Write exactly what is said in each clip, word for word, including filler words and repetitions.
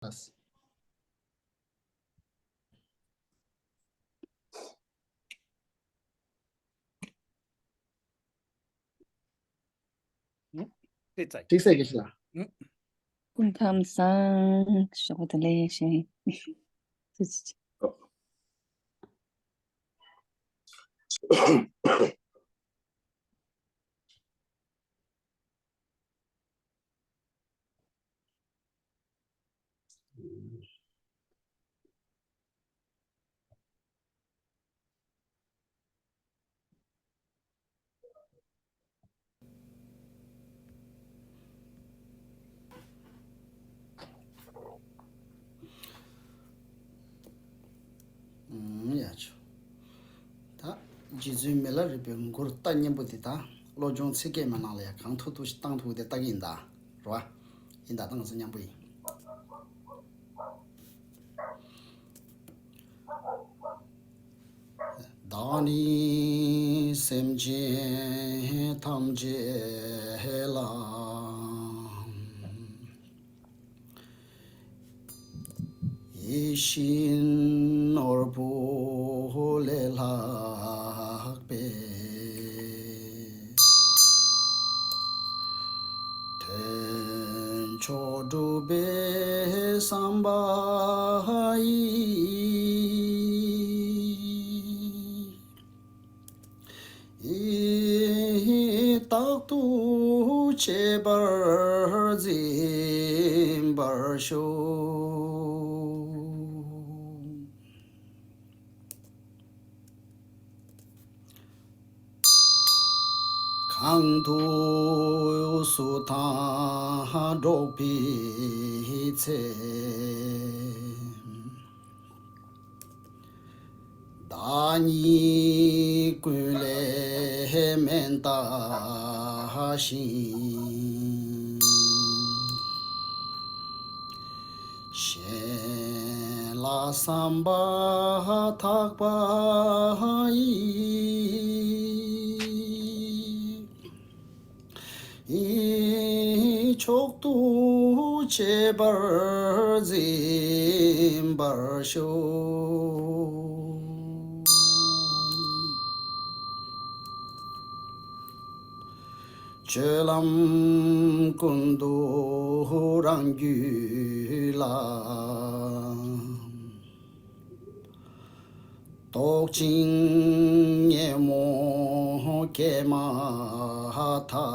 ལགས། ཨུ། ཏེ་ཙ། ཅིག་སེ་གེ་ཤི་ལ། ཨུ། སྐུ་ཁམས་བཟང་། ཞོགས་པ་བདེ་ལེགས་ཞེས། ཨུམ། ཡ་ཆོ། ད་རྗེ་བཙུན་མི་ལ་རས་པའི་མགུར་རྟ་སྙན་པོ་འདི་དང་བློ་སྦྱོང་ཚིག་བརྒྱད་མའི་ནང་ལ་ཡང་གང་ཐུབ་ཐུབ་ཞིག་བཏང་ཐུབ་དེ་བཏང་གི་ཡིན་ད། རེད་བ། ཡིན་ད། ད་ང་ཚོ་མཉམ་པོ་ཡིན། བདག་ནི་སེམས་ཅན་ཐམས་ཅད་ལ། ཡིད་བཞིན་ནོར་བུ་ལས་ལྷག་པའི། དོན་མཆོག་སྒྲུབ་པའི་བསམ་པ་ཡིས། རྟག་ཏུ་གཅེས་པར་འཛིན་པར་ཤོག། གང་དུས་སུ་དང་འགྲོགས་པའི་ཚེ། བདག་ཉིད་ཀུན་ལས་མི་འདའ་ཞིང་། གཞན་ལ་བསམ་པ་ཐག་པ་ཡིས། མཆོག་ཏུ་གཅེས་པར་འཛིན་པར་ཤོག། སྤྱོད་ལམ་ཀུན་ཏུ་རང་རྒྱུད་ལ། རྟོག་ཅིང་ཉོན་མོངས་སྐྱེས་མ་ཐག།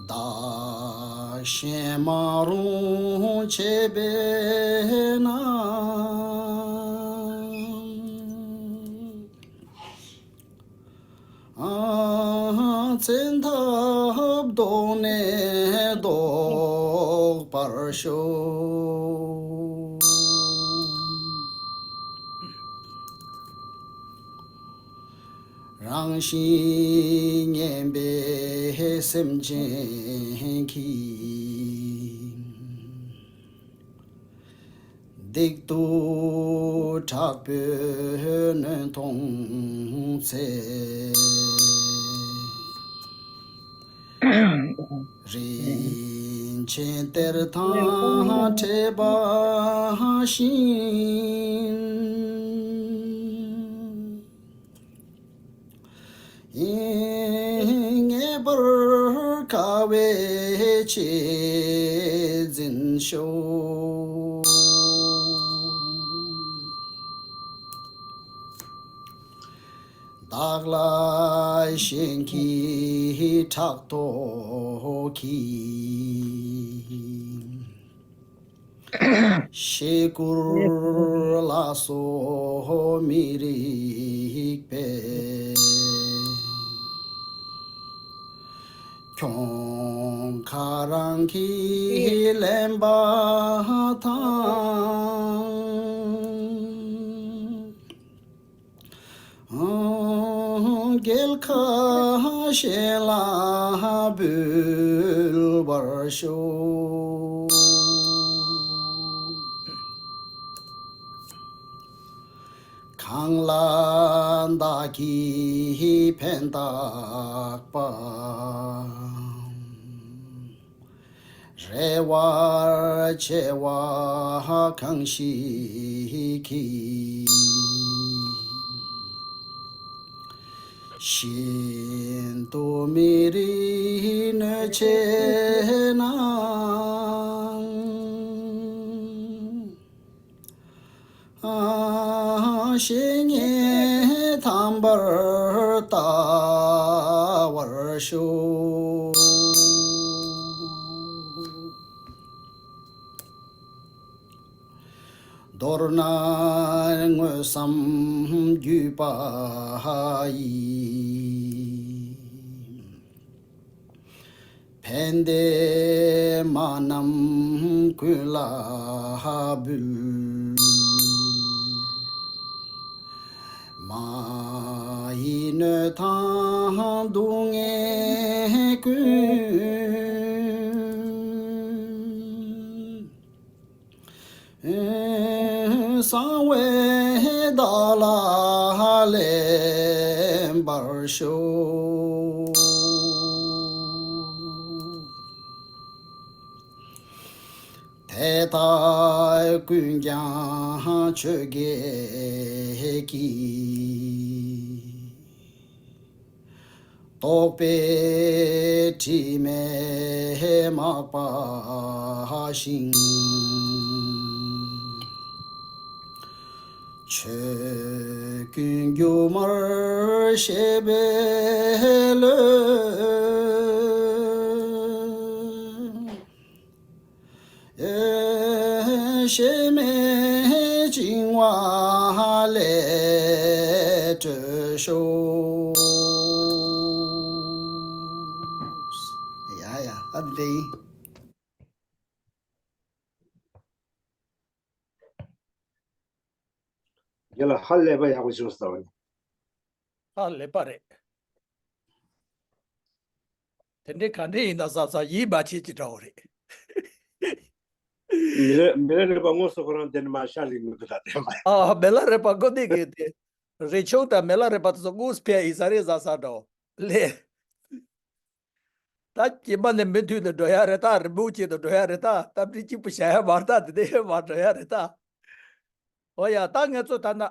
བདག་གཞན་མ་རུངས་བྱེད་པས་ན། བཙན་ཐབས་བཟློག་ནས་བཟློག་པར་ཤོག། རང་བཞིན་ངན་པའི་སེམས་ཅན་གྱིས། སྡིག་ཏུ་དྲག་པོའི་གནོན་མཐོང་ཚེ། རིན་ཆེན་གཏེར་དང་འཕྲད་པ་བཞིན། ངེས་པར་དཀའ་བས་གཅེས་འཛིན་ཤོག། བདག་ལ་གཞན་གྱིས་ཕྲག་དོག་གིས། ཞེ་དགུར་ལ་སོགས་མི་རིགས་པས། གྱོང་ཁ་རང་གིས་ལེན་པ་དང་། རྒྱལ་ཁ་གཞན་ལ་འབུལ་བར་ཤོག། གང་ལ་བདག་གིས་ཕན་བཏགས་པ། རེ་བར་ཆེ་བ་གང་ཞིག་གིས། ཤིན་ཏུ་མི་རིགས་གནོད་བྱེད་ན། བཤེས་གཉེན་དམ་པར་ལྟ་བར་ཤོག། མདོར་ན་དངོས་སམ་བརྒྱུད་པ་ཡིས། ཕན་བདེ་མ་རྣམས་ཀུན་ལ་འབུལ། མ་ཡི་གནོད་དང་སྡུག་བསྔལ་ཀུན། གསང་བའི་བདག་ལ་ལེན་པར་ཤོག། དེ་དག་ཀུན་ཀྱང་ཆོས་བརྒྱད་ཀྱི། རྟོག་པའི་དྲི་མས་མ་སྦགས་ཤིང་། ཆོས་ཀུན་སྒྱུ་མར་ཤེས་པའི་བློས། གཞན་མི་འཆིང་བ་ལས་གྲོལ་ཤོག། ཡ་ཡ། ཨ་འདི་ཡིན། རྒན་ལགས་ཧ་ལས་པ་ཡག་པོ་བྱུང་སོང་། ཧ་ལས་པ་རེད། དེ་འདྲའི་ག་འདྲ་ཡིན་ན་བསམ་བསམ་ཡིད་མ་ཆེས་ཀྱི་འདྲ་བོ་རེད། མི་ལ་མི་ལ་རས་པ་དངོས་སུ་ཁོ་རང་དེ་ནས་མར་ཤར་ལེ་མི་འདུག་ད་དེ་མ། ཨ་མི་ལ་རས་པ་ཀོ་དེ་གི་དེ། རས་ཆུང་དང་མི་ལ་རས་པ་དེ་ཚོ་དངོས་སུ་ཕེབས་ཡིན་ས་རེད་བསམ་བསམ་འདྲ་བོ་ལས། ད་སྐྱེས་པ་ནས་མུ་མཐུད་ནས་འགྲོ་ཡ་རེད་ད། རིན་པོ་ཆེ་དུ་འགྲོ་ཡ་རེད་ད། རྟ་མགྲིན་གཅིག་པུ་བྱ་ཡ་མ་རེད་ད། དེ་ནས་མར་འགྲོ་ཡ་རེད་ད། འོ་ཡ། ད་ངེད་ཚོ་ད་ན།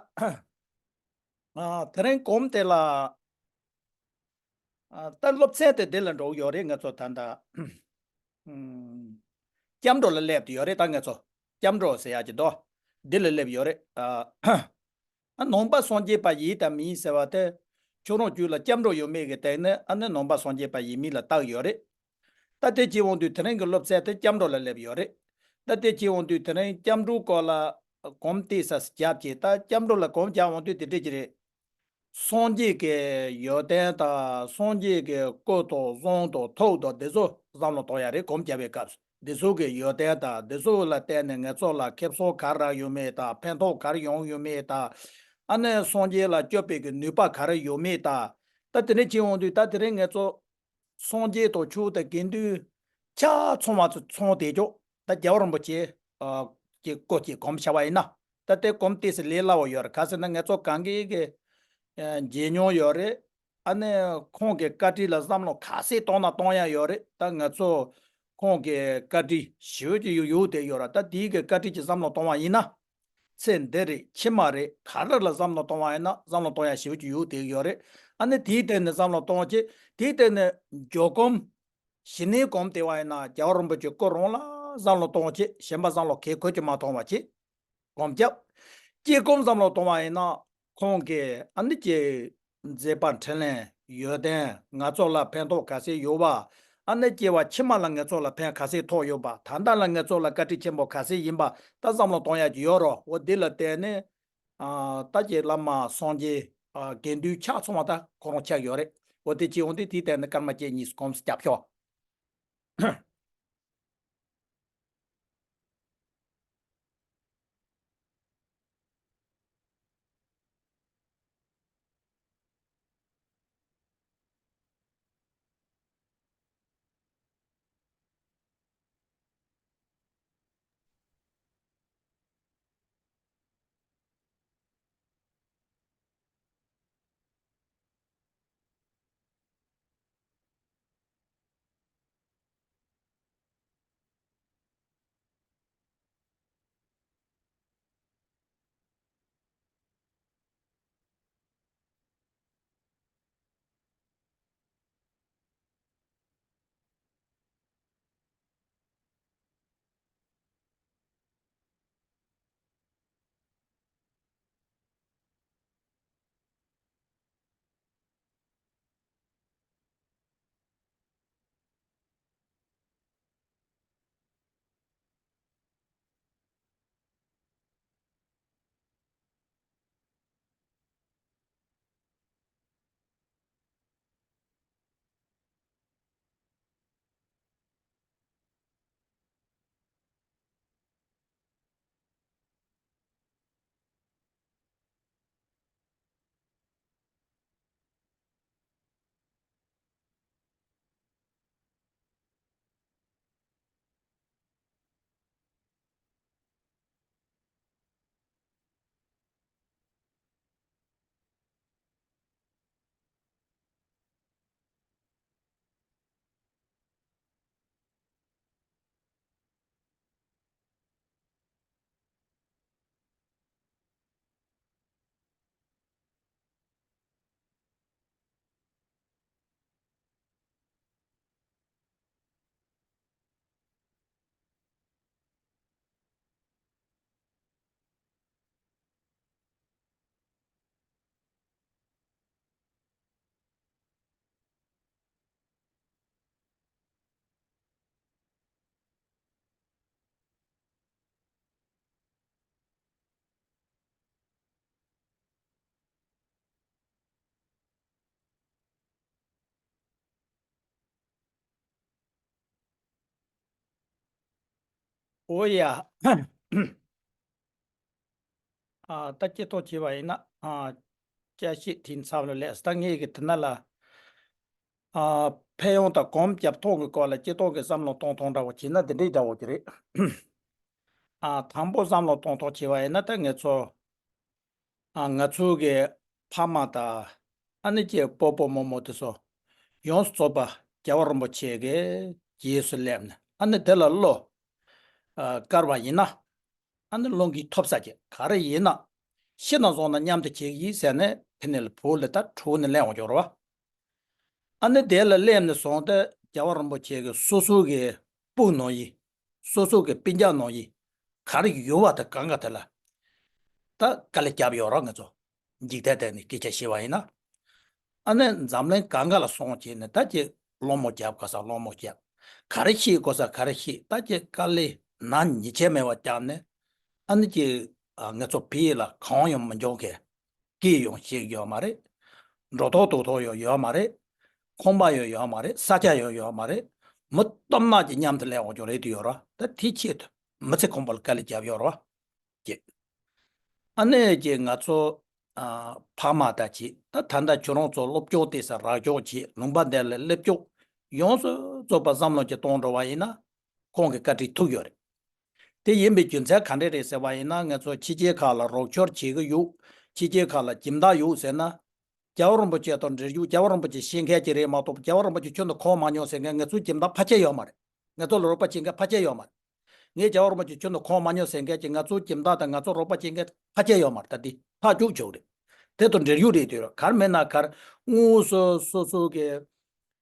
ཨ། དེ་རིང་གོམ་དེ་ལ། ཨ། ད་སློབ་ཚན་དེ་འདི་ལ་འགྲོ་གི་ཡོད་རེད་ངེད་ཚོ་ད་ལྟ། ཨམ། སྐྱབས་འགྲོ་ལ་སླེབས་ཏེ་ཡོད་རེད་ད་ངེད་ཚོ། སྐྱབས་འགྲོ་ཟེར་ཡ་གི་མདོ། འདི་ལ་སླེབས་ཡོད་རེད་ཨ། ཨ། ནང་པ་སངས་རྒྱས་པ་ཡིན་དང་མིན་ཟེར་བ་དེ། ཁྱོད་རང་རྒྱུད་ལ་སྐྱབས་འགྲོ་ཡོད་མེད་ཀྱི་སྟེང་ནས་ཨ་ནི་ནང་པ་སངས་རྒྱས་པ་ཡིན་མིན་ལ་བལྟ་གི་ཡོད་རེད། ད་དེ་བྱེད་འོང་དུས་དེ་རིང་གི་སློབ་ཚན་དེ་སྐྱབས་འགྲོ་ལ་སླེབས་ཡོད་རེད། ད་དེ་བྱེད་འོང་དུས་དེ་རིང་སྐྱབས་འགྲོའི་སྐོར་ལ་གོམ་བཏེགས་ས་རྒྱབ་ཀྱི། ད་སྐྱབས་འགྲོ་ལ་གོམ་རྒྱབ་འོང་དུས་དེ་འདྲས་ཀྱི་རེད། སངས་རྒྱས་ཀྱི་ཡོན་ཏན་དང་། སངས་རྒྱས་ཀྱི་སྐུ་དང་གསུང་དང་ཐུགས་དང་འདི་ཚོ་བསམ་བློ་གཏོང་ཡ་རེད། གོམ་རྒྱབ་པའི་སྐབས་སུ་འདི་ཚོ་གི་ཡོན་ཏན་དང་འདི་ཚོ་ལ་བརྟེན་ནས་ངེད་ཚོ་ལ་ཁེ་བཟང་ག་རེ་རག་ཡོད་མེད་དང་། ཕན་ཐོགས་ག་རེ་ཡོང་ཡོད་མེད་དང་། ཨ་ནི་སངས་རྒྱས་ལ་སྐྱོབ་པའི་གི་ནུས་པ་ག་རེ་ཡོད་མེད་དང་། ད་དེ་འདྲ་བྱེད་འོང་དུས་ད་དེ་རིང་ངེད་ཚོ་སངས་རྒྱས་དང་ཆོས་དང་དགེ་འདུན་ཆ་ཚང་བ་ཚོ་ཚང་བསྡད་ཀྱོག། ད་རྒྱལ་བ་རིན་པོ་ཆེ་ཨ་གི་སྐོར་གྱི་གོམ་བྱ་བ་ཡིན་ན། ད་དེ་གོམ་ཏོག་ཙམ་ལས་སླ་བོ་ཡོད་རེད། ག་ཟེར་ན་ངེད་ཚོ་གང་གི་གི་ཨ་མཇལ་མྱོང་ཡོད་རེད། ཨ་ནི་ཁོང་གི་བཀའ་དྲིན་ལ་བསམ་བློ་ག་ཚད་གཏོང་ན་གཏོང་ཡ་ཡོད་རེད། ད་ང་ཚོ་ཁོང་གི་བཀའ་དྲིན་ཞེ་པོ་ཅིག་ཡོད་ཡོད་དེ་ཡོད་ར། ད་དེའི་གི་བཀའ་དྲིན་གྱི་བསམ་བློ་གཏོང་བ་ཡིན་ན། ཚེ་འདི་རེད་ཕྱི་མ་རེད་ག་རེ་ལ་བསམ་བློ་གཏོང་བ་ཡིན་ན་བསམ་བློ་གཏོང་ཡ་ཞེ་པོ་ཅིག་ཡོད་དེ་ཡོད་རེད། ཨ་ནི་དེའི་སྟེང་ནས་བསམ་བློ་གཏོང་བྱེད། དེའི་སྟེང་ནས་འཇོག་གོམ། ཞི་གནས་གོམ་དེ་བ་ཡིན་ན་རྒྱལ་བ་རིན་པོ་ཆེ་སྐུ་རང་ལ་བསམ་བློ་གཏོང་བྱེད། གཞན་པ་བསམ་བློ་གས་ཁོལ་གྱི་མ་གཏོང་བ་བྱེད། གོམ་རྒྱབ། སྐྱེ་སྒོམ་བསམ་བློ་གཏོང་བ་ཡིན་ན། ཁོང་གི་ཨ་ནི་ཀྱི་མཛད་པ་འཕྲིན་ལས་ཡོན་ཏན་ང་ཚོ་ལ་ཕན་ཐོགས་ག་ཚད་ཡོད་པ། ཨ་ནི་སྐྱེ་བ་ཕྱི་མ་ལ་ང་ཚོ་ལ་ཕན་ག་ཚད་ཐོགས་ཡོད་པ། ད་ལྟ་ལ་ང་ཚོ་ལ་བཀའ་དྲིན་ཆེན་པོ་ག་ཚད་ཡིན་པ་ད་བསམ་བློ་གཏོང་ཡ་ཅིག་ཡོད་རོ། འོ་འདི་ལ་བརྟེན་ནས་ཨ་ད་ཀྱི་བླ་མ་སངས་རྒྱས་ཨ་དགེ་འདུན་ཆ་ཚང་བ་ད་ཁོ་རང་ཆགས་ཡོད་རེད། འོ་དེ་ཅི་འོང་དུས་དེའི་སྟེང་ནས་སྐར་མ་བཅུ་གཉིས་གོམས་སུ་རྒྱབ་ཤོག། ཨོ་ཡ། ཨ་ད་སྐྱེ་ཐོག་བྱས་པ་ཡིན་ན། ཨ་བསྐྱར་ཞིབ་དེའི་མཚམས་ལ་སླེབས། ད་ངས་གི་དེ་ན་ལ། ཨ་ཕན་ཡོན་དང་གོམ་རྒྱབ་ཐོག་གི་སྐོར་ལ་སྐྱེ་ཐོག་གི་བསམ་བློ་གཏོང་ཐོག་འདྲ་བོ་བྱས་ན་དེ་འདྲའི་འདྲ་བོ་ཅིག་རེད། ཨ་དང་པོ་བསམ་བློ་གཏོང་ཐོག་བྱས་པ་ཡིན་ན། ད་ངེད་ཚོ། ཨ་ང་ཚོའི་གི་ཕ་མ་དང་། ཨ་ནི་ཀྱི་སྤོ་སྤོ་རྨོ་རྨོ་དེ་ཚོ་ཡོངས་སུ་རྫོགས་པ་རྒྱལ་བ་རིན་པོ་ཆེ་གི་རྗེས་སུ་སླེབས་ནས། ཨ་ནི་དེ་ལ་བློ་ཨ་དཀར་བ་ཡིན་ན། ཨ་ནི་བློ་འགེལ་ཐོབ་ས་ཀྱི་ག་རེ་ཡིན་ན། ཤི་ན་བཟུང་ན་མཉམ་དུ་བྱེད་ཀྱི་ཡིན་ཟེར་ནས། དེ་ནས་ལ་བུ་ལ་ད་ཕྲུ་གུ་ནས་གླེང་བ་འབྱོར་བ། ཨ་ནི་དེ་ལ་སླེབས་ནས་བཟུང་སྟེ་རྒྱལ་བ་རིན་པོ་ཆེ་གི་སོ་སོ་གི་སྤུན་ནང་ཡིན། སོ་སོ་གི་སྤུན་ཀྱག་ནང་ཡིན། ག་རེ་ཡོད་པ་དེ་གང་ག་དེ་ལ་ད་དཀའ་ལས་བརྒྱབ་ཡོད་ར། ང་ཚོ་འཇིག་རྟེན་སྟེང་ནས་སྐད་ཆ་བཤད་པ་ཡིན་ན། ཨ་ནི་འཛམ་གླིང་གང་ག་ལ་སོང་བྱས་ནས་ད་ཀྱི་སློང་མོ་རྒྱབ་དགོས་ས་སློང་མོ་རྒྱབ། ག་རེ་ཤེས་དགོས་ས་ག་རེ་ཤེས། ད་ཀྱི་དཀའ་ལས་ན་ཉེས་ཆད་མེད་པ་བརྒྱབ་ནས། ཨ་ནི་ཀྱི་ཨ་ང་ཚོ་བོད་ལ་གང་ཡང་མི་འབྱུང་གི། སྐད་ཡང་བཤད་ཡོད་མ་རེད། འགྲོ་ཐོག་འདུག་ཐོག་ཡང་ཡོད་མ་རེད། ཁང་པ་ཡང་ཡོད་མ་རེད། ས་ཆ་ཡང་ཡོད་མ་རེད། མི་སྟོབས་ནག་གི་མཉམ་དུ་སླེབས་འོང་རྒྱུ་རེད་དུ་ཡོད་ར། ད་དེ་ཆེད་དུ་མི་ཚེ་གང་པོ་ལ་དཀའ་ལས་བརྒྱབ་ཡོད་ར་ཅེས། ཨ་ནེ་ཀྱིས་ང་ཚོ་ཨ་ཕ་མ་ད་ཅིག་ད་ད་ལྟ་ཁྱོད་རང་ཚོ་སློབ་སྦྱོང་བལྟས་ས་རག་སྦྱོང་བྱེད། ལུང་པ་འདི་ལ་སླེབས་སྐྱོ་ཡོངས་སུ་རྫོགས་པ་བསམ་བློ་ཅིག་གཏོང་འགྲོ་བ་ཡིན་ན། ཁོང་གི་བཀའ་དྲིན་ཐུག་ཡོད་རེད། དེ་ཡིན་པའི་རྒྱུ་མཚན་ག་འདྲས་རེད་ཟེར་བ་ཡིན་ན། ང་ཚོ་ཕྱི་རྒྱལ་ཁག་ལ་རོགས་སྐྱོར་བྱེད་ཀྱི་ཡོད། ཕྱི་རྒྱལ་ཁག་ལ་ཁྱིམ་བདག་ཡོད་ཟེར་ན། རྒྱལ་བ་རིན་པོ་ཆེ་དང་འབྲེལ་ཡོད། རྒྱལ་བ་རིན་པོ་ཆེ་ཤེས་མཁན་ཅིག་རེད་མ་གཏོགས། རྒྱལ་བ་རིན་པོ་ཆེ་ཁྱོན་དུ་གོ་མ་མྱོང་ཟེར་མཁན་ང་ཚོའི་ཁྱིམ་བདག་ཕལ་ཆེར་ཡོད་མ་རེད། ང་ཚོ་ལ་རོགས་པ་བྱེད་མཁན་ཕལ་ཆེར་ཡོད་མ་རེད། ངས་རྒྱལ་བ་རིན་པོ་ཆེ་ཁྱོན་དུ་གོ་མ་མྱོང་ཟེར་མཁན་ཅིག་ང་ཚོའི་ཁྱིམ་བདག་དང་ང་ཚོ་རོགས་པ་བྱེད་མཁན་ཕལ་ཆེར་ཡོད་མ་རེད། ད་འདི་ཐག་གཅོད་བྱེད་རེད། དེ་དང་འབྲེལ་ཡོད་རེད། དེ་ར་གར་མེད་ན་གར་དངོས་སུ་སོ་སོ་གི་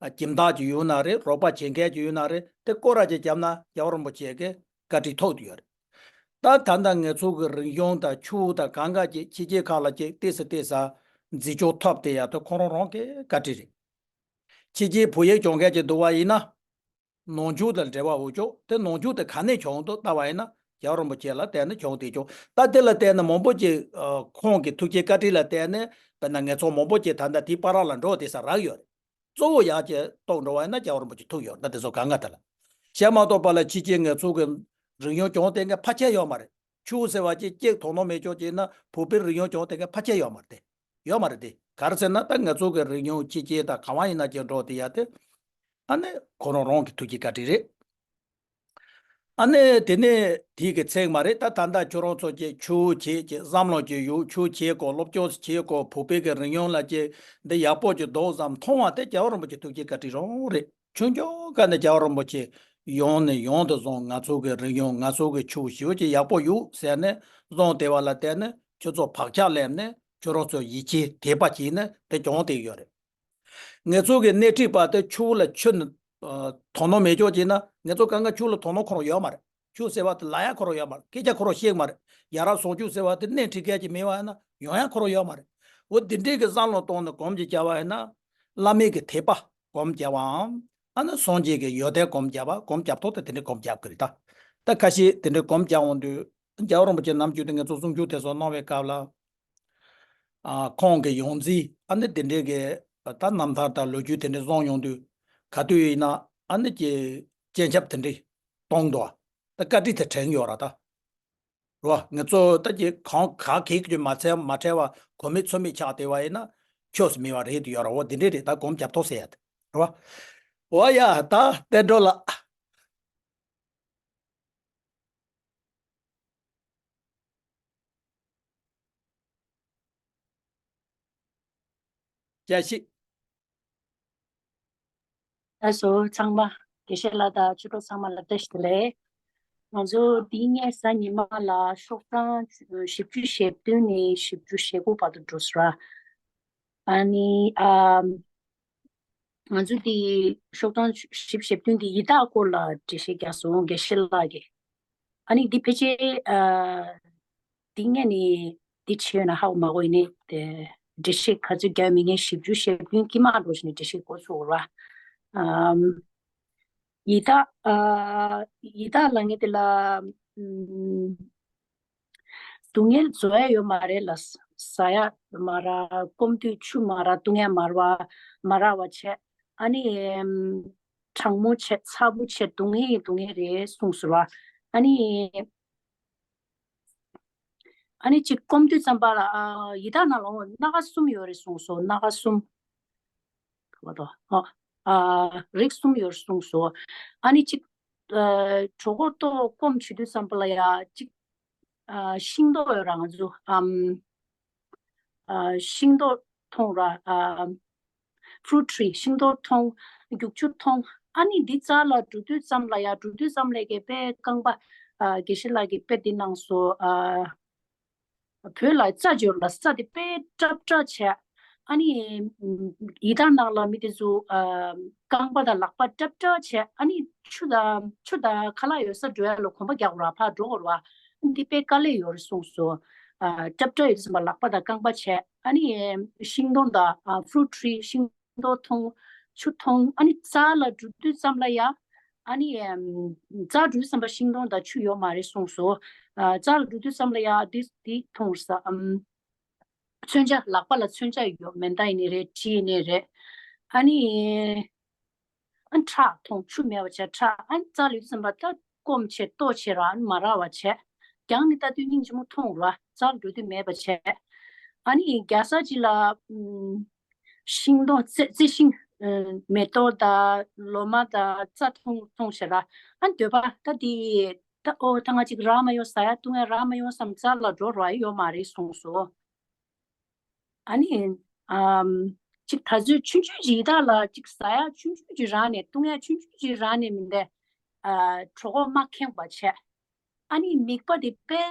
ཨ་ཁྱིམ་བདག་ཅིག་ཡོད་ན་རེད། རོགས་པ་བྱེད་མཁན་ཅིག་ཡོད་ན་རེད། དེ་སྐོར་ར་ཅིག་བརྒྱབ་ན་རྒྱལ་བ་རིན་པོ་ཆེ་གི་བཀའ་དྲིན་ཐོབ་བསྡད་ཡོད་རེད། ད་ད་ལྟ་ང་ཚོ་གི་རིག་གཞུང་དང་ཆོས་དང་གང་ག་ཅིག་ཕྱི་རྒྱལ་ཁག་ལ་ཅིག་ཏོག་ཙམ་ཏོག་ཙམ་འཛིན་སྐྱོང་ཐོབ་བསྡད་ཡ་དེ་ཁོ་རང་རང་གི་བཀའ་དྲིན་རེད། ཕྱི་རྒྱལ་བོད་ཡིག་སྦྱོང་མཁན་ཅིག་འདུག་པ་ཡིན་ན། ནང་ཆོས་དང་འབྲེལ་བ་འོས་ཆོག་དེ་ནང་ཆོས་དེ་ག་ནས་བྱུང་འདུག་ལྟ་བ་ཡིན་ན། རྒྱལ་བ་རིན་པོ་ཆེ་ལ་བརྟེན་ནས་བྱུང་བསྡད་ཆོག་ད་དེ་ལ་བརྟེན་ནས་མང་པོ་ཅིག་ཨ་ཁོང་གི་ཐུགས་རྗེ་བཀའ་དྲིན་ལ་བརྟེན་ནས། དཔེར་ན་ང་ཚོ་མང་པོ་ཅིག་ད་ལྟ་དེའི་བར་ལ་འགྲོ་བསྡད་ས་རག་ཡོད་རེད། གཙོ་བོ་ཡག་ཅིག་རྟོགས་འགྲོ་བ་ཡིན་ན་རྒྱལ་བ་རིན་པོ་ཆེ་ཐུག་ཡོད། ད་དེ་ཚོ་གང་ག་དེ་ལ། བྱས་མ་གཏོགས་པ་ལ་ཕྱི་རྒྱལ་ང་ཚོ་གི་རིག་གཞུང་སྦྱོང་བསྡད་མཁན་ཕལ་ཆེར་ཡོད་མ་རེད། ཆོས་ཟེར་བ་ཅིག་གཅིག་དོ་སྣང་མེད་ཆོག་ཅིག་ན་བོད་པའི་རིག་གཞུང་སྦྱོང་བསྡད་མཁན་ཕལ་ཆེར་ཡོད་མ་རེད་དེ། ཡོད་མ་རེད་དེ། ག་རེ་ཟེར་ན་ད་ང་ཚོ་གི་རིག་གཞུང་ཕྱི་རྒྱལ་དང་གང་བ་ཡིན་ན་ཅིག་འགྲོ་བསྡད་ཡ་དེ། ཨ་ནི་ཁོ་རང་རང་གི་ཐུགས་རྗེ་བཀའ་དྲིན་རེད། ཨ་ནི་དེ་ནས་དེ་གི་ཚེག་མ་རེད། ད་ད་ལྟ་ཁྱོད་རང་ཚོ་ཀྱི་ཆོས་བྱེད་ཀྱི་བསམ་བློ་ཅིག་ཡོད། ཆོས་བྱེད་དགོས། སློབ་སྦྱོང་བྱེད་དགོས། བོད་པའི་གི་རིག་གཞུང་ལ་ཅིག་འདི་ཡག་པོ་ཅིག་འདུག་བསམ་མཐོང་བ་དེ་རྒྱལ་བ་རིན་པོ་ཆེ་ཐུགས་རྗེ་བཀའ་དྲིན་རང་རེད། ཆུང་ཆུང་སྒང་ནས་རྒྱལ་བ་རིན་པོ་ཆེ་ཡོང་ནས་ཡོང་དུ་བཟུང་། ང་ཚོ་གི་རིག་གཞུང་ང་ཚོ་གི་ཆོས་ཞེ་པོ་ཅིག་ཡག་པོ་ཡོད་ཟེར་ནས་བཟུང་བསྡད་པ་ལ་བརྟེན་ནས། ཁྱོད་ཚོ་བག་ཆགས་སླེབས་ནས་ཁྱོད་རང་ཚོ་ཡིད་ཆེས་དད་པ་བྱས་ནས་དེ་སྦྱོང་བསྡད་ཡོད་རེད། ང་ཚོ་གི་སྣེ་ཁྲིད་པ་དེ་ཆོས་ལ་ཆུ་ནི་ཨ་དོ་སྣང་མེད་ཆོག་ཅིག་ན། ང་ཚོ་གང་ག་ཆོས་ལ་དོ་སྣང་ཁོ་རང་ཡོད་མ་རེད། ཆོས་ཟེར་བ་དེ་ལབ་ཡ་ཁོ་རང་ཡོད་མ་རེད། སྐད་ཆ་ཁོ་རང་བཤད་མ་རེད། ཡ་རབས་བཟང་སྤྱོད་ཟེར་བ་དེ་སྣེ་ཁྲིད་མཁན་ཅིག་མེད་པ་ཡིན་ན་ཡོང་ཡ་ཁོ་རང་ཡོད་མ་རེད། འོ་འདི་འདྲའི་གི་བསམ་བློ་གཏོང་ནས་སྒོམ་ཅིག་བརྒྱབ་པ་ཡིན་ན། བླ་མེད་ཀྱི་དད་པ་སྒོམ་བརྒྱབ་པའམ། ཨ་ནི་སངས་རྒྱས་ཀྱི་ཡོན་ཏན་སྒོམ་བརྒྱབ་པ། སྒོམ་བརྒྱབ་ཐོག་ཏུ་དེ་འདྲའི་སྒོམ་བརྒྱབ་ཀྱི་རེད་ད། ད་ཁ་ཤས་དེ་འདྲའི་སྒོམ་བརྒྱབ་འོང་དུས། རྒྱལ་བ་རིན་པོ་ཆེ་ནམ་རྒྱུན་དུ་ང་ཚོ་གསུང་ཆོས་དེ་ཚོ་གནང་བའི་སྐབས་ལ། ཨ་ཁོང་གི་ཡོངས་འཛིན་ཨ་ནི་དེ་འདྲའི་གི་ད་རྣམ་ཐར་དང་ལོ་རྒྱུས་དེ་འདྲའི་གསུང་ཡོང་དུས། ག་དུས་ཡིན་ན་ཨ་ནི་ཀྱི་སྤྱན་ཆབ་དེ་འདྲའི་གཏོང་འདུག་ད་བཀའ་དྲིན་དེ་དྲན་ཡོད་ར་ད། རོ། ང་ཚོ་ད་ཀྱི་གང་ག་གེགས་ཀྱི་མ་ཚད་མ་ཕྲལ་བ་གོ་མེད་ཚོར་མེད་ཆགས་བསྡད་པ་ཡིན་ན་ཆོས་སུ་མེད་པ་རེད་དུ་ཡོད་ར། འོ་འདི་འདྲས་རེད། ད་སྒོམ་རྒྱབ་ཐོག་ཟེར་ཡ་དེ་རོ། འོ་ཡ་ད་བསྟན་འགྲོ་ལ། བཀྲ་ཤིས། ལགས་སོ་ཚང་མ། དགེ་བཤེས་ལགས་དང་ཆོས་གྲོགས་ཚང་མ་ལ་བཀྲ་ཤིས་བདེ་ལེགས། ང་ཚོ་འདི་ཉིན་གཟའ་ཉི་མ་ལ་ཤོག་གྲངས་བཞི་བཅུ་ཞེ་བདུན་ནས་བཞི་བཅུ་ཞེ་དགུ་བར་དུ་འགྲོ་སོང་ར། ཨ་ནི་ཨ་ང་ཚོ་འདི་ཤོག་གྲངས་བཞི་བཅུ་ཞེ་བདུན་འདི་ཡི་དྭགས་སྐོར་ལ་འགྲེལ་བཤད་རྒྱག་སོང་དགེ་བཤེས་ལགས་ཀྱིས། ཨ་ནི་འདི་ཕལ་ཆེར་ཨ་འདི་ངས་ནི་འདི་བྱས་ཡོད་ན་ཧ་གོ་མ་གོ་ཡིན་ནི་དེ། འགྲེལ་བཤད་ག་ཚོད་རྒྱག་མི་ངས་བཞི་བཅུ་ཞེ་བདུན་དཀྱིལ་མ་འགྲོ་བཞིན་ནས་འགྲེལ་བཤད་འགོ་ཚུགས་ར། ཨམ། ཡི་དྭགས་ཨ་ཡི་དྭགས་ལ་ངས་དེ་ལ་ཨམ། སྡུག་བསྔལ་བཟོ་ཡ་ཡོད་མ་རེད་ལ། ཟ་ཡ་མ་རག་སྐོམ་དུས་ཆུ་མ་རག་བཏུང་ཡ་མ་རག་པ་མ་རག་པ་བྱས། ཨ་ནི་ཨམ། གྲང་མོ་བྱས་ཚ་པོ་བྱས་སྡུག་བསྔལ་སྡུག་བསྔལ་རེད་གསུངས་སོང་བ། ཨ་ནི་ཨ་ནི་ཅིག་སྐོམ་དུས་ཙམ་པ་ལ་ཨ་ཡི་དྭགས་ནང་ལ་སྣ་ཁ་གསུམ་ཡོད་རེད་གསུངས་སོ། སྣ་ཁ་གསུམ། ག་པར་འདུག་ཨ་ཨ་རིགས་གསུམ་ཡོད་རེད་གསུངས་སོ། ཨ་ནི་ཅིག་ཨ་གྲོད་ཁོག་ལྟོགས་སྐོམ་བྱེད་དུས་ཙམ་པ་ལ་ཡ་ཅིག་ཨ་ཤིང་ཏོག་ཡོད་ར། ང་ཚོ་ཨམ་ཨ་ཤིང་ཏོག་མཐོང་ར། ཨ་fruit tree། ཤིང་ཏོག་མཐོང་། རྒྱུག་ཆུ་མཐོང་། ཨ་ནི་འདི་རྩ་ལ་འགྲོ་དུས་ཙམ་ལ་ཡ། འགྲོ་དུས་ཙམ་ལ་གི་དཔེ་རྐང་པ་ཨ་དགེ་བཤེས་ལགས་ཀྱིས་དཔེ་འདི་གནང་སོ། ཨ་བོད་ལ་རྩྭ་ཡོད་ལ། རྩྭ་དེ་དཔེ་སྲབ་སྲབ་བྱས། ཨ་ནི་ཡི་དྭགས་ནང་ལ་མི་དེ་ཚོ་ཨ་རྐང་པ་དང་ལག་པ་སྲབ་སྲབ་བྱས། ཨ་ནི་ཆུ་དང་ཆུ་དང་ཁ་ལག་ཡོད་ས་འགྲོ་ཡ་ལ་གོམ་པ་རྒྱག་དགོས་ར། ཕར་འགྲོ་དགོས་ར། འདི་དཔེ་དཀའ་ལས་ཡོད་རེད་གསུངས་སོ། ཨ་སྲབ་སྲབ་ཡོད་དུས་ཙམ་པ་ལག་པ་དང་རྐང་པ་བྱས། ཨ་ནི་ཤིང་སྡོང་དང་ཨ་fruit tree། ཤིང་སྡོང་མཐོང་། ཆུ་མཐོང་། ཨ་ནི་རྩྭ་ལ་འགྲོ་དུས་ཙམ་ལ་ཡ། ཨ་ནི་ཨམ་རྩྭ་འགྲོ་དུས་ཙམ་པ་ཤིང་སྡོང་དང་ཆུ་ཡོད་མ་རེད་གསུངས་སོ། ཨ་རྩྭ་ལ་འགྲོ་དུས་ཙམ་ལ་ཡ་འདི་འདི་མཐོང་ས། ཨམ་མཚོན་ཆ། ལག་པ་ལ་མཚོན་ཆ་ཡོད། མེ་མདའ་ཡིན་ནི་རེད། གྲི་ཡིན་ནི་རེད། ཨ་ནི། ཨ་ཁྲག་མཐོང་། ཆུ་མེད་པ་བྱས། ཁྲག་ཨ་རྩ་ལུས་ཙམ་པ་ད་སྐོམ་བྱས་ལྟོགས་བྱས་ར། ཨ་མ་རག་པ་བྱས། རྒྱང་ནས་ལྟ་དུས་སྙིང་རྗེ་མོ་མཐོང་ར། རྩ་ལ་འགྲོ་དུས་མེད་པ་བྱས། ཨ་ནི་རྒྱལ་ས་ཅིག་ལ་ཨུམ་ཤིང་སྡོང་། རྩི་རྩི་ཤིང་། ཨུམ་མེ་ཏོག་དང་ལོ་མ་དང་རྩྭ་མཐོང་མཐོང་བྱས་ར། ཨ་འདོད་པ་ད་དེ་ད་ཨོ་ད་ང་ཅིག་རག་མ་ཡོང་། ཟ་ཡ་བཏུང་ཡ་རག་མ་ཡོང་བསམ་རྩ་ལ་འགྲོ་ར་ཡོད་མ་རེད་གསུངས་སོ། ཨ་ནི། ཨམ། ཅིག་ད་ཚོད་ཆུང་ཆུང་ཅིག་ཡི་དྭགས་ལ་ཅིག་ཟ་ཡ་ཆུང་ཆུང་ཅིག་རག་ནས། བཏུང་ཡ་ཆུང་ཆུང་ཅིག་རག་ནས་མི་འདྲ། ཨ་གྲོད་ཁོག་མ་ཁེངས་པ་བྱས། ཨ་ནི་མིད་པ་དེ་དཔེ་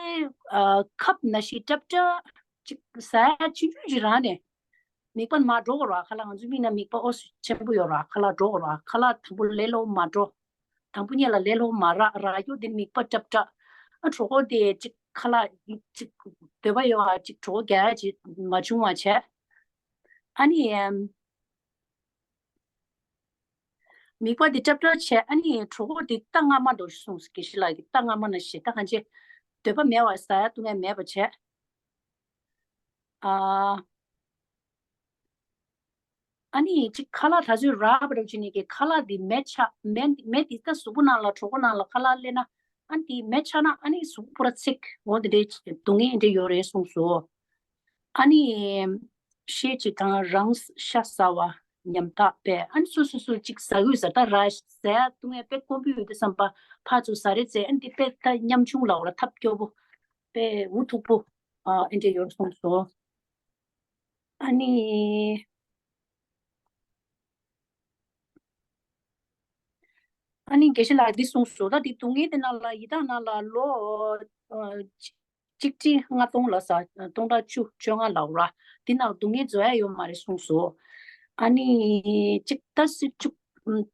ཨ་ཁབ་ནང་བཞིན་སྲབ་སྲབ། ཅིག་ཟ་ཡ་ཆུང་ཆུང་ཅིག་རག་ནས། མིད་པ་མར་འགྲོ་དགོས་ར། ཁ་ལག་ང་ཚོའི་མིག་ནང་མིད་པ་ཨོ་སུ་ཆེན་པོ་ཡོད་ར། ཁ་ལག་འགྲོ་དགོས་ར། ཁ་ལག་དང་པོ་ལས་སླ་པོ་མ་འགྲོ། དང་པོ་ཉིད་ལ་ལས་སླ་པོ་མ་རག་རག་རྒྱུ་དེ་མིད་པ་སྲབ་སྲབ། ཨ་གྲོད་ཁོག་དེ་ཅིག་ཁ་ལག་ཅིག་འདོད་པ་ཡོད་པ་ཅིག་གྲོད་ཁོག་རྒྱག་ཡ་ཅིག་མ་བྱུང་བ་བྱས། ཨ་ནི་ཨམ་མིད་པ་དེ་སྲབ་སྲབ་བྱས། ཨ་ནི་གྲོད་ཁོག་དེ་རྟ་རྔ་མ་འདྲ་གསུངས། དགེ་བཤེས་ལགས་ཀྱིས་རྟ་རྔ་མ་ནང་བཞིན། ད་གང་བྱས་འདོད་པ་མེད་པ། ཟ་ཡ་བཏུང་ཡ་མེད་པ་བྱས། ཨ། ཨ་ནི་ཅིག་ཁ་ལག་ད་ཚོད་རག་པ་འདྲ་བྱས་ནས་ཀྱི་ཁ་ལག་འདི་མེ་ཆགས། མེ་མེ་འདི་ད་གཟུགས་པོ་ནང་ལ་གྲོད་ཁོག་ནང་ལ་ཁ་ལག་སླེབས་ན། ཨ་ནི་འདི་མེ་ཆགས་ན་ཨ་ནི་གཟུགས་པོ་པུ་ར་ཚིག་འོ་འདི་འདྲའི་སྡུག་བསྔལ་འདྲ་ཡོད་རེད་གསུངས་སོ། ཨ་ནི་ཤེས་བྱེད་དང་རང་ཤ་ཟ་བ་ཉམ་ཐག་པས། ཨ་ནི་སོ་སོ་སོ་ཅིག་ཟ་དགོས་ཟེར། ད་ར་ཟ་ཡ་བཏུང་ཡ་དཔེ་དཀོན་པོ་ཡོད་དུས་ཙམ་པ་ཕར་ཚུར་ཟ་རེས་ཟེར། ཨ་ནི་འདི་དཔེ་ད་ཉམ་ཆུང་ལབ་དགོས་ར། ཐབས་སྐྱོ་པོ། དཔེ་འུ་ཐུག་པོ། ཨ་ཨེ་འདྲ་ཡོད་གསུངས་སོ། ཨ་ནི། ཨ་ནི་དགེ་བཤེས་ལགས་འདི་གསུངས་སོ། ད་འདི་སྡུག་བསྔལ་དེ་ནང་ལ་ཡི་དྭགས་ནང་ལ་ལོ་ཨ་གཅིག་ཁྲི་ལྔ་སྟོང་ལ་ཟ། སྟོང་ཕྲག་བཅུ་བཅོ་ལྔ་ལབ་ར། འདི་ནང་སྡུག་བསྔལ་བཟོ་ཡ་ཡོད་མ་རེད་གསུངས་སོ། ཨ་ནི་གཅིག་ད་སྲིད་བཅུ་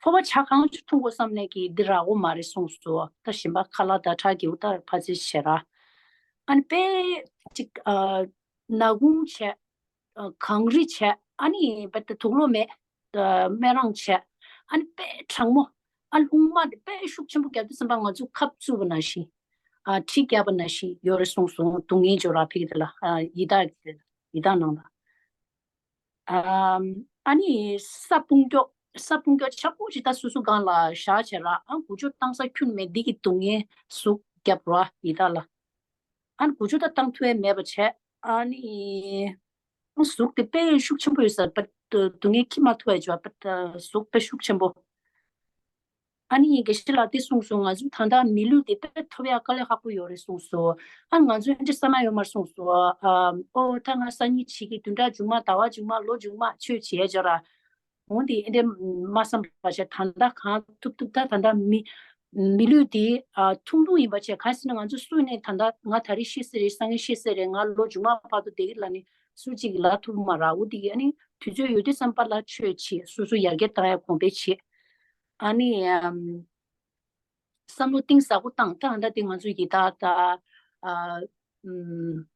ཕོར་པ་ཇ་གང་བྱུང་འཐུང་དགོས་བསམ་ནས་ཀྱི་འདི་རག་གོ་མ་རེད་གསུངས་སོ། ད་གཞན་པ་ཁ་ལག་དང་ཁྲག་གི་འུ་ད་ཕར་ཚུར་བྱས་ར། ཨ་ནི་དཔེ་གཅིག་ཨ་ནག་ཁུང་བྱས། ཨ་གངས་རི་བྱས། ཨ་ནི་དཔེ་ད་དུག་ལོག་མེད། ཨ་སྨན་རང་བྱས། ཨ་ནི་དཔེ་གྲང་མོ། ཨ་རླུང་མ་དེ་དཔེ་ཤུགས་ཆེན་པོ་བརྒྱབ་དུས་ཙམ་པ་ང་ཚོ་ཁབ་བཙུགས་པ་ནང་བཞིན། ཨ་གྲི་བརྒྱབ་པ་ནང་བཞིན་ཡོད་རེད་གསུངས་སོང་། སྡུག་བསྔལ་འཇོག་ར་ཕ་གི་དེ་ལ། ཨ་ཡི་དྭགས་ཀྱི་ཡི་དྭགས་ནང་ལ། ཨ་ཨ་ནི་ས་སྤུངས་སྐྱོག་ས་སྤུངས་སྐྱོག་ཆག་པོ་ཅིག་ད་སོ་སོ་སྒང་ལ་བཞག་བྱས་ར། ཨ་འགུལ་སྐྱོད་བཏང་ས་ཁྱོན་མེད། འདི་གི་སྡུག་བསྔལ་ཟུག་བརྒྱབ་ར་ཡི་དྭགས་ལ། ཨ་ནི་འགུལ་སྐྱོད་ད་བཏང་ཐུབ་ཡ་མེད་པ་བྱས། ཨ་ནི། ཨ་གཟུགས་དེ་དཔེ་ཤུགས་ཆེན་པོ་ཡོད་ས། པ་སྡུག་བསྔལ་འཁྱེར་མ་ཐུབ་པ་བྱས་པ། གཟུགས་དཔེ་ཤུགས་ཆེན་པོ། ཨ་ནི་དགེ་བཤེས་ལགས་དེ་གསུངས་སོང་། ང་ཚོ་ད་ལྟ་མི་ལུས་དེ་དཔེ་ཐོབ་ཡ་དཀའ་ལས་ཁག་པོ་ཡོད་རེད་གསུངས་སོང་། ཨ་ང་ཚོ་ཨེ་འདྲ་བསམ་ཡ་ཡོད་མ་རེད་གསུངས་སོང་། ཨ་ཨོ་ད་ང་སང་ཉིན་བྱེད་ཀྱི། བདུན་ཕྲག་མཇུག་མ། ཟླ་བ་མཇུག་མ། ལོ་མཇུག་མ་ཆོས་བྱེད་ཡ་ཅིག་ཡོད་ར། འོ་འདི་ཨེ་འདྲ་མ་བསམ་པ་བྱས། ད་ལྟ་གང་ཐུབ་ཐུབ་ད་ད་ལྟ་མི་མི་ལུས་འདི་ཨ་ཐུང་ཐུང་ཡིན་པ་བྱས། གང་ཟེར་ན་ང་ཚོ་སུ་ནས་ད་ལྟ་ང་ད་རེས་ཤི་སྲིད་རེད། སང་ཉིན་ཤི་སྲིད་རེད། ང་ལོ་མཇུག་མ་བར་དུ་བསྡད་ཀྱི་ལབ་ནས་སུ་གཅིག་གིས་ལབ་ཐུབ་མ་རེད། འོ་འདི་གི་ཨ་ནི་དུས་ཚོད་ཡོད་དུས་ཙམ་པ་ལ་ཆོས་བྱེད། སོ་སོ་ཡར་རྒྱས་བཏང་ཡ་གོང་འཕེལ་བྱེད། ཨ་ནི་ཨམ། བསམ་བློ་གཏིང་ཟབ་པོ་བཏང་། ད་ད་དེ་ང་ཚོ་ཡི་དྭགས་ད་ཨ་ཨམ།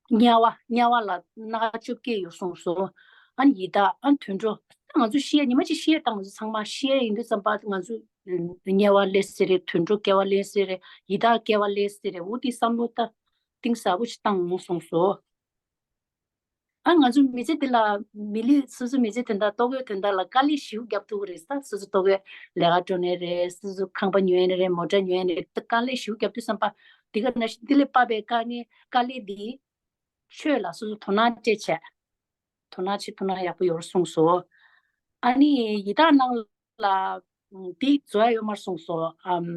དམྱལ་བ། དམྱལ་བ་ལ་སྣ་ཁ་བཅོ་བརྒྱད་ཡོད་གསུངས་སོ། ཨ་ནི་ཡི་དྭགས། ཨ་ནི་དུད་འགྲོ། ད་ང་ཚོ་ཤི་ཡ་ཉི་མ་གཅིག་ཤི་ཡ། ད་ང་ཚོ་ཚང་མ་ཤི་ཡ་ཡིན་དུས་ཙམ་པ་ང་ཚོ་དམྱལ་བ་སླེབས་སྲིད་རེད། དུད་འགྲོ་སྐྱེ་བ་ལེན་སྲིད་རེད། ཡི་དྭགས་སྐྱེ་བ་ལེན་སྲིད་རེད། འོ་དེ་བསམ་བློ་ད་གཏིང་ཟབ་པོ་ཞིག་བཏང་ཡོང་གསུངས་སོ། ཨ། ང་ཚོ་མི་ཚེ་འདི་ལ་མི་ལུས། སོ་སོ་མི་ཚེ་དོན་དག་ལྟོ་གོས་དོན་དག་ལ་དཀའ་ལས་ཞེ་པོ་རྒྱབ་ཐུབ་ཀྱི་རེད་ད། སོ་སོ་ལྟོ་གོས་ལས་ཀ་འགྲོ་ནའི་རེད། སོ་སོ་ཁང་པ་ཉོ་ཡ་ནའི་རེད། མོ་ཊ་ཉོ་ཡ་ནའི་རེད། དཀའ་ལས་ཞེ་པོ་རྒྱབ་དུས་ཙམ་པ། དེ་ག་ནང་བཞིན་འདི་ལས་ཕབ་པའི་དཀའ་ངལ། དཀའ་ལས་འདི་ཆོས་ལ་སོ་སོ་དོ་སྣང་སྤྲད་བྱས། དོ་སྣང་བྱེད། དོ་སྣང་ཡག་པོ་ཡོད་རེད་གསུངས་སོ། ཨ་ནི་ཡི་དྭགས་རྣམས་ལ་འདི་བཟོ་ཡ་ཡོད་མ་རེད་གསུངས་སོ། ཨམ།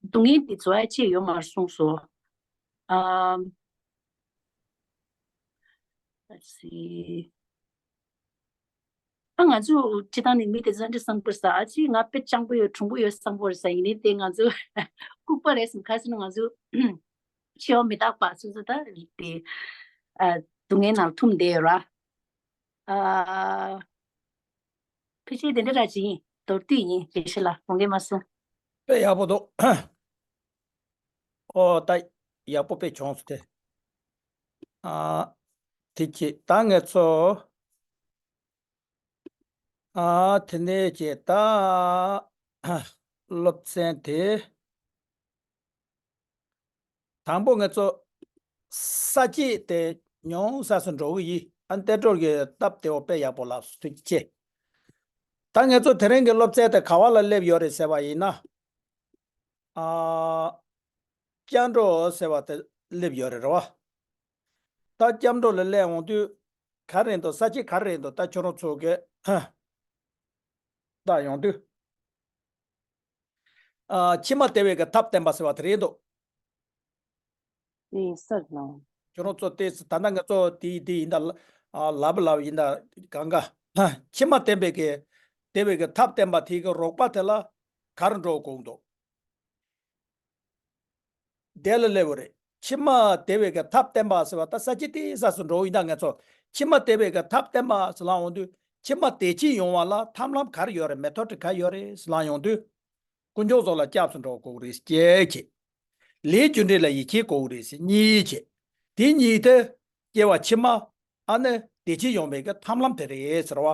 སྡུག་བསྔལ་འདི་བཟོ་ཡ་ཅི་ཡོད་མ་རེད་གསུངས་སོ། ཨམ། Let's see. ཨ། ང་ཚོ་སྤྱིར་བཏང་ནས་མི་དེ་ཚོ་འདྲ་བཟང་པོ་རེད་ཟེར། ཨ་ཅེ་ང་དཔེ་སྤྱང་པོ་ཡོད། གྲུང་པོ་ཡོད། བཟང་པོ་རེད་ཟེར། ཡིན་ནའི་དེ་ང་ཚོ་ལྐུགས་པ་རེད་ཟེར། ག་རེ་ཟེར་ན་ང་ཚོ་འཆི་བ་མི་རྟག་པ་སོ་སོ་ད་དེ། ཨ། སྡུག་བསྔལ་ནང་འཐིམ་བསྡད་ཡོད་ར། ཨ། ཕལ་ཆེར་དེ་འདྲ་ར་ཅིག་ཡིན། མདོར་བསྡུས་ཡིན། དགེ་བཤེས་ལགས་དགོངས་འགལ་མ་གསུང་། དཔེ་ཡག་པོ་འདུག་ཨོ། ད་ཡག་པོ་དཔེ་བྱུང་སོང་སྟེ། ཨ། དེ་ཁྱེད་ད་ངས་ཚོ། ཨ། དེ་ནས་ཁྱེད་ད་སློབ་ཚན་དེ། དང་པོ་ང་ཚོ་ས་བཅད་དེ་ཉུང་ས་སུ་འགྲོ་གི་ཡིན། ཨ། ཏེ་ཏྲོར་གྱི་སྟབས་བདེ་བོ་དཔེ་ཡག་པོ་ལབ་སོང་། ཐུགས་རྗེ་ཆེ། ད་ང་ཚོ་དེ་རིང་གི་སློབ་ཚན་དེ་ག་བ་ལ་སླེབས་ཡོད་རེད་ཟེར་བ་ཡིན་ན། ཨ། སྐྱབས་འགྲོ་ཟེར་བ་དེ་སླེབས་ཡོད་རེད། རེད་བ། ད་སྐྱབས་འགྲོ་ལ་སླེབས་འོང་དུས་ག་རེ་འདུག་ས་བཅད་ག་རེ་འདུག་ད་ཁྱོད་རང་ཚོ་གི་ད་ཡོང་དུས། ཨ། ཕྱི་མ་བདེ་བའི་གི་ཐབས་བསྟན་པ་ཟེར་བ་དེ་རེད་འདུག་དེ་ས་ནང་། ཁྱོད་རང་ཚོ་དེ་ད་ལྟ་ང་ཚོ་དེ་དེ་ཡིན་ད། ཨ། ལབ་ལབ་ཡིན་ད་གང་ག་ཕྱི་མ་བསྟན་པའི་གི་བདེ་བའི་གི་ཐབས་བསྟན་པ་དེ་གི་རོགས་པ་དེ་ལ་ག་རེ་འགྲོ་དགོས་འདུག་དེ་ལ་སླེབས་པ་རེད། ཕྱི་མ་བདེ་བའི་གི་ཐབས་བསྟན་པ་ཟེར་བ་ད་ས་བཅད་དེའི་ས་སུ་འགྲོ་ཡིན་ད། ང་ཚོ་ཕྱི་མ་བདེ་བའི་གི་ཐབས་བསྟན་པ་ཟེར་ལབ་འོང་དུས། ཕྱི་མ་བདེ་སྐྱིད་ཡོང་བ་ལ་ཐབས་ལམ་ག་རེ་ཡོད་རེད། མེ་ཐོད་ག་ཡོད་རེད་ཟེར་ལབ་ཡོང་དུས། དཀོན་མཆོག་གསུམ་ལ་སྐྱབས་སུ་འགྲོ་དགོས་རེད། སྐྱེ་ཁྱེད། ལས་རྒྱུ་འབྲས་ལ་ཡིད་ཆེས་དགོས་རེད། གཉིས་ཁྱེད། དེ་གཉིས་དེ་སྐྱེ་བ་ཕྱི་མ། ཨ་ནི་བདེ་སྐྱིད་ཡོང་བའི་གི་ཐབས་ལམ་དེ་རེད་ཟེར་བ།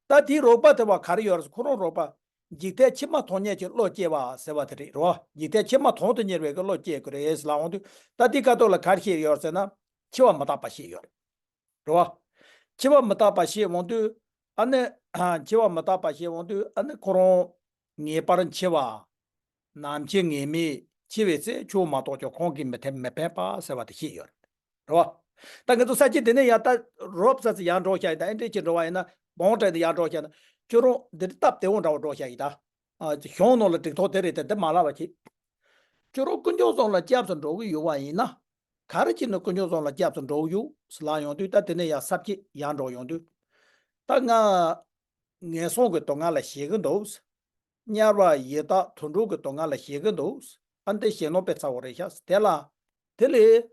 ད་དེའི་རོགས་པ་དེ་བ་ག་རེ་ཡོད་རེད། ཁོ་རང་རོགས་པ། འཇིག་རྟེན་ཕྱི་མ་མཐོང་མཁན་གྱི་བློ་སྐྱེ་བ་ཟེར་བ་དེ་རེད། རེད་བ། འཇིག་རྟེན་ཕྱི་མ་དོན་དུ་གཉེར་བའི་གི་བློ་སྐྱེ་དགོས་རེད་ཟེར་ལབ་འོང་དུས། ད་དེའི་ཁ་ཐོག་ལ་ག་རེ་བཤད་ཡོད་ཟེར་ན། འཆི་བ་མི་རྟག་པ་བཤད་ཡོད་རེད། རེད་བ། འཆི་བ་མི་རྟག་པ་བཤད་འོང་དུས། ཨ་ནི། འཆི་བ་མི་རྟག་པ་བཤད་འོང་དུས། ཨ་ནི་ཁོ་རང་ངེས་པར་འཆི་བ། ནམ་འཆི་ངེས་མེད། འཆི་བའི་ཚེ་འཆི་བ་མ་གཏོགས་ཀྱང་ཁོང་གིས་མི་འཐད་མི་ཕན་པ་ཟེར་བ་དེ་བཤད་ཡོད་རེད། རེད་བ། ད་ང་ཚོ་ས་བཅད་དེ་ནས་ཡར་ད་རོབ་ཙམ་ཙམ་ཡར་འགྲོ་བཞག་ཡིན་ད། ཨེ་འདྲས་ཅིག་འགྲོ་བ་ཡིན་ན། བོང་བྲེ་འདི་ཡར་འགྲོ་བཞག་ན། ཁྱོད་རང་འདི་སྟབས་བདེ་བོ་འདྲ་བོ་འགྲོ་བཞག་ཡིན་ད། ཨ། གཞུང་ནང་ལ་འགྲིག་ཐོག་དེ་རེད་དེ། དེ་མ་ལབ་པ་བྱེད། ཁྱོད་རང་དཀོན་མཆོག་གསུམ་ལ་སྐྱབས་སུ་འགྲོ་གི་ཡོད་པ་ཡིན་ན། ག་རེ་བྱས་ནས་དཀོན་མཆོག་གསུམ་ལ་སྐྱབས་སུ་འགྲོ་གི་ཡོད་ཟེར་ལབ་ཡོང་དུས། ད་དེ་ནས་ཡར་ས་བཅད་ཡར་འགྲོ་ཡོང་དུས། ད་ང་ངན་སོང་གི་སྡུག་བསྔལ་ལ་ཞེད་ཀྱི་འདུག་དམྱལ་བ་ཡི་དྭགས་དུད་འགྲོ་གི་སྡུག་བསྔལ་ལ་ཞེད་ཀྱི་འདུག་ཨ། འདི་ཞེད་སྣང་དཔེ་ཚ་བོ་རེད་ཤག་དེ་ལ། དེ་ལས།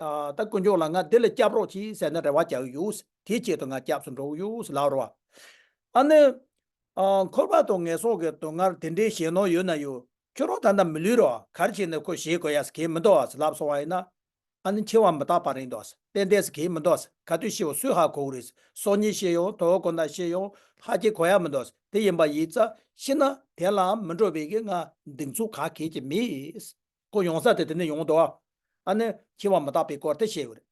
ཨ། ད་དཀོན་མཆོག་ལ་ང་འདི་ལས་སྐྱབས་རོགས་གྱིས་ཟེར་ནས་རེ་བ་རྒྱག་གི་ཡོད། དེའི་ཆེད་དུ་ང་སྐྱབས་སུ་འགྲོ་གི་ཡོད་ཟེར་ལབ་རེད་བ། ཨ་ནི། ཨ། འཁོར་བ་དང་ངན་སོང་གི་སྡུག་བསྔལ་དེ་འདྲའི་ཞེད་སྣང་ཡོད་ན་ཡང་། ཁྱོད་རང་ད་ལྟ་མི་ལུས་རེད་བ། ག་རེ་བྱས་ནས་ཁོ་ཞེད་དགོས་ཡ་ཟེར་གྱི་མི་འདུག་བ་ཟེར་ལབ་སོང་བ་ཡིན་ན། ཨ་ནི་འཆི་བ་མི་རྟག་པ་རེད་འདུག་བ་ཟེར། ཏན་ཏན་ཟེར་གྱི་མི་འདུག་བ་ཟེར། ག་དུས་ཤི་བ་སུས་ཧ་གོ་གི་རེད་ཟེར། སང་ཉིན་ཤི་ཡོང་། དོ་དགོང་དག་ཤི་ཡོང་། ཧ་ཅང་གོ་ཡ་མི་འདུག་བ་ཟེར། དེ་ཡིན་པ་ཡིན་ཙང་ཤི་ན་དེ་ལའང་མི་འགྲོ་བའི་གི་ང་གདེང་ཚོད་ག་གེ་ཅིག་མེད། ཁོ་ཡོང་ས་དེ་དེ་ནས་ཡོང་འདུག་བ། ཨ་ནི་འཆི་བ་མི་རྟག་པའི་སྐོར་དེ་བཤད་ཡོད་རེད།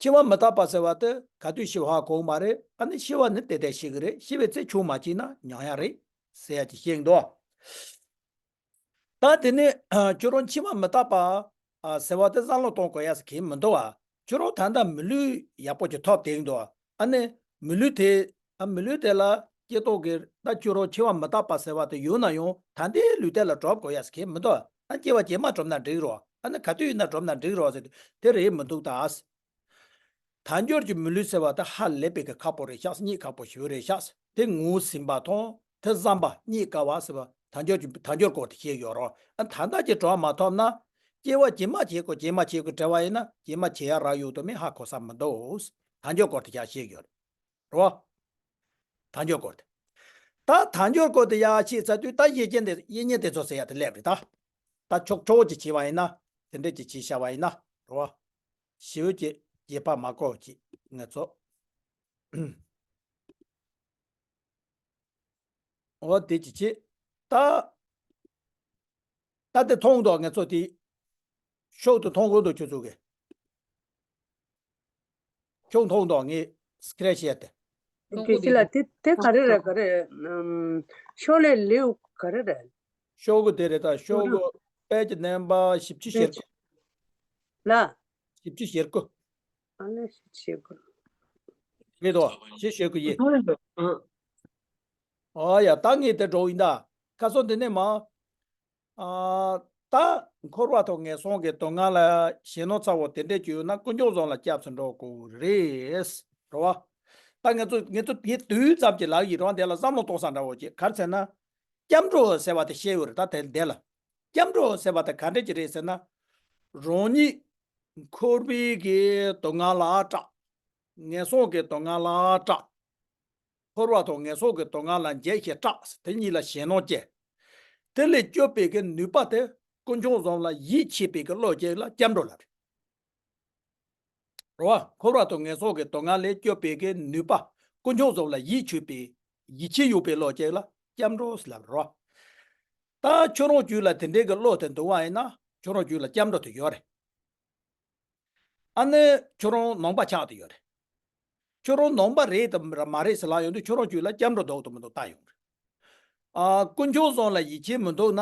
འཆི་བ་མི་རྟག་པ་ཟེར་བ་དེ་ག་དུས་ཤི་བ་ཧ་གོ་གི་མ་རེད། ཨ་ནི་ཤི་བ་ནི་དེ་དེ་ཤི་གི་རེད། ཤི་བའི་ཚེ་ཆུང་མ་བྱས་ན་མྱང་ཡ་རེད་ཟེར་ཡ་ཅིག་བཤད་ཀྱི་འདུག་བ། ད་དེ་ནས་ཁྱོད་རང་འཆི་བ་མི་རྟག་པ་ཟེར་བ་དེ་བསམ་བློ་གཏོང་དགོས་ཡ་ཟེར་གྱི་མི་འདུག་བ། ཁྱོད་རང་ད་ལྟ་མི་ལུས་ཡག་པོ་ཅིག་ཐོབ་བསྡད་ཀྱི་འདུག་བ། ཨ་ནི་མི་ལུས་དེ། ཨ། མི་ལུས་དེ་ལ་སྐྱེ་ཐོག་གི་ད་ཁྱོད་རང་འཆི་བ་མི་རྟག་པ་ཟེར་བ་དེ་ཡོད་ན་ཡང་ད་ལྟའི་ལུས་རྟེན་ལ་གྲོབ་དགོས་ཡ་ཟེར་གྱི་མི་འདུག་ཨ། སྐྱེ་བ་རྗེས་མ་གྲོབ་ན་འགྲིག་རོགས། ཨ་ནི་ག་དུས་ཡིན་ན་གྲོབ་ན་འགྲིག་རོགས་ཟེར་དུས་དེ་རེད་མི་འདུག་ད། དལ་འབྱོར་གྱི་མི་ལུས་ཟེར་བ་དེ་ཧ་ལས་པའི་གི་ཁག་པོ་རེད་ཤག་རྙེད་ཁག་པོ་ཞེ་པོ་རེད་ཤག་དེ་ངོས་ཟིན་པ་དང་དེ་བསམ་པ་རྙེད་དཀའ་བ་ཟེར་བ། དལ་འབྱོར་གྱི། དལ་འབྱོར་སྐོར་དེ་བཤད་ཡོད་རོགས། ཨ། ད་ལྟ་ཅིག་གྲོངས་མ་ཐུབ་ན། སྐྱེ་བ་རྗེས་མ་བྱེད་དགོས་རྗེས་མ་བྱེད་དགོས་དྲི་བ་ཡིན་ན། རྗེས་མ་བྱེད་ཡ་རག་ཡོད་དོ་མེད་ཧ་གོ་ས་མི་འདུག་དལ་འབྱོར་སྐོར་དེ་ཡང་བཤད་ཡོད་རེད་བ། དལ་འབྱོར་སྐོར་དེ། ད་དལ་འབྱོར་སྐོར་དེ་ཡང་བཤད་ཚར་དུས་ད་གཞས་ཅན་དེ། གཞས་ཉན་དེ་ཚོ་ཟེར་ཡ་དེ་སླེབས་རེད་ད། ད་ཆོག་ཆོག་ཅིག་བྱས་པ་ཡིན་ན། དེ་འདྲས་ཅིག་བྱས་བཞག་པ་ཡིན་ན་རེད་བ། ཞེ་པོ་ཅིག་རྗེས་དཔག་མ་དགོས་ཅིག་ང་ཚོ། འོ་དེ་ཅིག་བྱེད། ད། ད་དེ་མཐོང་འདུག་ང་ཚོ་དེ། ཤོག་དེ་མཐོང་གི་འདུག་ཁྱོད་ཚོ་གིས། ཤོག་མཐོང་འདུག་ངས་ ཁྱེད་རང་བཤད་དེ། ཀྲུང་གོ་དེ་ལ་དེ་དེ་ག་རེ་རེད་ག་རེ། ཨམ། ཤོག་ལྷེ་ལེའུ་ག་རེ་རེད། ཤོག་གུ་དེ་རེད་ད། ཤོག་གུ་དཔེ་གི་རྣམ་པ་བཞི་བཅུ་ཞེ་དགུ། ལ། བཞི་བཅུ་ཞེ་དགུ། ཨ་ལས་བཞི་བཅུ་ཞེ་དགུ། རེད་དོ། བཞི་བཅུ་ཞེ་དགུ་ཡིན། ཨ་ཡ། ད་ངས་དེ་འགྲོ་ཡིན་ད། ཁ་སང་དེ་ནས་མ། ཨ། ད་འཁོར་བ་དང་ངན་སོང་གི་སྡུག་བསྔལ་ལ་ཞེད་སྣང་ཚ་བོ་དེ་འདྲས་བྱུང་ན་ཀུན་འབྱུང་བཟང་ལ་སྐྱབས་སུ་འགྲོ་དགོས་རེད། རེད་བ། ད་ང་ཚོ་ང་ཚོ་དེ་དུས་ཙམ་གྱི་ལག་ཡིག་རང་དེ་ལ་བསམ་བློ་གཏོང་ས་འདྲ་བོ་ཅིག་ག་རེ་ཟེར་ན། སྐྱབས་འགྲོ་ཟེར་བ་དེ་བཤད་ཡོད་རེད་ད། དེ་འདི་ལ། སྐྱབས་འགྲོ་ཟེར་བ་དེ་ག་འདྲ་ཅིག་རེད་ཟེར་ན། རང་ཉིད་འཁོར་བའི་གི་སྡུག་བསྔལ་ལ་སྐྲག་ངན་སོང་གི་སྡུག་བསྔལ་ལ་སྐྲག་འཁོར་བ་དང་ངན་སོང་གི་སྡུག་བསྔལ་ལ་འཇིགས་ཤིང་སྐྲག་དེ་གཉིས་ལ་ཞེད་སྣང་སྐྱེ། དེ་ལས་སྐྱོབ་པའི་གི་ནུས་པ་དེ་ཀུན་འབྱུང་བཟང་ལ་ཡིད་ཆེས་པའི་གི་བློ་སྐྱེ་ལ་སྐྱབས་འགྲོ་ལབ་རེད། རེད་བ། འཁོར་བ་དང་ངན་སོང་གི་སྡུག་བསྔལ་ལས་སྐྱོབ་པའི་གི་ནུས་པ། ཀུན་འབྱུང་བཟང་ལ་ཡིད་ཆེས་པའི། ཡིད་ཆེས་ཡོད་པའི་བློ་ཅིག་ལ་སྐྱབས་འགྲོ་ཟེར་ལབ་རོ། ད་ཁྱོད་རང་རྒྱུད་ལ་དེ་འདྲའི་གི་བློ་དེ་འདུག་བ་ཡིན་ན་ཁྱོད་རང་རྒྱུད་ལ་སྐྱབས་འགྲོ་དེ་ཡོད་རེད། ཨ་ནི་ཁྱོད་རང་ནང་པ་ཆགས་དེ་ཡོད་རེད། ཁྱོད་རང་ནང་པ་རེད་དམ་མ་རེད་ཟེར་ལབ་ཡོང་དུས་ཁྱོད་རང་རྒྱུད་ལ་སྐྱབས་འགྲོ་འདུག་དང་མི་འདུག་ལྟ་ཡོང་རེད། ཨ། ཀུན་འབྱུང་བཟང་ལ་ཡིད་ཆེས་མི་འདུག་ན་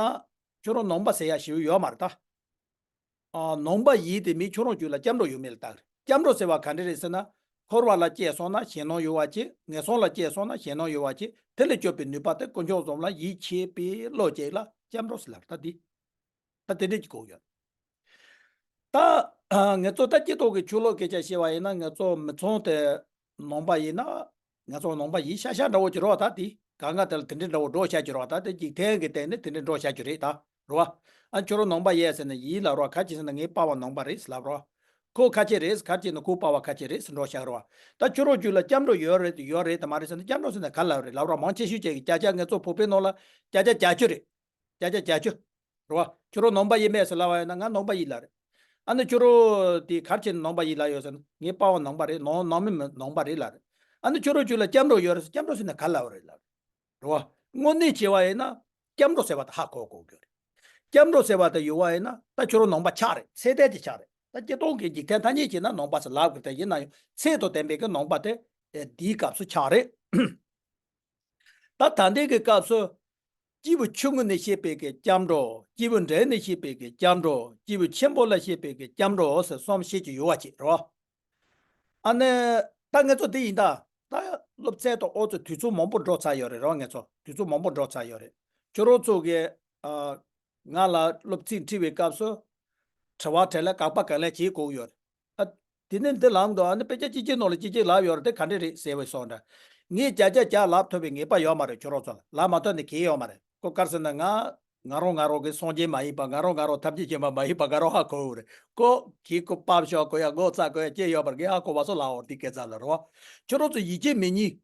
ཁྱོད་རང་ནང་པ་ཟེར་ཡ་ཞེ་པོ་ཡོད་མ་རེད་ད། ཨ། ནང་པ་ཡིན་དེ་མིན་ཁྱོད་རང་རྒྱུད་ལ་སྐྱབས་འགྲོ་ཡོད་མེད་ལ་བལྟ་གི་རེད། སྐྱབས་འགྲོ་ཟེར་བ་ག་འདྲ་རེད་ཟེར་ན། འཁོར་བ་ལ་སྐྱེས་སོང་ན་ཞེད་སྣང་ཡོད་པ་ཅིག་ངན་སོང་ལ་སྐྱེས་སོང་ན་ཞེད་སྣང་ཡོད་པ་ཅིག་དེ་ལས་སྐྱོབ་པའི་ནུས་པ་དེ་ཀུན་འབྱུང་བཟང་ལ་ཡིད་ཆེས་པའི་བློ་ཅིག་ལ་སྐྱབས་འགྲོ་ཟེར་ལབ་ད་འདི། ད་དེ་འདྲས་ཀྱི་གོ་ཡོད། ད་ང་ཚོ་ད་སྤྱི་ཚོགས་ཀྱི་ཆོས་ལུགས་སྐད་ཆ་བཤད་པ་ཡིན་ན་ང་ཚོ་མི་ཚང་དེ་ནང་པ་ཡིན་ན། ང་ཚོ་ནང་པ་ཡིན་ཤག་ཤག་འདྲ་བོ་ཅིག་རེད་བ། ད་དེ་གང་ག་དེ་ལ་དེ་འདྲའི་འདྲ་བོ་འགྲོ་ཤག་ཅིག་རེད་བ། ད་དེ་འཇིག་རྟེན་གྱི་སྟེང་ནས་དེ་འདྲའི་འགྲོ་ཤག་ཅིག་རེད་ད། རེད་བ། ཨ། ཁྱོད་རང་ནང་པ་ཡིན་ཟེར་ན་ཡིན་ལབ་རོགས། ག་ཅི་ཟེར་ན་ངའི་པ་ཕ་ནང་པ་རེད་ཟེར་ལབ་རོགས། ཁོ་ཁ་ཆེ་རེད། ག་ཅི་ན་ཁོའི་པ་ཕ་ཁ་ཆེ་རེད་ཟེར་འགྲོ་ཤག་རེད་བ། ད་ཁྱོད་རང་རྒྱུད་ལ་སྐྱབས་འགྲོ་ཡོད་རེད་ཡོད་རེད་དམ་མ་རེད་ཟེར་ན་སྐྱབས་འགྲོ་ཟེར་ན་ག་ལབ་རེད་ལབ་རོགས། མང་ཆེ་ཤོས་ཅིག་གིས་བརྒྱ་ཆ་ང་ཚོ་བོད་པའི་ནང་ལ་བརྒྱ་ཆ་བརྒྱད་ཅུ་རེད། བརྒྱ་ཆ་བརྒྱད་ཅུ། རེད་བ། ཁྱོད་རང་ནང་པ་ཡིན་མེད་ཟེར་ལབ་པ་ཡིན་ན་ང་ནང་པ་ཡིན་ལབ་རེད། ཨ་ནི་ཁྱོད་རང་དེ་ག་རེ་བྱས་ནས་ནང་པ་ཡིན་ལབ་ཡོད་ཟེར་ན་ངའི་པ་ཕ་ནང་པ་རེད། ནང་ནང་མི་མི་ནང་པ་རེད་ལབ་རེད། ཨ་ནི་ཁྱོད་རང་རྒྱུད་ལ་སྐྱབས་འགྲོ་ཡོད་རེད་ཟེར། སྐྱབས་འགྲོ་ཟེར་ན་ག་ལབ་རེད་ལབ་རེད། རེད་བ། དངོས་གནས་བྱས་པ་ཡིན་ན་སྐྱབས་འགྲོ་ཟེར་བ་དེ་ཧ་གོ་དགོས་ཀྱི་རེད། སྐྱབས་འགྲོ་ཟེར་བ་དེ་ཡོད་པ་ཡིན་ན་ད་ཁྱོད་རང་ནང་པ་ཆགས་རེད། ཚད་ལྡན་དེ་ཆགས་རེད། ད་སྤྱིར་བཏང་གི་འཇིག་རྟེན་ཐ་སྙད་བྱས་ན་ནང་པ་ཟེར་ལབ་དགོས་དེ་ཡིན་ན་ཡང་ཚད་དང་ལྡན་པའི་གི་ནང་པ་དེ་འདིའི་སྐབས་སུ་ཆགས་རེད། ད་ད་ལྟའི་གི་སྐབས་སུ། སྐྱེས་བུ་ཆུང་ངུ་ནས་བཤད་པའི་གི་སྐྱབས་འགྲོ། སྐྱེས་བུ་འབྲིང་ནས་བཤད་པའི་གི་སྐྱབས་འགྲོ། སྐྱེས་བུ་ཆེན་པོ་ལ་བཤད་པའི་གི་སྐྱབས་འགྲོ་ཟེར་གསུམ་བཤད་ཀྱི་ཡོད་པ་ཅིག་རེད་བ། ཨ་ནི། ད་ང་ཚོ་འདི་ཡིན་ད། ད་སློབ་ཚན་དང་ཨོ་ཚོ་དུས་ཚོད་མང་པོ་འགྲོ་ཚར་ཡོད་རེད་རོ། ང་ཚོ་དུས་ཚོད་མང་པོ་འགྲོ་ཚར་ཡོད་རེད། ཁྱོད་རང་ཚོ་གི། ཨ། ང་ལ་སློབ་ཚན་ཁྲིད་པའི་སྐབས་སུ། དྲི་བ་དྲིས་ལན་ག་པ་ག་ལེར་བྱེད་དགོས་ཡོད་རེད། ཨ། དེ་ནས་འདི་ལབ་འདུག་ཨ་ནི་དཔེ་ཆ་གཅིག་གཅིག་ནང་ལ་གཅིག་གཅིག་ལབ་ཡོད་རེད། དེ་ག་འདྲ་རེད་ཟེར་བའི་སོང་འདྲ། ངས་བརྒྱ་ཆ་བརྒྱ་ལབ་ཐུབ་པའི་ངེས་པ་ཡོད་མ་རེད། ཁྱོད་རང་ཚོ་ལ་ལབ་མ་ཐུབ་ནས་གལ་ཡོད་མ་རེད། ཁོ་ག་རེ་ཟེར་ན་ང་ང་རང་ང་རང་གི་སངས་རྒྱས་མ་ཡིན་པ། ང་རང་ང་རང་ཐམས་ཅད་མཁྱེན་པ་མ་ཡིན་པ་ང་རང་ཧ་གོ་གི་རེད། ཁོ་གིས་ཁོ་ཕམ་ཤོག་གོ་ཡ་ངོ་ཚ་གོ་ཡ་ཅི་ཡོད་པར་ངས་ཧ་གོ་བ་སོགས་ལབ་འོར་དེ་སྐད་ཆ་ལ་རོ། ཁྱོད་རང་ཚོ་ཡིད་ཆེས་མི་ཉན།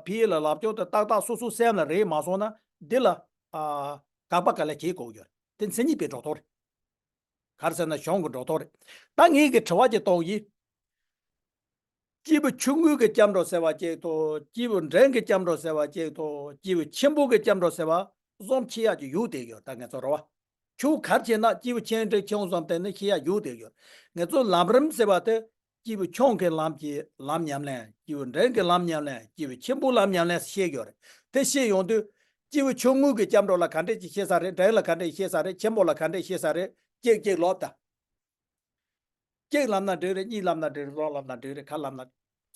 ཕ་གི་ལ་ལབ་ཆོག་དེ་ཏག་ཏག་སོ་སོའི་སེམས་ལ་རེད་མ་སོང་ན་འདི་ལ་ཨ་དགག་པ་ག་ལེར་བྱེད་དགོས་ཡོད་རེད། དེ་མཚན་ཉིད་པའི་སྒྲོ་འདོགས་རེད། ག་རེ་ཟེར་ན་གཞུང་གི་སྒྲོ་འདོགས་རེད། ད་ངས་གི་དྲི་བ་ཅིག་གཏོང་ཡིན། སྐྱེས་བུ་ཆུང་ངུ་གི་སྐྱབས་འགྲོ་ཟེར་བ་གཅིག་དང་། སྐྱེས་བུ་འབྲིང་གི་སྐྱབས་འགྲོ་ཟེར་བ་གཅིག་དང་། སྐྱེས་བུ་ཆེན་པོ་གི་སྐྱབས་འགྲོ་ཟེར་བ་གསུམ་ཕྱེ་ཡག་ཅིག་ཡོད་དེ་ཡོད། ད་ང་ཚོ་རེད་བ། ཁྱོད་ག་རེ་བྱས་ན་སྐྱེས་བུ་ཆེན་འབྲིང་ཆུང་གསུམ་དེ་ནི་ཤེས་ཡག་ཡོད་དེ་ཡོད། ང་ཚོ་ལམ་རིམ་ཟེར་བ་དེ་སྐྱེས་བུ་ཆུང་གི་ལམ་གྱི་ལམ་ཉམས་ལེན། སྐྱེས་བུ་འབྲིང་གི་ལམ་ཉམས་ལེན། སྐྱེས་བུ་ཆེན་པོའི་ལམ་ཉམས་ལེན་ཤེས་ཡོད་རེད། དེ་ཤེས་ཡོང་དུས་སྐྱེས་བུ་ཆུང་ངུ་གི་སྐྱབས་འགྲོ་ལ་ག་འདྲས་ཅིག་ཤེས་ས་རེད། འབྲིང་ལ་ག་འདྲས་ཤེས་ས་རེད། ཆེན་པོ་ལ་ག་འདྲས་ཤེས་ས་རེད། གཅིག་གཅིག་ལབ་ད། གཅིག་ལབ་ན་འགྲིག་རེད། གཉིས་ལབ་ན་འགྲིག་རེད། གསུམ་ལབ་ན་འགྲིག་རེད། ག་ལབ་ན།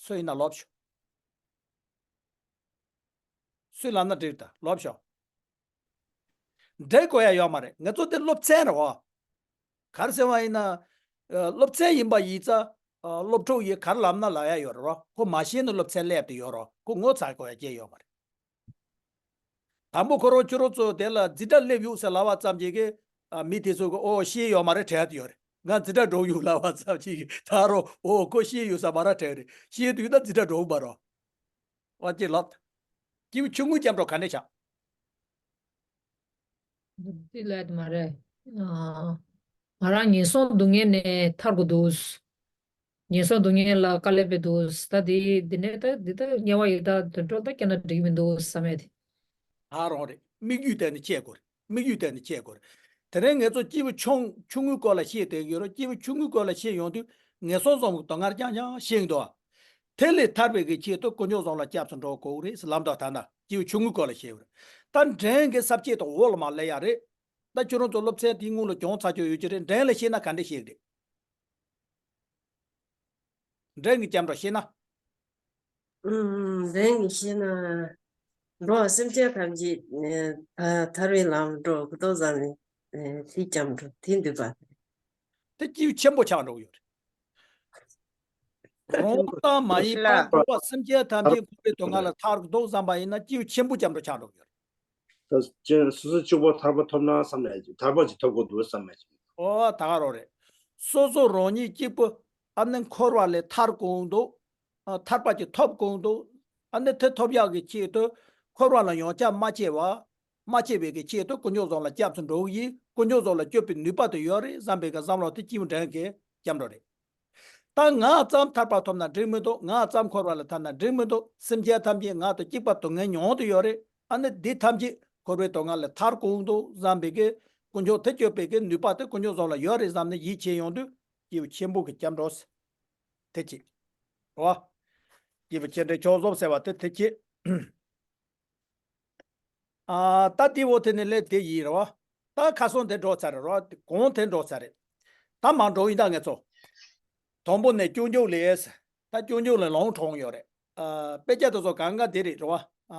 སུ་ཡིན་ན་ལབ་ཤོག་སུས་ལབ་ན་འགྲིག་ད་ལབ་ཤོག་འགྲིག་དགོས་ཡ་ཡོད་མ་རེད། ང་ཚོ་དེ་སློབ་ཚན་རེད་བ། ག་རེ་ཟེར་བ་ཡིན་ན། ཨ། སློབ་ཚན་ཡིན་པ་ཡིན་ཙང་། ཨ། སློབ་ཕྲུག་ཡིས་ག་རེ་ལབ་ན་ལབ་ཡ་ཡོད་རེད་བ། ཁོ་མ་ཤེས་ན་སློབ་ཚན་སླེབས་དེ་ཡོད་རེད་བ། ཁོ་ངོ་ཚ་དགོས་ཡ་ཅི་ཡོད་མ་རེད། དང་པོ་ཁོ་རང་ཁྱོད་རང་ཚོ་དེ་ལ་འཛིན་གྲྭ་སླེབས་ཡོད་ཟེར་ལབ་པ་ཙམ་གྱིས་ཀྱི། ཨ། མི་དེ་ཚོ་གི་ཨོ་ཤེས་ཡོད་མ་རེད་དྲན་ཡོད་རེད། ང་འཛིན་གྲྭ་འགྲོ་ཡོད་ལབ་པ་ཙམ་གྱིས་ཀྱི་ད་རུང་ཨོ་ཁོ་ཤེས་ཡོད་ས་མ་རེད་དྲན་རེད། ཤེས་ཡོད་དུས་ན་འཛིན་གྲྭ་འགྲོ་ཡོད་མ་རེད། ཨོ་ཅི་ལབ། སྐྱེས་བུ་ཆུང་ངུའི་སྐྱབས་འགྲོ་ག་འདྲས་བྱ། འདི་ལས་མ་རེད། ཨ། ང་རང་ངན་སོང་སྡུག་བསྔལ་ནས་ཐར་དགོས་འདུག་ངན་སོང་སྡུག་བསྔལ་ལ་དཀའ་ལས་འཕེལ་འདུག་ད་འདི་འདི་ནས་ད་འདི་ད་དམྱལ་བ་ཡི་དྭགས་དུད་འགྲོ་ད་སྐྱེས་ན་འགྲིག་མི་འདུག་བསམ་ཡས་དེ། ད་རང་རེད། དམིགས་ཡུལ་དེ་ནི་བྱེད་དགོས་རེད། དམིགས་ཡུལ་དེ་ནི་བྱེད་དགོས་རེད། དེ་རིང་ངེད་ཚོ་སྐྱེས་བུ་ཆུང་ཆུང་ངུའི་སྐོར་ལ་བཤད་བསྡད་ཀྱི་ཡོད་རེད། སྐྱེས་བུ་ཆུང་ངུའི་སྐོར་ལ་བཤད་ཡོང་དུས་ངན་སོང་གསུམ་གྱི་སྡུག་བསྔལ་རྐྱང་རྐྱང་བཤད་ཀྱི་འདུག་ཨ། དེ་ལས་ཐར་བའི་གི་ཆེད་དུ་དཀོན་མཆོག་གསུམ་ལ་སྐྱབས་སུ་འགྲོ་དགོས་རེད་ཟེར། ལམ་དང་ཐ་ན་སྐྱེས་བུ་ཆུང་ངུའི་སྐོར་ལ་བཤད་པ་རེད། ད་འགྲན་གྱི་ས་བཅད་དང་འོག་ལ་མ་སླེབས་ཡ་རེད། ད་ཁྱོད་རང་ཚོ་སློབ་ཚན་དེའི་སྔོན་ལ་སྦྱོང་ཚར་ཆོག་ཡོད་ཀྱི་རེད། འགྲན་ལ་ཤེས་ན་ག་འདྲ་ཤེས་ཀྱི་རེད། འགྲན་གྱི་སྐྱབས་འགྲོ་ཤེས་ན། ཨུམ། འགྲན་གྱི་ཤེས་ན། འགྲོ་བ་སེམས་ཅན་ཐམས་ཅད་ཨེ་ཐ་ཐར་བའི་ལམ་འགྲོ་ཀུན་རྟོག་བཟང་ནས་ཨེ་དེ་སྐྱབས་འགྲོ་དེ་འདུས་པ། དེ་སྐྱེས་བུ་ཆེན་པོ་ཆགས་འགྲོ་གི་ཡོད་རེད། རང་དང་མ་ཡིན་པར་འགྲོ་བ་སེམས་ཅན་ཐམས་ཅད་འཁོར་བའི་སྡུག་བསྔལ་ལས་ཐར་དགོས་བསམ་པ་ཡིན་ན་སྐྱེས་བུ་ཆེན་པོ་སྐྱབས་འགྲོ་ཆགས་འགྲོ་གི་ཡོད་རེད། ད་ཅན་སོ་སོ་གཅིག་པོ་ཐར་པ་ཐོབ་ན་བསམ་ནས་ཐར་པ་ཅིག་ཐོབ་དགོས་འདུག་བསམ་ནས། ཨོ་ད་ག་རང་རེད། སོ་སོ་རང་ཉིད་གཅིག་པུ་ཨ་ནི་འཁོར་བ་ལས་ཐར་དགོས་འདུག་ཨ་ཐར་པ་ཅིག་ཐོབ་དགོས་འདུག་ཨ་ནི་དེ་ཐོབ་ཡག་གི་ཆེད་དུ་འཁོར་བ་ལ་ཡང་བསྐྱར་མ་སྐྱེ་བ། མ་སྐྱེ་བའི་གི་ཆེད་དུ་དཀོན་མཆོག་གསུམ་ལ་སྐྱབས་སུ་འགྲོ་གི་ཡིན། དཀོན་མཆོག་གསུམ་ལ་སྐྱོབ་པའི་ནུས་པ་དེ་ཡོད་རེད་བསམ་པའི་གི་བསམ་བློ་དེ་སྐྱེས་བུ་འགྲན་གྱི་སྐྱབས་འགྲོ་རེད། ད་ང་ཙམ་ཐར་པ་ཐོབ་ན་འགྲིག་མི་འདུག་ང་ཙམ་འཁོར་བ་ལས་ཐར་ན་འགྲིག་མི་འདུག་སེམས་ཅན་ཐམས་ཅད་ང་དང་གཅིག་པ་སྡུག་བསྔལ་མྱོང་དུ་ཡོད་རེད། ཨ་ནི་འདི་ཐམས་ཅད་འཁོར་བའི་སྡུག་བསྔལ་ལས་ཐར་དགོས་འདུག་བསམ་པའི་གི་དཀོན་མཆོག་དེ་སྐྱོབ་པའི་གི་ནུས་པ་དེ་དཀོན་མཆོག་གསུམ་ལ་ཡོད་རེད་བསམ་ནས་ཡིད་ཆེས་ཡོང་དུས་སྐྱེས་བུ་ཆེན་པོ་གི་སྐྱབས་འགྲོ་ཟེར། དེ་གཅིག་རེད་བ། སྐྱེས་བུ་ཆེ་འབྲིང་ཆུང་གསུམ་ཟེར་བ་དེ་དེ་གཅིག་ཨ། ད་དེ་འོ་དེ་ནས་སླེབས་དེ་ཡིན་རེད་བ། ད་ཁ་སང་དེ་འགྲོ་ཚར་རེད་བ། གོང་དེ་འགྲོ་ཚར་རེད། ད་མར་འགྲོ་ཡིན་ད་ངེད་ཚོ། དང་པོ་ནས་སྐྱོན་བརྗོད་ལས། ད་སྐྱོན་བརྗོད་ལས་ལོང་གྲོང་ཡོད་རེད། ཨ། དཔེ་ཆ་དེ་ཚོ་གང་ག་དེ་རེད་རེད་བ། ཨ།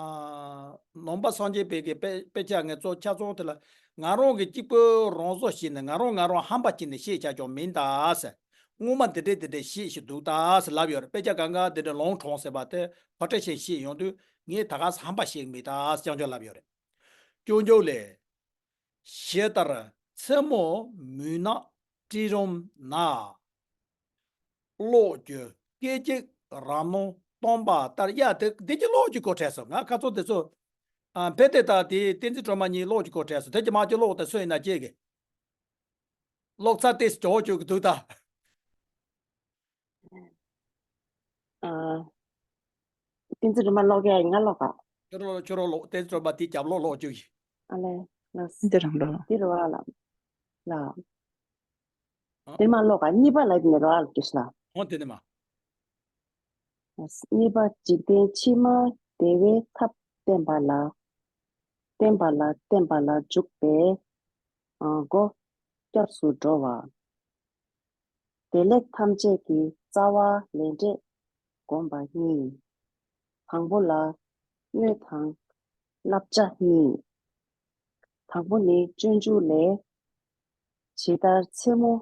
ནང་པ་སངས་རྒྱས་པའི་གི་དཔེ་དཔེ་ཆ་ངེད་ཚོ་ཆ་ཚང་དེ་ལ་ང་རང་གི་གཅིག་པུ་རང་བཟོ་བྱས་ནས་ང་རང་ང་རང་ཧམ་པ་བྱས་ནས་བཤད་བྱ་ཆོག་མིན་ད་ཟེར། སྔོན་མ་འདི་འདྲས་འདི་འདྲས་བཤད་ཞིག་འདུག་ད་ཟེར་ལབ་ཡོད་རེད། དཔེ་ཆ་གང་ག་འདི་འདྲས་ལོང་གྲོང་ཟེར་བ་དེ་ཕོ་ཊ་ཤན་བཤད་ཡོང་དུས་ངས་ད་ག་ས་ཧམ་པ་བཤད་གི་མེད་ད་ཟེར་ཀྱང་ཀྱང་ལབ་ཡོད་རེད། སྐྱོན་བརྗོད་ལས། ཞེས་ལྟར་མཚན་མོ་མུན་ནག་སྤྲིན་རུམ་ན། གློག་གི་སྐད་ཅིག་རང་སྣང་སྟོང་པ་ལྟར། ཡ་དེ་འདི་ཀྱི་གློག་གི་སྐོར་དྲན་སོང་། ང་ཁ་ཚོ་དེ་ཚོ། ཨ། ཕེ་ཏེ་དང་དེ་བསྟན་འཛིན་སྒྲོལ་མ་གཉིས་གློག་གི་སྐོར་དྲན་སོང་། དེ་ཀྱི་མ་ཀྱི་གློག་དེ་སུ་ཡིན་ན་ཅེས་གི། ཀློག་ཚར་ཏེ་ཇོ་བོ་ཅོ་གི་འདུག་ད། ཨ། བསྟན་འཛིན་སྒྲོལ་མ་ཀློག་ཡ་ཡིན་ང་ཀློག་ག་ཁྱོད་རང་ཁྱོད་རང་ཀློག་བསྟན་འཛིན་སྒྲོལ་མ་དེ་རྒྱབ་ལོག་ཀློག་རྒྱུ་ཡིན། ཨ་ལེ། ལགས། འདི་རང་ཀློག་དེ་རུ་བ་ལ། ལ། ཨ། དེ་མ་ཀློག་ག་གཉིས་པ་ལ་ཡིན་རོགས་ལ་ཀྱིས་ལ། འོ་དེ་ནི་མ། གཉིས་པ་འཇིག་རྟེན་ཕྱི་མ་བདེ་བའི་ཐབས་བསྟན་པ་ལ། བསྟན་པ་ལ་བསྟན་པ་ལ་འཇུག་པའི་སྒོ་སྐྱབས་སུ་འགྲོ་བ། བདེ་ལེགས་ཐམས་ཅད་ཀྱི་རྩ་བ་ལས་འབྲས་བསྒོམ་པ་གཉིས། དང་པོ་ལ་དངོས་དང་བསླབ་བྱ་གཉིས། དང་པོ་ནི་སྤྱོད་འཇུག་ལས། ཇི་ལྟར་མཚན་མོ་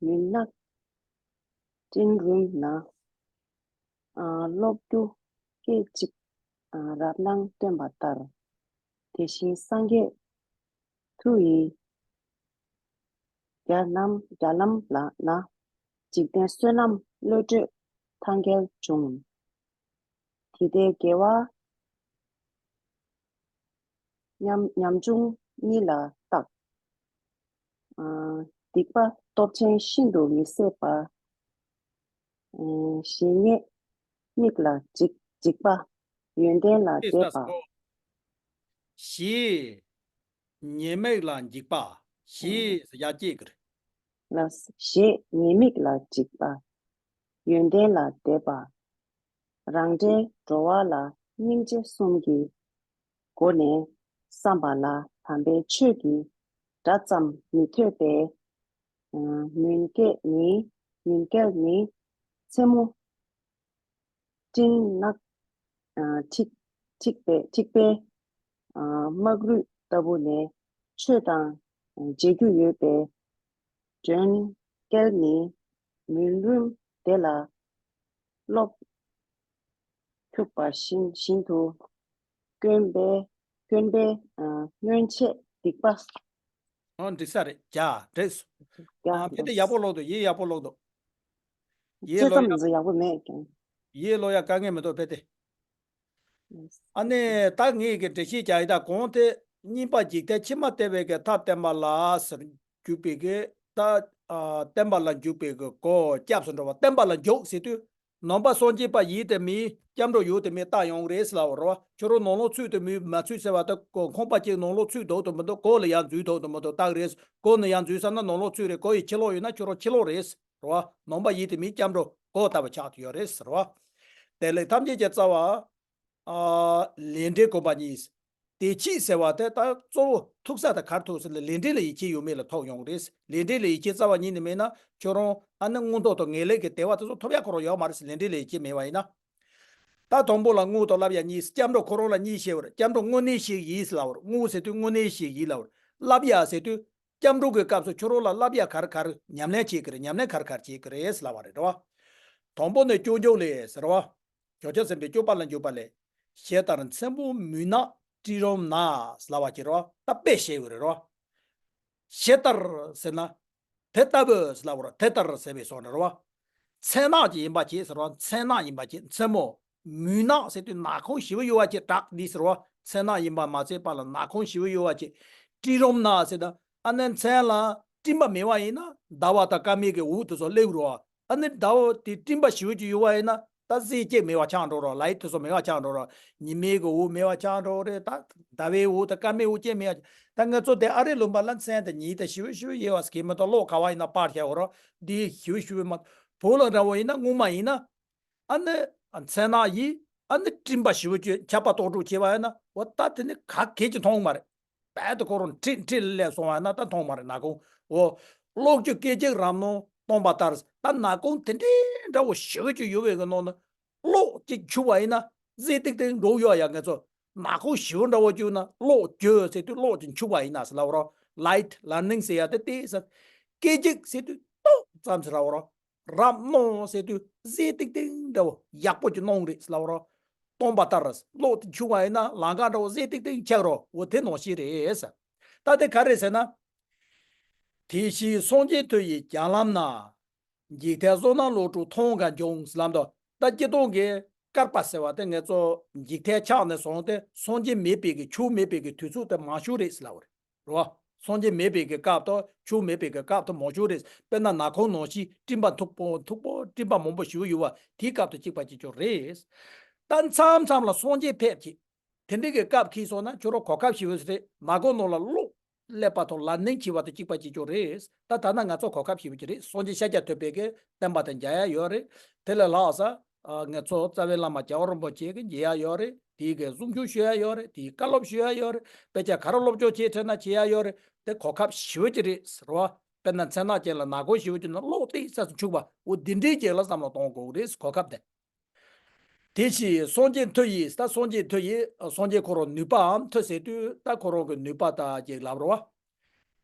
མུན་ནག་སྤྲིན་རུམ་ན། གློག་འགྱུ་སྐད་ཅིག་རབ་སྣང་སྟོན་པ་ལྟར། དེ་བཞིན་སངས་རྒྱས་མཐུ་ཡི་རྒྱ་ལམ་རྒྱ་ལམ་ལ་ན། འཇིག་རྟེན་བསོད་ནམས་བློ་གྲོས་མཐའ་འཁྱོལ་འབྱུང་། དེ་ལྟའི་དགེ་བ་ཉམ་ཉམ་ཆུང་གཉིས་ལ་བརྟག་སྡིག་པ་སྟོབས་ཆེན་ཤིན་ཏུ་མི་བཟད་པ། ཨ། ཞི་ཉེས་དམིགས་ལ་འཇིགས་འཇིགས་པ། ཡོན་ཏན་ལ་དད་པ། ཞི་ཉེས་དམིགས་ལ་འཇིགས་པ། ཞི་ཡ་ཅེས་ཀྱི་རེད། ལ། ཞི་ཉེས་དམིགས་ལ་འཇིགས་པ། ཡོན་ཏན་ལ་དད་པ། རང་འདྲའི་འགྲོ་བ་ལ་སྙིང་རྗེ་གསུམ་གྱི་སྒོ་ནས་བསམ་པ་ལ་དམ་པའི་ཆོས་ཀྱི་སྒྲ་ཙམ་མི་ཐོས་པས། མུན་སྐལ་ནི་མུན་སྐལ་ནི་མཚན་མོ་སྤྲིན་ནག་འཁྲིགས་འཁྲིགས་པའི་འཁྲིགས་པའི་སྨག་རུས་ལྟ་བུ་ནས་ཆོས་དང་མཇལ་རྒྱུ་ཡོད་པས། སྒྲོན་སྐལ་ནི་མུན་རུམ་དེ་ལ་གློག་འཁྱུག་པ་བཞིན་བཞིན་དུ་དཀོན་པའི་དཀོན་པའི་སྔོན་ཆད་སྡིག་པ། ཨོ་འགྲིག་ས་རེད། ཡ་འགྲིག་སོང་། ཡ་ཨ་ཕེ་ཏེ་ཡག་པོ་ཀློག་འདུག་ཡིད་ཡག་པོ་ཀློག་འདུག་ཡིད་ཅི་ཀློག་ཙམ་ཡ་ཟིག་ཡག་པོ་མེད་ཀྱང་། ཡིད་ཀློག་ཡ་དཀའ་ངལ་མི་འདུག་ཕེ་ཏེ། ཨ་ནི་ད་ངས་ཀྱི་འགྲེལ་བཤད་རྒྱག་ཡི་ད་གོང་དེ་གཉིས་པ་འཇིག་རྟེན་ཕྱི་མ་བདེ་བའི་གི་ཐབས་བསྟན་པ་ལ་ཟེར་གྱུར་པའི་གི་ད་ཨ་བསྟན་པ་ལ་འཇུག་པའི་གི་གོ་སྐྱབས་སུ་འགྲོ་བ་བསྟན་པ་ལ་འཇུག་ཟེར་དུས། ནང་པ་སངས་རྒྱས་པ་ཡིན་དེ་མིན་སྐྱབས་འགྲོ་ཡོད་དེ་མིན་བལྟ་ཡོང་རེད་ཟེར་ལབ་པ་རེད་བ། ཁྱོད་རང་ནང་ལོགས་ཚུད་དེ་མིན་མ་ཚུད་ཟེར་བ་ད་གོ་ཁང་པ་གཅིག་ནང་ལོགས་ཚུད་འདུག་དང་མི་འདུག་གོ་ལ་ཡར་འཛུལ་འདུག་དང་མི་འདུག་བལྟ་གི་རེད། གོ་ནས་ཡར་འཛུལ་ས་ན་ནང་ལོགས་ཚུད་རེད། གོ་ཡི་ཕྱི་ལོགས་ཡོད་ན་ཁྱོད་རང་ཕྱི་ལོགས་རེད་ཟེར་བ། ནང་པ་ཡིན་དེ་མིན་སྐྱབས་འགྲོ་གོ་ལྟ་བུ་ཆགས་ཏེ་ཡོད་རེད་ཟེར་བ། བདེ་ལེགས་ཐམས་ཅད་ཀྱི་རྩ་བ། ཨ། ལས་འབྲས་གོམས་པ་གཉིས། བདེ་སྐྱིད་ཟེར་བ་དེ་ད་གཙོ་བོ་ཐུག་ས་དེ་ག་རེ་ཐུག་ཟེར་ན་ལས་འབྲས་ལ་ཡིད་ཆེས་ཡོད་མེད་ལ་ཐུག་ཡོང་གི་རེད། ལས་འབྲས་ལ་ཡིད་ཆེས་རྩ་བ་ཉིད་ནས་མེད་ན་ཁྱོད་རང་ཨ་ནི་མངོན་མཐོ་དང་ངེས་ལེགས་ཀྱི་བདེ་བ་དེ་ཚོ་ཐོབ་ཡ་ཁོ་རང་ཡོད་མ་རེད་ཟེར། ལས་འབྲས་ལ་ཡིད་ཆེས་མེད་པ་ཡིན་ན། ད་དང་པོ་ལ་དངོས་དང་བསླབ་ཡ་གཉིས། སྐྱབས་འགྲོ་ཁོ་རང་ལ་གཉིས་བཤད་པ་རེད། སྐྱབས་འགྲོ་དངོས་གནས་ཤིག་ཡིན་ཟེར་ལབ་པ་རེད། དངོས་ཟེར་དུས་དངོས་གནས་ཤིག་ཡིན་ལབ་པ་རེད། བསླབ་ཡ་ཟེར་དུས་སྐྱབས་འགྲོ་གི་སྐབས་སུ་ཁྱོད་རང་ལ་བསླབ་ཡ་ག་རེ་ག་རེ་ཉམས་ལེན་བྱེད་ཀྱི་རེད། ཉམས་ལེན་ག་རེ་ག་རེ་བྱེད་ཀྱི་རེད་ཟེར་ལབ་པ་རེད་རོ། དང་པོ་ནས་སྐྱོན་བརྗོད་ལས་ཟེར་བ། ཇོ་བོ་རྗེ་སེམས་དཔའི་སྤྱོད་པ་ལ་འཇུག་པ་ལས། ཇི་ལྟར་མཚན་མོ་མུན་ནག་སྤྲིན་རུམ་ན་ཟེར་ལབ་པ་ཅིག་རོ། ད་དཔེ་བཤད་ཡོད་རེད་རོ། ཇི་ལྟར་ཟེར་ན། དེ་ལྟ་བུ་ཟེར་ལབ་པ་རེད། དེ་ལྟར་ཟེར་བའི་སོགས་ནི་རེད་བ། མཚན་ནག་ཅིག་ཡིན་པ་ཅིག་ཟེར་བ། མཚན་ནག་ཡིན་པ་ཅིག་མཚན་མོ། མུན་ནག་ཟེར་དུས་ནག་ཁུང་ཞེ་པོ་ཡོད་པ་ཅིག་བྲག་འདི་ཟེར་བ། མཚན་ནག་ཡིན་པ་མ་ཚད་པ་ལ་ནག་ཁུང་ཞེ་པོ་ཡོད་པ་ཅིག་སྤྲིན་རུམ་ན་ཟེར་ན་ཨ་ནི་མཚན་ལ་སྤྲིན་པ་མེད་པ་ཡིན་ན་ཟླ་བ་དང་སྐར་མའི་གི་འོད་དེ་ཚོ་སླེབས་རོ། ཨ་ནི་ཟླ་བ་དེ་སྤྲིན་པ་ཞེ་པོ་ཅིག་ཡོད་པ་ཡིན་ན་ད་གཟི་བརྗིད་མེད་པ་ཆགས་འགྲོ་རོ། ལའིཊ་དེ་ཚོ་མེད་པ་ཆགས་འགྲོ་རོ། ཉི་མའི་གི་འོད་མེད་པ་ཆགས་འགྲོ་རེད། ད་ཟླ་བའི་འོད་དང་སྐར་མའི་འོད་ཅན་མེད་པ། ད་ང་ཚོ་དེ་ཨ་རི་ལུང་པ་ལ་མཚན་དང་ཉི་ཟླ་ཞེ་པོ་ཞེ་པོ་ཡོད་པ་ཟེར་གྱི་མི་འདུག་གློག་ག་བ་ཡིན་ན་པར་བཞག་འོ་རོ། འདི་ཞེ་པོ་ཞེ་པོ་མ། བོད་ལ་འདྲ་བོ་ཡིན་ན་སྔོན་མ་ཡིན་ན། ཨ་ནི་མཚན་ནག་ཡིན། ཨ་ནི་སྤྲིན་པ་ཞེ་པོ་ཅིག་ཆར་པ་ཏོག་ཙམ་བྱས་པ་ཡིན་ན་འོ་ད་དེ་ནི་ག་གེ་ཅིག་མཐོང་མ་རེད། རྦད་དེ་ཁོ་རང་འཁྲིག་འཁྲིག་ལས་སོང་བ་ན་ད་མཐོང་མ་རེད་ནག་ཁུང་། འོ། གློག་ཀྱི་སྐད་ཅིག་རབ་སྣང་སྟོང་པ་ལྟར། ད་ནག་ཁུང་དེ་འདྲའི་འདྲ་བོ་ཞེ་པོ་ཅིག་ཡོད་པའི་གི་ནང་ན། གློག་ཅིག་འཁྱུག་པ་ཡིན་ན་གཟི་ཏིག་ཏིག་འགྲོ་ཡོད་ཡ། ང་ཚོ་ནག་ཁུང་ཞེ་པོ་འདྲ་བོ་བྱུང་ན་གློག་འགྱུ་ཟེར་དུས་གློག་ཅིག་འཁྱུག་པ་ཡིན་ན་ཟེར་ལབ་རོ། ལའིཊ་ལའིཊ་ནིང་ཟེར་ཡ་དེ་དེ་ཟེར། སྐད་ཅིག་ཟེར་དུས་ཏོག་ཙམ་ཟེར་ལབ་རོ། རབ་སྣང་ཟེར་དུས་གཟི་ཏིག་ཏིག་འདྲ་བོ་ཡག་པོ་ཅིག་སྣང་རེད་ཟེར་ལབ་རོ། སྟོང་པ་ལྟར་གློག་དེ་འཁྱུག་པ་ཡིན་ན་ལམ་ཁ་འདྲ་བོ་གཟི་ཏིག་ཏིག་ཆགས་རོ། འོ་དེ་ནང་བཞིན་རེད་ཟེར། ད་དེ་ག་རེད་ཟེར་ན། དེ་བཞིན་སངས་རྒྱས་མཐུ་ཡིས་བརྒྱ་ལམ་ན། འཇིག་རྟེན་བསོད་ནམས་བློ་གྲོས་མཐོང་གང་བྱུང་ཟེར་ལབ་འདུག་ད་སྤྱིར་བཏང་གི་བསྐལ་པ་ཟེར་བ་དེ་ང་ཚོ་འཇིག་རྟེན་ཆགས་ནས་བཟུང་སྟེ་སངས་རྒྱས་མེད་པའི་གི་ཆོས་མེད་པའི་གི་དུས་ཚོད་དེ་མང་ཤོས་རེད་ཟེར་ལབ་པ་རེད། རེད་བ། སངས་རྒྱས་མེད་པའི་གི་སྐབས་དང་ཆོས་མེད་པའི་གི་སྐབས་དེ་མང་ཤོས་རེད། དཔེར་ན་ནག་ཁུང་ནང་བཞིན་སྤྲིན་པ་མཐུག་པོ་མཐུག་པོ་སྤྲིན་པ་མང་པོ་ཞེ་པོ་ཡོད་པ་དེའི་སྐབས་དེ་གཅིག་པ་གཅིག་རྐྱང་རེད། ད་མཚམས་མཚམས་ལ་སངས་རྒྱས་ཕེབས་ཀྱི། དེ་འདྲའི་གི་སྐབས་འཁེལ་སོང་ན་ཁྱོད་རང་གོ་སྐབས་ཞེ་པོ་ཞིག་རེད། ནག་ཁུང་ནང་ལ་གློག་སླེབས་པ་དང་ལའིཊ་ནིང་འཁྱུག་པ་དང་གཅིག་པ་གཅིག་རྐྱང་རེད། ད་ད་ནང་ང་ཚོ་གོ་སྐབས་ཞེ་པོ་ཅིག་རེད། སངས་རྒྱས་ཤཱཀྱ་ཐུབ་པའི་གི་བསྟན་པ་དེ་མཇལ་ཡ་ཡོད་རེད། དེ་ལས་ལྷག་ས། ཨ། ང་ཚོ་རྩ་བའི་བླ་མ་རྒྱལ་བ་རིན་པོ་ཆེ་གི་མཇལ་ཡ་ཡོད་རེད། དེའི་གི་གསུང་ཆོས་ཞུ་ཡ་ཡོད་རེད། དེའི་བཀའ་སློབ་ཞུ་ཡ་ཡོད་རེད། དཔེ་ཆ་ག་རེ་སློབ་སྦྱོང་བྱེད་འཕྲད་ན་བྱེད་ཡ་ཡོད་རེད། དེ་གོ་སྐབས་ཞེ་པོ་ཅིག་རེད་ཟེར་བ། དཔེར་ན་མཚན་ནག་ཅན་ལ་ནག་ཁུང་ཞེ་པོ་ཅིག་ན་གློག་ཏོག་ཙམ་འཁྱུག་པ་འོ་འདི་འདྲའི་ཅིག་ལ་བསམ་བློ་གཏོང་དགོས་རེད། གོ་སྐབས་དེ། དེ་བཞིན་སངས་རྒྱས་མཐུ་ཡིས། ད་སངས་རྒྱས་མཐུ་ཡིས་སངས་རྒྱས་ཁོ་རང་ནུས་པའམ་མཐུ་ཟེར་དུས་ད་ཁོ་རང་གི་ནུས་པ་ད་ཅིག་ལབ་རོ་བ།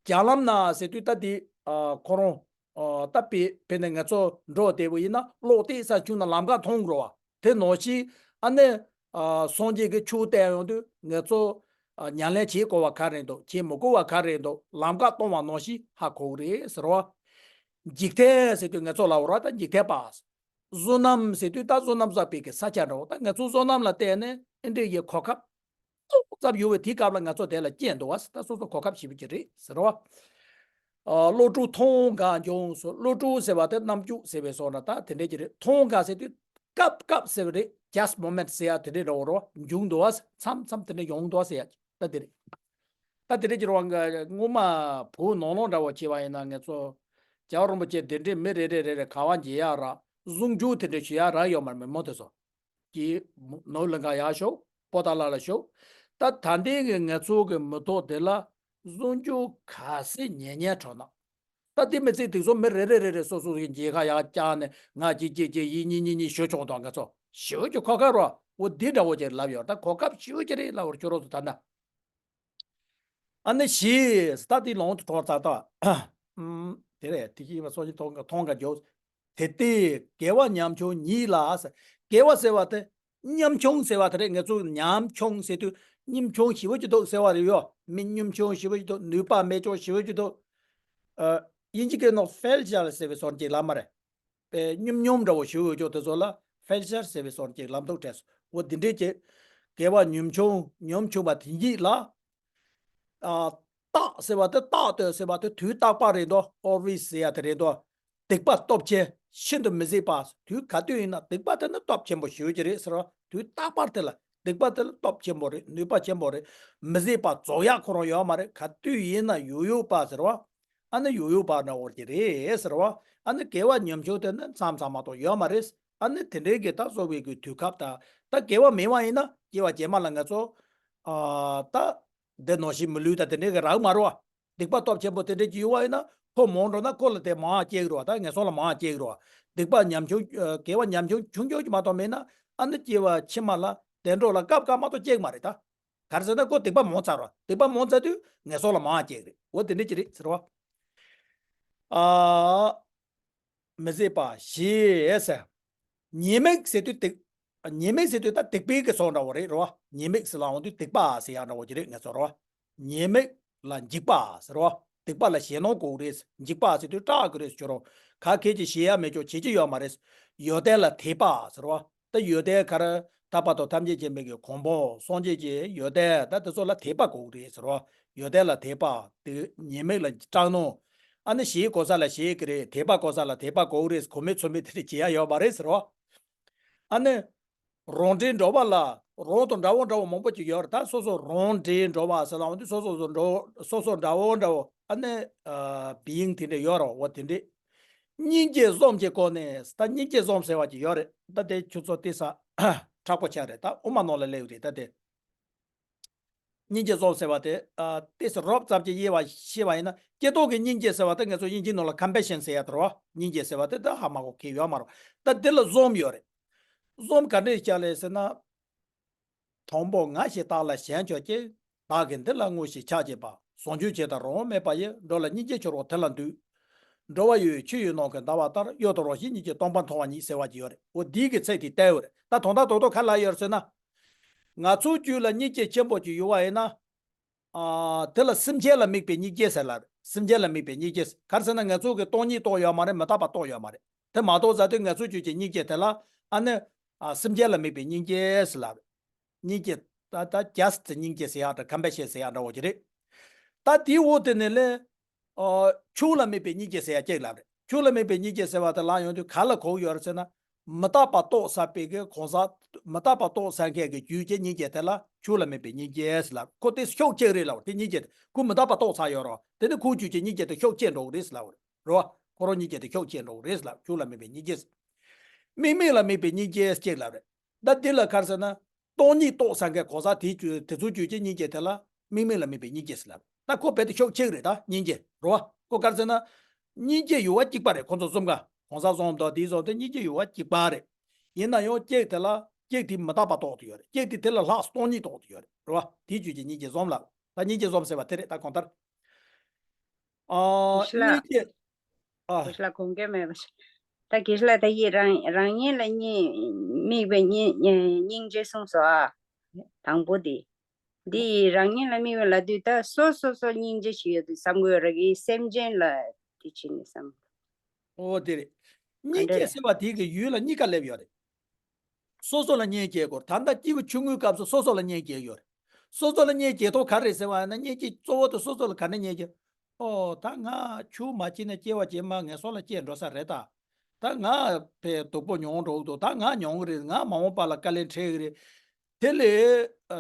བརྒྱ་ལམ་ན་ཟེར་དུས་ད་དེ་ཨ་ཁོ་རང་ཨ་ད་དཔེ་དཔེར་ན་ང་ཚོ་འགྲོ་བདེ་པོ་ཡིན་ན་གློག་ཏོག་ཙམ་འཁྱུག་ན་ལམ་ཁ་མཐོང་རོ་བ། དེ་ནང་བཞིན་ཨ་ནི་ཨ་སངས་རྒྱས་ཀྱི་ཆོས་བསྟན་ཡོང་དུས་ང་ཚོ་ཨ་ཉམས་ལེན་བྱེད་དགོས་པ་ག་རེ་འདུག་བྱེད་མི་དགོས་པ་ག་རེ་འདུག་ལམ་ཁ་སྟོང་བ་ནང་བཞིན་ཧ་གོ་གི་རེད་ཟེར་བ། འཇིག་རྟེན་ཟེར་དུས་ང་ཚོ་ལ་འོ་ར་ད་འཇིག་རྟེན་པ། བསོད་ནམས་ཟེར་དུས་ད་བསོད་ནམས་བསགས་པའི་གི་ས་ཆ་འདྲ་བོ། ད་ང་ཚོ་བསོད་ནམས་ལ་བརྟེན་ནས་ཨེ་འདྲ་ཡི་གོ་སྐབས་ཏོག་ཙམ་ཡོད་པའི་དེའི་སྐབས་ལ་ང་ཚོ་དེ་ལ་སྐྱེས་འདུག་བ། ད་སོ་སོ་གོ་སྐབས་ཞེ་པོ་ཅིག་རེད་ཟེར་བ། ཨ། བློ་གྲོས་མཐོང་གང་བྱུང་སོ། བློ་གྲོས་ཟེར་བ་དེ་རྣམ་འགྱུར་ཟེར་བའི་སོགས་ན་ད་དེ་འདྲ་ཅིག་རེད། མཐོང་གང་ཟེར་དུས་སྐབས་སྐབས་ཟེར་བ་རེད། just moment ཟེར་ཡ་དེ་འདྲ་འདྲ་བོ་རེད་བ། བྱུང་འདུག་བ། མཚམས་མཚམས་དེ་འདྲ་ཡོང་འདུག་བ་ཟེར་ཡ་ད་དེ་རེད། ད་དེ་རིང་ཁྱེད་རང་གི་སྔོན་མ་བོད་ནང་ལོགས་འདྲ་བོ་བྱས་པ་ཡིན་ན་ང་ཚོ་རྒྱལ་བ་རིན་པོ་ཆེ་གདན་འདྲེན་མི་རེ་རེ་རེ་རེ་ག་བ་མཇལ་ཡག་རག་གསུང་ཆོས་དེ་འདྲ་ཞུ་ཡག་རག་ཡོད་མ་རེད། མི་མང་དེ་ཚོ་གིས་ནོར་གླིང་ག་ཡར་ཤོག་པོ་ཏཱ་ལ་ལ་ཤོག་ད་ད་ལྟའི་གི་ང་ཚོ་གི་མི་ཐོག་དེ་ལ་གསུང་ཆོས་ག་ཚོད་ཉན་ཉན་འཕྲོ་ན། ད་དེ་མི་ཚེ་དེ་ཚོ་མི་རེ་རེ་རེ་རེ་སོ་སོ་གི་མཇལ་ཁ་ཡག་བཅག་ནས་ང་གཅིག་གཅིག་གཅིག་ཡིན་གཉིས་གཉིས་གཉིས་ཞུ་ཆོག་དང་ང་ཚོ་ཞུ་རྒྱུ་གོ་སྐབས་རོ། འོ་འདི་འདྲ་བོ་ཅིག་ལབ་ཡོད། ད་གོ་སྐབས་ཞུ་རྒྱུ་རེད་ལབ་བར་ཁྱོད་རོགས་ཚོ་ད་ན། ཨ་ནི་ཞེས་ད་དེ་ལོང་དུ་གྲོགས་ཚ་ད། ཨུམ། དེ་རེད། དེ་ཅི་ཡིན་པ་སོགས་ཀྱི་མཐོང་ག་མཐོང་ག་འཇོག་དེ་ལྟས་དགེ་བ་ཉམ་ཆུང་ཉིད་ལ་ཟེར། དགེ་བ་ཟེར་བ་དེ་ཉམ་ཆུང་ཟེར་བ་དེ་རེད། ང་ཚོ་ཉམ་ཆུང་ཟེར་དུས་ཉམ་ཆུང་ཞེ་པོ་ཅིག་འདུག་ཟེར་བ་རེད་ཡོ། མི་ཉམ་ཆུང་ཞེ་པོ་ཅིག་འདུག་ནུས་པ་མེད་ཆུང་ཞེ་པོ་ཅིག་འདུག་ཨ། དབྱིན་ཇི་སྐད་ནང་ཕེལ་ཤར་ཟེར་བའི་སོར་གཅིག་ལ་མ་རེད། པའི་ཉམ་ཆུང་འདྲ་བོ་ཞུ་འོས་ཆོག་དེ་ཚོ་ལ་ཕེལ་ཤར་ཟེར་བའི་སོར་གཅིག་ལམ་ཐོག་བྲལ་སོང་། འོ་འདི་འདྲའི་ཅིག་དགེ་བ་ཉམ་ཆུང་ཉམ་ཆུང་བ་དེ་ཉིད་ལ། ཨ། རྟག་ཟེར་བ་དེ་རྟག་ཏུ་ཟེར་བ་དེ་དུས་རྟག་པ་རེད་འདུག always ཟེར་ཡ་དེ་རེད་འདུག་སྡིག་པ་སྟོབས་ཆེ་ཤིན་ཏུ་མི་བཟད་པ། དུས་ག་དུས་ཡིན་ན་སྡིག་པ་དེ་ནི་སྟོབས་ཆེན་པོ་ཞེ་པོ་ཅིག་རེད་ཟེར་བ། དུས་རྟག་པར་དེ་ལ་སྡིག་པ་དེ་ལ་སྟོབས་ཆེན་པོ་རེད། ནུས་པ་ཆེན་པོ་རེད། མི་བཟད་པ་རྫོགས་ཡག་ཁོ་རང་ཡོད་མ་རེད། ག་དུས་ཡིན་ན་ཡོད་ཡོད་པ་ཟེར་བ། ཨ་ནི་ཡོད་ཡོད་པ་འདྲ་བོ་ཅིག་རེད་ཟེར་བ། ཨ་ནི་དགེ་བ་ཉམ་ཆུང་དེ་ནི་མཚམས་མཚམས་མ་གཏོགས་ཡོད་མ་རེད། ཨ་ནི་དེ་འདྲའི་གི་ད་བཟོ་བའི་གི་དུས་སྐབས་དང་ད་དགེ་བ་མེད་པ་ཡིན་ན་སྐྱེ་བ་རྗེས་མ་ལ་ང་ཚོ་ཨ་ད་འདི་ནོར་ཞིག་མི་ལུས་ད་དེ་འདྲའི་གི་རག་མ་རོ། སྡིག་པ་སྟོབས་ཆེན་པོ་དེ་འདྲ་ཅིག་ཡོད་པ་ཡིན་ན་ཁོ་མང་འགྲོ་ན་ཁོ་ལ་དེ་མང་སྐྱེ་གི་རེད་བ། ད་ངན་སོང་ལ་མང་སྐྱེ་གི་རེད་བ། སྡིག་པ་ཉམ་ཆུང་ཨ་དགེ་བ་ཉམ་ཆུང་ཆུང་ཆུང་ཅིག་མ་གཏོགས་མེད་ན་ཨ་ནི་སྐྱེ་བ་ཕྱི་མ་ལ་བདེ་འགྲོ་ལ་སྐབས་སྐབས་མ་གཏོགས་སྐྱེ་གི་མ་རེད་ད། ག་རེ་ཟེར་ན་ཁོ་སྡིག་པ་མང་ཚར་བ། སྡིག་པ་མང་ཚར་དུས་ངན་སོང་ལ་མང་སྐྱེ་གི་རེད། འོ་དེ་འདྲ་ཅིག་རེད་ཟེར་བ། ཨ། མི་བཟད་པ་ཞེས་ཟེར། ཉེས་དམིགས་ཟེར་དུས་སྡིག་ཉེས་དམིགས་ཟེར་དུས་ད་སྡིག་པའི་གི་ཚོགས་འདྲ་བོ་རེད་རོ། ཉེས་དམིགས་ཟེར་ལ་འོང་དུས་སྡིག་པ་ཟེར་ཡག་འདྲ་བོ་ཅིག་རེད་ངེས་ཚོ་རོ། ཉེས་དམིགས་ལ་འཇིགས་པ་ཟེར་རོ། སྡིག་པ་ལ་ཞེད་སྣང་དགོས་རེད། འཇིགས་པ་ཟེར་དུས་སྐྲག་གི་རེད་ཟེར་རོ། ག་གེ་ཅིག་ཞེད་ཡ་མེད་ཅོག་བྱེད་ཀྱི་ཡོད་མ་རེད། ཡོན་ཏན་ལ་དད་པ་ཟེར་རོ། ད་ཡོན་ཏན་ག་རེ་ད་བར་དུ་ཐམས་ཅད་མཁྱེན་པའི་གི་གོ་འཕང་སངས་རྒྱས་ཀྱི་ཡོན་ཏན་ད་དེ་ཚོ་ལ་དད་པ་དགོས་རེད་ཟེར་རོ། ཡོན་ཏན་ལ་དད་པ་དེ་ཉེས་དམིགས་ལ་སྐྲག་སྣང་། ཨ་ནི་ཞེད་དགོས་ས་ལ་ཞེད་ཀྱི་རེད། དད་པ་དགོས་ས་ལ་དད་པ་དགོས་རེད། གོ་མེད་ཚོར་མེད་དེ་འདྲ་བྱེད་ཡ་ཡོད་མ་རེད་ཟེར་རོ། ཨ་ནི། རང་འདྲའི་འགྲོ་བ་ལ་རང་དང་འདྲ་བོ་འདྲ་བོ་མང་པོ་ཅིག་ཡོད་རེད། ད་སོ་སོ་རང་འདྲའི་འགྲོ་བ་ཟེར་ལ་འོང་དུས་སོ་སོ་སོ་འགྲོ་སོ་སོ་འདྲ་བོ་འདྲ་བོ་ཨ་ནི་ཨ་བི་ཡིང་དེ་འདྲ་ཡོད་རེད་འོ་དེ་འདྲ། སྙིང་རྗེ་བཟང་གི་སྒོ་ནས་ད་སྙིང་རྗེ་བཟང་ཟེར་བ་ཅིག་ཡོད་རེད། ད་དེ་ཁྱོད་ཚོ་དེ་ས་དྲག་པོ་ཆགས་རེད། ད་དབུ་མ་ནང་ལ་སླེབས་རེད། ད་དེ། སྙིང་རྗེ་བཟང་ཟེར་བ་དེ་ཨ་ཏོག་ཙམ་རོབ་ཙམ་ཅིག་དབྱེ་བ་ཕྱེ་བ་ཡིན་ན་སྐྱེ་ཐོག་གི་སྙིང་རྗེ་ཟེར་བ་དེ་ང་ཚོ་དབྱིན་ཇིའི་ནང་ལ་ཀམ་པེ་ཤན་ཟེར་ཡ་དེ་རེད་བ། སྙིང་རྗེ་ཟེར་བ་དེ་ད་ཧ་མ་གོ་མཁན་ཡོད་མ་རེད། ད་འདི་ལ་བཟོམ་ཡོད་རེད། བཟོམ་ག་འདྲས་བྱ་ལེ་ཟེར་ན། དང་པོ་ང་ཞེས་བདག་ལ་ཞེན་བྱ་སྟེ། བདག་གིས་འདི་ལ་ངོ་ཞེས་ཆགས་བྱེད་པ། བཟང་སྤྱོད་བྱས་དང་རང་དབང་མེད་པ་ཡི། འགྲོ་ལ་སྙིང་རྗེ་འཆོར་བ་དེ་ལ་འདུད། འགྲོ་བ་ཡི་ཆུ་ཡི་ནང་གི་ཟླ་བ་ལྟར། གཡོ་དང་རང་བཞིན་གཉིས་ཀྱིས་སྟོང་པར་མཐོང་བ་ཉིད་ཟེར་བ་ཅིག་ཡོད་རེད། འོ་འདིའི་གི་ཚིག་དེ་བལྟས་ཡོད་རེད། ད་དོན་དག་རྡོག་རྡོག་ག་རེ་ལབ་ཡོད་རེད་ཟེར་ན། ང་ཚོའི་རྒྱུད་ལ་སྙིང་རྗེ་ཆེན་པོ་ཅིག་ཡོད་པ་ཡིན་ན། ཨ། དེ་ལ་སེམས་ཅན་ལ་དམིགས་པའི་སྙིང་རྗེ་ཟེར་ལ་རེད། སེམས་ཅན་ལ་དམིགས་པའི་སྙིང་རྗེ་ཟེར། ག་རེ་ཟེར་ན་ང་ཚོ་གི་སྟོང་ཉིད་རྟོགས་ཡོད་མ་རེད། མི་རྟག་པ་རྟོགས་ཡོད་མ་རེད། དེ་མ་རྟོགས་ཙ་དུས་ང་ཚོའི་རྒྱུད་ཀྱི་སྙིང་རྗེ་དེ་ལ་ཨ་ནི། ཨ། སེམས་ཅན་ལ་དམིགས་པའི་སྙིང་རྗེ་ཟེར་ལ་རེད། སྙིང་རྗེ། ད་ད་just སྙིང་རྗེ་ཟེར་ཡག་དང་ཀམ་པེ་ཤན་ཟེར་ཡག་འདྲ་བོ་ཅིག་རེད། ད་དེའི་འོག་དེ་ནས་ལས། ཨ། ཆོས་ལ་དམིགས་པའི་སྙིང་རྗེ་ཟེར་ཡག་ཅིག་ལབ་རེད། ཆོས་ལ་དམིགས་པའི་སྙིང་རྗེ་ཟེར་བ་དེ་ལ་ཡོང་དུས་ག་ལ་གོ་གི་ཡོད་རེད་ཟེར་ན། མི་རྟག་པ་རྟོགས་ཚར་བའི་གི་གང་ཟག་མི་རྟག་པ་རྟོགས་ཚར་མཁན་གྱི་རྒྱུད་ཀྱི་སྙིང་རྗེ་དེ་ལ་ཆོས་ལ་དམིགས་པའི་སྙིང་རྗེ་ཟེར་ལབ། ཁོ་དེ་ཤུགས་ཆེ་རེད་ལབ། དེ་སྙིང་རྗེ་དེ་ཁོ་མི་རྟག་པ་རྟོགས་ཚར་ཡོད་རེད། དེ་ནི་ཁོའི་རྒྱུད་ཀྱི་སྙིང་རྗེ་དེ་ཤུགས་ཆེ་འགྲོ་གི་རེད་ཟེར་ལབ་རེད། རེད་བ། ཁོ་རང་སྙིང་རྗེ་དེ་ཤུགས་ཆེ་འགྲོ་གི་རེད་ཟེར་ལབ། ཆོས་ལ་དམིགས་པའི་སྙིང་རྗེ་ཟེར། དམིགས་མེད་ལ་དམིགས་པའི་སྙིང་རྗེ་ཅིག་ལབ་རེད། ད་འདི་ལ་ག་རེ་ཟེར་ན། སྟོང་ཉིད་རྟོགས་ཚར་མཁན་གང་ཟག་དེའི་རྒྱུད་དེ་ཚོའི་རྒྱུད་ཀྱི་སྙིང་རྗེ་དེ་ལ་དམིགས་མེད་ལ་དམིགས་པའི་སྙིང་རྗེ་ཟེར་ལབ། ད་ཁོ་རྦད་དེ་ཤུགས་ཆེ་གི་རེད། ད་སྙིང་རྗེ་རེད་བ། ཁོ་ག་རེ་ཟེར་ན། སྙིང་རྗེ་ཡུ་བ་གཅིག་པ་རེད། ཁོ་ཚོ་གསུམ་ཀ་གང་ཟག་གསུམ་དང་དེའི་གསུམ་དེ་སྙིང་རྗེ་ཡུ་བ་གཅིག་པ་རེད། ཡིན་ན་ཡང་གཅིག་དེ་ལ་གཅིག་དེ་མི་རྟག་པ་རྟོགས་ཏེ་ཡོད་རེད། གཅིག་དེ་དེ་ལ་ལྷག་སྟོང་ཉིད་རྟོགས་ཏེ་ཡོད་རེད། རེད་བ། དེའི་རྒྱུད་ཀྱི་སྙིང་རྗེ་གསུམ་ལབ། ད་སྙིང་རྗེ་གསུམ་ཟེར་བ་དེ་རེད། ད་གང་ལྟར། ཨ། དགེ་བཤེས་ལགས། སྙིང་རྗེ། ཨ། དགེ་བཤེས་ལགས་དགོངས་འགལ་མེད་པ་ཞིག་ད་དགེ་བཤེས་ལགས་ད་ཡིད་རང་རང་ཉིད་ལ་སྙིང་དམིགས་པའི་སྙིང་སྙིང་རྗེ་གསུངས་སོ་ཨ། དང་པོ་དེ། འདི་རང་ཉིད་ལ་དམིགས་པ་ལབ་དུས་ད་སོ་སོ་སོ་སྙིང་རྗེ་ཞིག་ཡོད་དུས་བསམ་གྱི་ཡོད་རེད་གི་སེམས་ཅན་ལ་དེ་བྱས་ནས་བསམ། ཨོ་དེ་རེད། ག་སྙིང་འདྲ་རྒྱས་རེད། ཟེར་བ་དེ་གི་ཡུལ་ལ་གཉིས་ཀ་སླེབས་ཡོད་རེད། སོ་སོ་ལ་སྙིང་རྗེ་དགོས། ད་ལྟ་སྐྱེས་བུ་ཆུང་ངུའི་སྐབས་སུ་སོ་སོ་ལ་སྙིང་རྗེ་ཡོད་རེད། སོ་སོ་ལ་སྙིང་རྗེ་ཐོག་ག་རེ་ཟེར་བ་ཡིན་ན་སྙིང་རྗེ་གཙོ་བོ་དེ་སོ་སོ་ལ་ག་ནས་སྙིང་རྗེ། ཨོ་ད་ང་ཆུང་མ་སྐྱེས་ནས་སྐྱེ་བ་རྗེས་མ་ངན་སོང་ལ་སྐྱེས་འགྲོ་ས་རེད་ད། ད་ང་ཕའི་སྡུག་པོ་མྱོང་འགྲོ་གི་འདུག་ད་ང་མྱོང་གི་རེད། ང་མ་འོངས་པ་ལ་དཀའ་ལས་འཕྲད་གི་རེད། དེ་ལས་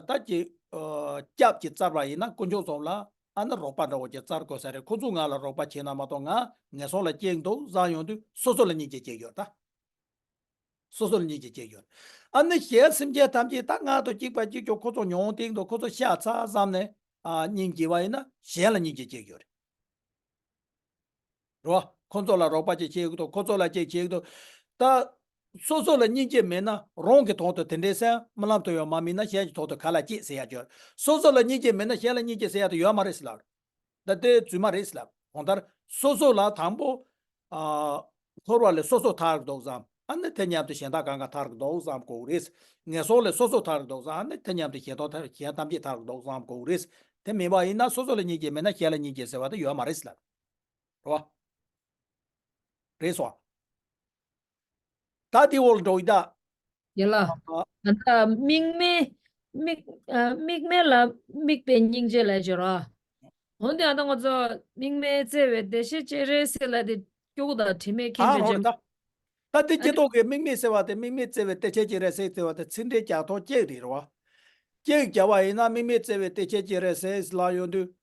ད་ཀྱི་སྐྱབས་ཀྱི་བཙལ་བ་ཡིན་ན་དཀོན་མཆོག་གསུམ་ལ་ཨ་ནི་རོགས་པ་འདྲ་བོ་ཅིག་བཙལ་དགོས་ས་རེད། ཁོ་ཚོ་ང་ལ་རོགས་པ་བྱས་ན་མ་གཏོགས་ང་ངན་སོང་ལ་སྐྱེ་གི་འདུག་བསམ་ཡོང་དུས་སོ་སོ་ལ་སྙིང་རྗེ་སྐྱེ་ཡོད་ད། སོ་སོ་ལ་སྙིང་རྗེ་སྐྱེ་ཡོད། ཨ་ནི་གཞན་སེམས་ཅན་ཐམས་ཅད་ད་ང་དང་གཅིག་པ་གཅིག་རྐྱང་ཁོ་ཚོ་མྱོང་སྟེང་དུ་ཁོ་ཚོ་ཤ་ཚ་བསམ་ནས་ཨ་སྙིང་རྗེ་བ་ཡིན་ན་གཞན་ལ་སྙིང་རྗེ་སྐྱེ་ཡོད་རེད། རོ། ཁོ་ཚོ་ལ་རོགས་པ་ཅིག་བྱེད་ཀྱི་འདུག་ཁོ་ཚོ་ལ་ཅིག་བྱེད་ཀྱི་འདུག་ད་སོ་སོ་ལ་སྙིང་རྗེ་མེད་ན་རང་གི་ཐོག་ཏུ་དེ་འདྲའི་སེམས་རྨི་ལམ་དུ་ཡང་མ་དམིགས་ན་གཞན་གྱི་ཐོག་ཏུ་ག་ལ་སྐྱེས་ཟེར་ཡ་ཅིག་ཡོད། སོ་སོ་ལ་སྙིང་རྗེ་མེད་ན་གཞན་ལ་སྙིང་རྗེ་ཟེར་ཡ་དེ་ཡོད་མ་རེད་ཟེར་ལབ། ད་དེ་རྫུན་མ་རེད་ཟེར་ལབ། གང་ལྟར་སོ་སོ་ལ་དང་པོ། ཨ། འཁོར་བ་ལས་སོ་སོ་ཐར་འདུག་བསམ། ཨ་ནི་དེ་མཉམ་དུ་གཞན་དག་གང་ག་ཐར་འདུག་བསམ་དགོས་རེད། ངན་སོང་ལས་སོ་སོ་ཐར་འདུག་བསམ། ཨ་ནི་དེ་མཉམ་དུ་གཞན་དོན་ཐར་གཞན་ཐམས་ཅད་ཐར་འདུག་བསམ་དགོས་རེད། དེ་མེད་པ་ཡིན་ན་སོ་སོ་ལ་སྙིང་རྗེ་མེད་ན་གཞན་ལ་སྙིང་རྗེ་ཟེར་བ་དེ་ཡོད་མ་རེད་ཟེར་ལབ། རེད་བ། རེད་སོ། ད་དེ་འོག་འགྲོ་ཡི་ད། ཡ་ལ། ཨ། ད་ལྟ་དམིགས་མེད། དམིགས། ཨ། དམིགས་མེད་ལ་དམིགས་པའི་སྙིང་རྗེ་ལ་སྦྱོར་བ། འོན་ཏེ་ད་ལྟ་ང་ཚོ་དམིགས་མེད་བརྩེ་བའི་བདེ་གཤེགས་སྤྱན་རས་གཟིགས་ལ་དེ་སྐྱོ་གུ་དང་དྲི་མེད་མཁྱེན་ཨ་པའི་རོ་རེད་ད། ད་དེ་ཨ་སྐྱེ་ནི་ཐོག་གི་དམིགས་མེད་ཟེར་བ་དེ་དམིགས་མེད་བརྩེ་བའི་བདེ་གཤེགས་སྤྱན་རས་གཟིགས་ཟེར་བ་དེ་ཚིག་འགྲེལ་རྒྱག་ཐོག་གཅིག་རེད་རེད་བ། གཅིག་རྒྱག་པ་ཡིན་ན་དམིགས་མེད་བརྩེ་བའི་བདེ་གཤེགས་སྤྱན་རས་གཟིགས་ལ་ཡོང་དུས།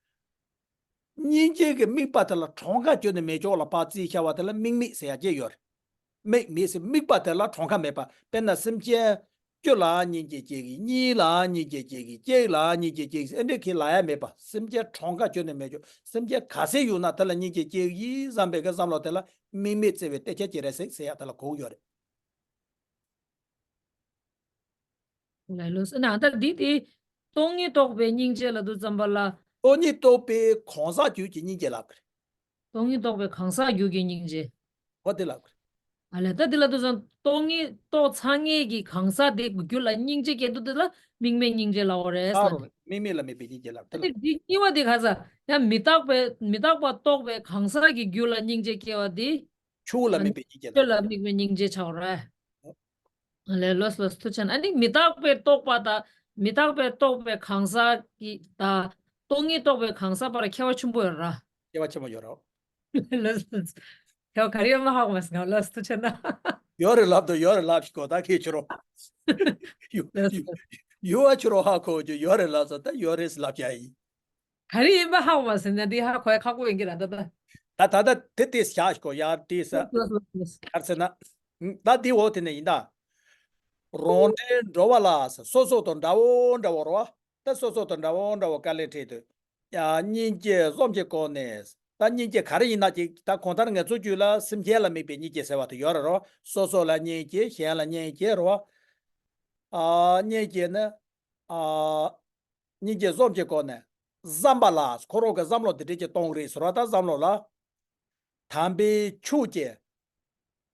སྙིང་རྗེ་གི་དམིགས་པ་དེ་ལ་གྲངས་ཀ་བཅོས་ནས་མེད་ཅོག་ལ་ཕར་བརྩིས་བཞག་པ་དེ་ལ་དམིགས་མེད་ཟེར་ཡ་ཅིག་ཡོད་རེད། དམིགས་མེད་ཟེར། དམིགས་པ་དེ་ལ་གྲངས་ཀ་མེད་པ། དཔེར་ན་སེམས་ཅན་བཅུ་ལ་སྙིང་རྗེ་སྐྱེ་གི། གཉིས་ལ་སྙིང་རྗེ་སྐྱེ་གི། གཅིག་ལ་སྙིང་རྗེ་སྐྱེ་གི་ཟེར་ཨེ་འདྲས་ཁས་ལེན་ཡ་མེད་པ། སེམས་ཅན་གྲངས་ཀ་ཁྱོན་ནས་མེད་ཀྱང་། སེམས་ཅན་ག་ཚད་ཡོད་ན་དེ་ལ་སྙིང་རྗེ་སྐྱེ་གི་བསམ་པའི་གི་བསམ་བློ་དེ་ལ་དམིགས་མེད་བརྩེ་བའི་གཏད་འཁེལ་གྱི་རེད་ཟེར་ཟེར་ཡ་དེ་ལ་གོ་གི་ཡོད་རེད། ལགས་ལགས་སོ། ན་ད་འདི་དེ་སྟོང་ཉིད་རྟོགས་པའི་སྙིང་རྗེ་ལབ་དུས་ཙམ་པ་ལ། སྟོང་ཉིད་རྟོགས་པའི་གང་ཟག་རྒྱུད་ཀྱི་སྙིང་རྗེ་ལབ་ཀྱི་རེད། སྟོང་ཉིད་རྟོགས་པའི་གང་ཟག་རྒྱུད་ཀྱི་སྙིང་རྗེ། འོ་དེ་ལབ་ཀྱི་རེད། ཨ་ལས། ད་འདི་ལབ་དུས་ཙམ་སྟོང་ཉིད་རྟོགས་ཚར་མཁན་གྱི་གང་ཟག་དེ་རྒྱུད་ལ་སྙིང་རྗེ་སྐྱེ་དུས་དེ་ལ་དམིགས་མེད་སྙིང་རྗེ་ལབ་པ་རེད་ཟེར། ཨ་རོ། དམིགས་མེད་ལ་དམིགས་པའི་སྙིང་རྗེ་ལབ་དེ་ད་ལ། དེ་འདི་གཉིས་པ་དེ་ག་ས་ཡང་མི་རྟག་པའི་མི་རྟག་པ་རྟོགས་པའི་གང་ཟག་གི་རྒྱུད་ལ་སྙིང་རྗེ་སྐྱེ་བ་དེ། ཆུ་བོ་ལ་དམིགས་པའི་སྙིང་རྗེ་ཆུ་ལ་ལ། དམིགས་པའི་སྙིང་རྗེ་ཆགས་རེད། ལས་ལོས་ལོས་ཐུགས་ཆེན། ཨ་ནི་མི་རྟག་པའི་རྟོག་པ་དང་མི་རྟག་པའི་རྟོག་པའི་གང་ཟག་གི་དང་སྟོང་ཉིད་རྟོག་པའི་གང་ཟག་བར་ཁྱད་པར་ཆེན་པོ་ཡོད་ར། ཁྱད་པར་ཆེན་པོ་ཡོད་ར། ལོས་ལོས། ཁྱེད་ག་རེ་ཡོད་མ་ཧ་གོ་མ་སོང་ང་། ལོས་ཐུགས་ཆེན་ན། ཡོད་རེད་ལབ་དང་ཡོད་རེད་ལབ་ཤིག་གོ། ད་ཁྱེད་ཁྱོད་རང་ཡོད་ལོས་ཡོད་ལོས། ཡོད་པ་ཁྱོད་རང་ཧ་གོ་རྒྱུ་ཡོད་རེད་ལབ་ས། ད་ཡོད་རེད་ལབ་ཡ་ཡིན། ག་རེ་ཡིན་པ་ཧ་གོ་མ་སོང་ན་འདི་ཧ་གོ་ཡ་ཁག་པོ་ཡིན་གྱི་ར་ད་ད། ད་ད་ད་དེ་དེ་བཞག་གོ་ཡ་དེ་ས། ལོས་ལོས་ལོས། ག་རེ་ཟེར་ན། ད་དེ་འོ་དེ་ནས་ཡིན་ད། རང་འདྲའི་འགྲོ་བ་ལ་སོ་སོ་དང་འདྲ་བོ་འདྲ་བོ་རེད་བ། ད་སོ་སོ་དང་འདྲ་བོ་འདྲ་བོ་དཀའ་ལས་འཕྲད་དུས། ཡ་སྙིང་རྗེ་གསུམ་གྱི་སྒོ་ནས། ད་སྙིང་རྗེ་ག་རེ་ཡིན་ན་ཅིག་ད་གང་ལྟར་ང་ཚོ་རྒྱུད་ལ་སེམས་ཅན་ལ་དམིགས་པའི་སྙིང་རྗེ་ཟེར་བ་དེ་ཡོད་རེད་རོ། སོ་སོ་ལ་སྙིང་རྗེ། གཞན་ལ་སྙིང་རྗེ་རོ། ཨ་སྙིང་རྗེ་ནི། ཨ། སྙིང་རྗེ་གསུམ་གྱི་སྒོ་ནས་བསམ་པ་ལ། ཁོ་རང་གི་བསམ་བློ་འདི་འདྲས་ཀྱི་གཏོང་རེས་ཟེར་བ་ད་བསམ་བློ་ལ། དམ་པའི་ཆོས་ཀྱི་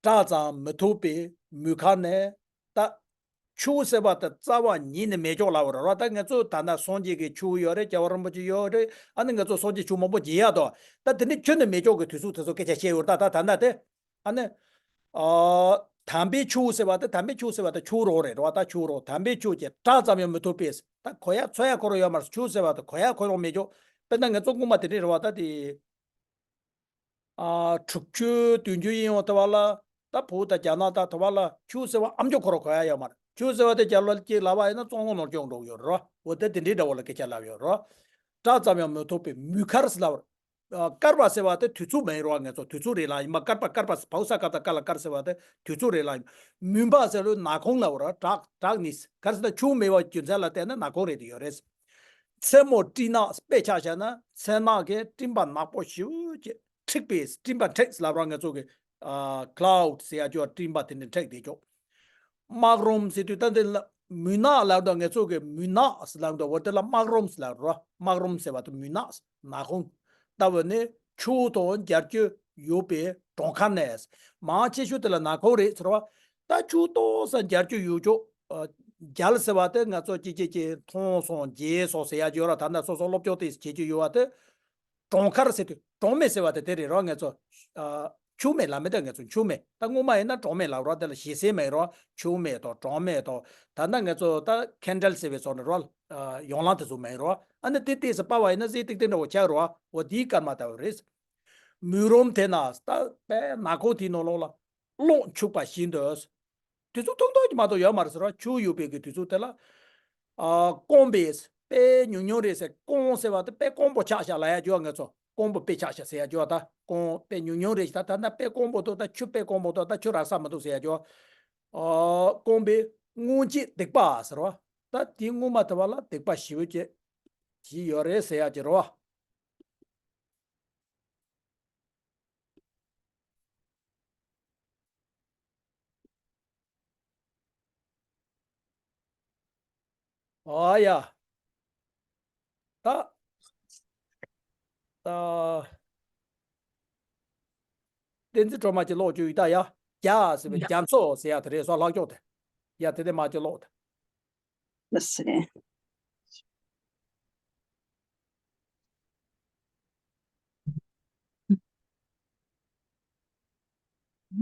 བཀྲག་ཙམ་མི་ཐུབ་པའི་མུ་ཁ་ནས་ད་ཆོས་ཟེར་བ་དེ་རྩ་བ་ཉིད་ནས་མེད་ཀྱོག་ལབ་པ་རེད་རོ། ད་ང་ཚོ་ད་ལྟ་སངས་རྒྱས་ཀྱི་ཆོས་ཡོད་རེད། རྒྱལ་བ་རིན་པོ་ཆེ་ཡོད་རེད། ཨ་ནི་ང་ཚོ་སངས་རྒྱས་ཆོས་མང་པོ་མཇལ་ཡ་དོ། ད་དེ་འདྲས་ཁྱོན་ནས་མེད་ཀྱོག་གི་དུས་ཚོད་དེ་ཚོ་སྐད་ཆ་བཤད་ཡོད་རེད། ད་ད་ད་ལྟ་དེ། ཨ་ནི། ཨ། དམ་པའི་ཆོས་ཟེར་བ་དེ། དམ་པའི་ཆོས་ཟེར་བ་དེ་ཆོས་རང་རེད་རོ། ད་ཆོས་རང་། དམ་པའི་ཆོས་ཀྱི་བཀྲག་ཙམ་ཡང་མི་ཐུབ་པས། ད་གོ་ཡ་ཚོར་ཡ་ཁོ་རང་ཡོད་མ་རེད། ཆོས་ཟེར་བ་དེ་གོ་ཡ་ཁོ་རང་མེད་ཀྱོག་དཔེར་ན་ང་ཚོ་སྔོན་མ་དེ་འདྲས་རེད་བ། ད་དེ། ཨ། དྲུག་ཅུ་བདུན་ཅུ་ཡིན་འོང་དེ་བ་ལ། ད་བོད་དང་རྒྱ་ནག་དང་དེ་བ་ལ་ཆོས་ཟེར་བ་ཨ་མཆོག་ཁོ་རང་གོ་ཡ་ཡོད་མ་རེད། ཆོས་ཟེར་བ་དེ་རྒྱ་ལོ་གཅིག་ལབ་པ་ཡིན་ན་བཙོན་ཁང་ནང་སྐྱོད་འགྲོ་གི་ཡོད་རེད་རོ། འོ་དེ་དེ་འདྲས་འདྲ་བོ་ལ་སྐད་ཆ་ལབ་ཡོད་རོ། བཀྲག་ཙམ་ཡང་མི་ཐུབ་པའི་མུ་ཁར་ཟེར་ལབ་རེད། ཨ། བསྐལ་པ་ཟེར་བ་དེ་དུས་ཚོད་མ་ཡིན་རོ། ང་ཚོ་དུས་ཚོད་རེད་ལ་ཡིན་པ། བསྐལ་པ། བསྐལ་པ་བ་ས་བཀ་བཏགས་བསྐལ་ལ་བསྐལ་ཟེར་བ་དེ་དུས་ཚོད་རེད་ལ་ཡིན། མུན་པ་ཟེར་ལོས་ནག་ཁུང་ལ་འོ་ར། བྲག་བྲག་ནི་ག་རེ་ཟེར་ན་ཆུ་མེད་པ་རྒྱུ་མཚན་ལ་བརྟེན་ནས་ནག་ཁུང་རེད་དེ་ཡོད་རེད། མཚན་མོ་སྤྲིན་ནག་དཔེ་ཆ་བཞག་ན་མཚན་ནག་གིས་སྤྲིན་པ་ནག་པོ་ཞེ་པོ་ཅིག་འཁྲིགས་པས། སྤྲིན་པ་འཁྲིགས་ལབ་ར། ང་ཚོ་གི་ཨ་cloud ཟེར་ཡ་ཅོ་སྤྲིན་པ་དེ་འདྲ་འཁྲིགས་བསྡད་ཅོ། སྨག་རུམ་ཟེར་དུས་ད་འདི་ལ་མུན་ནག་ལབ་དང་། ང་ཚོ་གི་མུན་ནག་ལབ་དང་། འོ་དེ་ལ་སྨག་རུམ་ལབ་རོ། སྨག་རུམ་ཟེར་བ་དེ་མུན་ནག་ནག་ཁུང་ལྟ་བུ་ནི་ཆུ་དང་རྒྱ་སྐྱེད་ཡོད་པའི་གྲོང་ཁ་ནས། མང་ཆེ་ཤོས་དེ་ལ་ནག་ཁུང་རེད་ཟེར་བ། ད་ཆུ་ཏོག་ཙམ་རྒྱ་སྐྱེད་ཡོད་ཅོ། ཨ། རྒྱལ་ཟེར་བ་དེ་ང་ཚོ་ཅི་ཅི་ཅི་མཐོང་སོང་མཇལ་སོང་ཟེར་ཡ་ཅོ་ར། ད་ལྟ་སོ་སོ་སློབ་སྦྱོང་དེ་བྱེད་ཀྱི་ཡོད་བ་དེ། གྲོང་ཁར་ཟེར་དུས་གྲོང་སྨེ་ཟེར་བ་དེ་དེ་རེད་རོ། ང་ཚོ་ཨ་ཆུ་སྨེ་ལ་མེད་ད། ང་ཚོ་ཆུ་སྨེ། ད་སྔོན་མ་ཡིན་ན་གྲོང་སྨེ་ལབ་རོ། དེ་ལ་ཞེ་སའི་མེད་རོ། ཆུ་སྨེ་དང་གྲོང་སྨེ་དང་། ད་ལྟ་ང་ཚོ་ད་ཁེན་ཌལ་ཟེར་བའི་ཚོ་ནི་རོ། ཨ་ཡོང་ལང་དེ་ཚོ་མེད་རོ། ཨ་ནི་དེ་ཏོག་ཙམ་སྤར་བ་ཡིན་ན་ཟས་ཏིག་ཏིག་འདྲ་བོ་ཆགས་རོ། འོ་དེའི་སྐར་མ་ལྟ་བུ་རེད། མུན་རུམ་དེ་ན་ད་དཔེ་ནག་ཁུང་དེའི་ནང་ལོགས་ལ་རླུང་འཁྱུག་པ་བཞིན་དུ། དུས་ཚོད་ཐུང་ཐུང་ཅིག་མ་གཏོགས་ཡོད་མ་རེད་ཟེར་བ། ཆུ་ཡོད་པའི་གི་དུས་ཚོད་དེ་ལ། ཨ་སྐོམ་པས་དཔེ་ཉུང་ཉུང་རེད་ཟེར། སྐོམ་ཟེར་བ་དེ་དཔེ་སྐོམ་པོ་ཆགས་ཤག་ལབ་ཡ་ཅོ། ང་ཚོ་སྐོམ་པོ་དཔེ་ཆགས་ཤག་ཟེར་ཡ་ཅོ། ད་སྐོམ་དཔེ་ཉུང་ཉུང་རེད་ཤག་ད་ད་ལྟ་དཔེ་སྐོམ་པོ་འདུག་ད་ཆུ་དཔེ་སྐོམ་པོ་འདུག་ད་ཆུ་རག་ས་མི་འདུག་ཟེར་ཡ་ཅོ། ཨ་སྐོམ་པས་སྔོན་ཆད་སྡིག་པ་ཟེར་བ། ད་དེའི་སྔོན་མ་དེ་བ་ལ་སྡིག་པ་ཞེ་པོ་ཅིག་བགྱིས་ཡོད་རེད་ཟེར་ཡ་ཅིག་རེད་བ། ཨ་ཡ། ད། ད། བསྟན་འཛིན་སྒྲོལ་མ་གྱི་ཀློག་རྒྱུ་ཡིན་ད་ཡ། རྒྱ་ཟེར་བའི་རྒྱ་མཚོ་ཟེར་ཡ་དེ་རེད་སོ། ལྷག་ཀྱོག་དེ། ཡ་དེ་དེ་མ་གྱི་ཀློག་དེ། ལགས་སེ།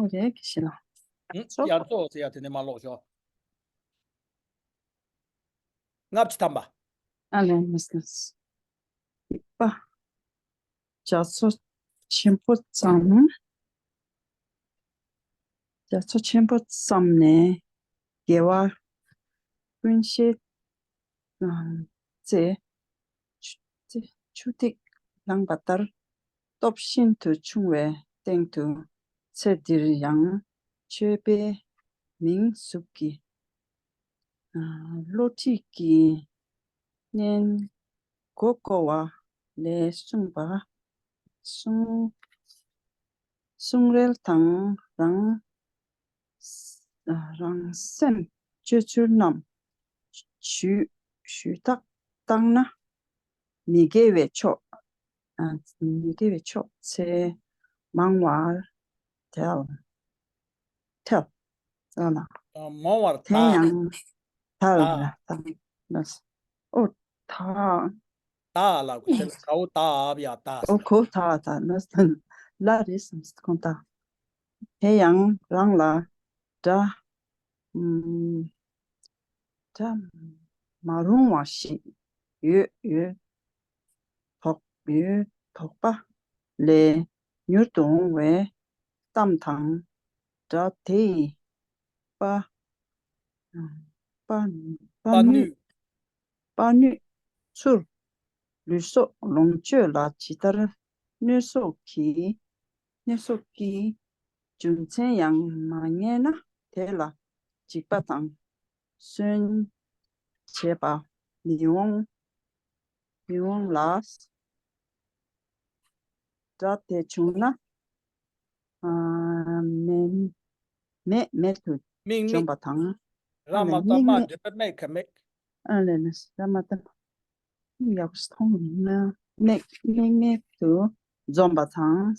ཨོ་རེད་ཀི་ཤི་ལ། ཨུ། རྒྱ་མཚོ་ཟེར་ཡ་དེ་ནས་མ་ཀློག་ཤོག་ལྔ་བཅུ་ཐམ་པ། ཨ་ལས་མི་སི་པ། རྒྱ་མཚོ་ཆེན་པོ་ཙམ། རྒྱ་མཚོ་ཆེན་པོ་ཙམ་ནས་དགེ་བ་ཀུན་ཤེས་ཚེ་ཆུ་ཐིགས་ལངས་པ་ལྟར་སྟོབས་ཤིན་ཏུ་ཆུང་བའི་སྟེང་དུ་ཚེ་འདིར་ཡང་ མཆོད་པའི་མིང་གཟུགས་ཀྱི། ཨ། བློ་ཁྲིད་ཀྱི་སྙན་མགོ་བསྐོར་བ་ལས་གསུངས་པ། གསུང་གསུང་རལ་དང་རང་། རང་སེམས་གཅོད་ཚུལ་རྣམས་ཞུས་ཞུས་དག་བཏང་ན། མི་དགེ་བའི་ཕྱོགས། ཨ། མི་དགེ་བའི་ཕྱོགས་ཚེ་མང་བར་ཐལ། ཐལ། ཨ་ལ། ཨ། མང་བར་དེ་ཐལ། ཡང་ཐལ། ཐལ། ཐལ། ཨོ། ཐལ། ཐལ་ལ་གོ་ཆེ་ལ་གའོ་ཐལ་ཡ་ཐལ། ཨོ། གོ་ཐལ་ཐལ་ལ་ལ་རེད་བསམ་སོང་ད། དེ་ཡང་རང་ལ་དགྲ། ཨམ། དགྲ་མ་རུངས་པ་ཞིག་ཡོད་ཡོད་དོགས་ཡོད་དོགས་པ་ལས་མྱུར་དུ་འོང་བའི་གཏམ་དང་། དགྲ་དེ་ཡི་དཔའ་དཔའ་དཔའ་ནུས། དཔའ་ནུས་ཚུར་ལུས་སྲོག་ལོངས་སྤྱོད་ལ་ཇི་ལྟར་གནོད་སོགས་ཀྱི་གནོད་སོགས་ཀྱི་རྒྱུ་མཚན་ཡང་མ་ངེས་ན། དེ་ལ་འཇིགས་པ་དང་གསོན་བྱེད་པ་མི་འོང་མི་འོང་ལ། དགྲ་དེ་བྱུང་ན། ཨ། མེད་མེད་མེད་དུ་དམིགས་འཇོམས་མེད་པ་དང་། ར་མ་ཏ་མ་དམིགས་མེད། འདོད་པའི་མེད་ཁ་མེད། ཨ་ལས་ལས། ར་མ་ཏ་མ་ཡག་སོང་ན། མེད་མེད་མེད་དུ་འཇོམས་པ་དང་།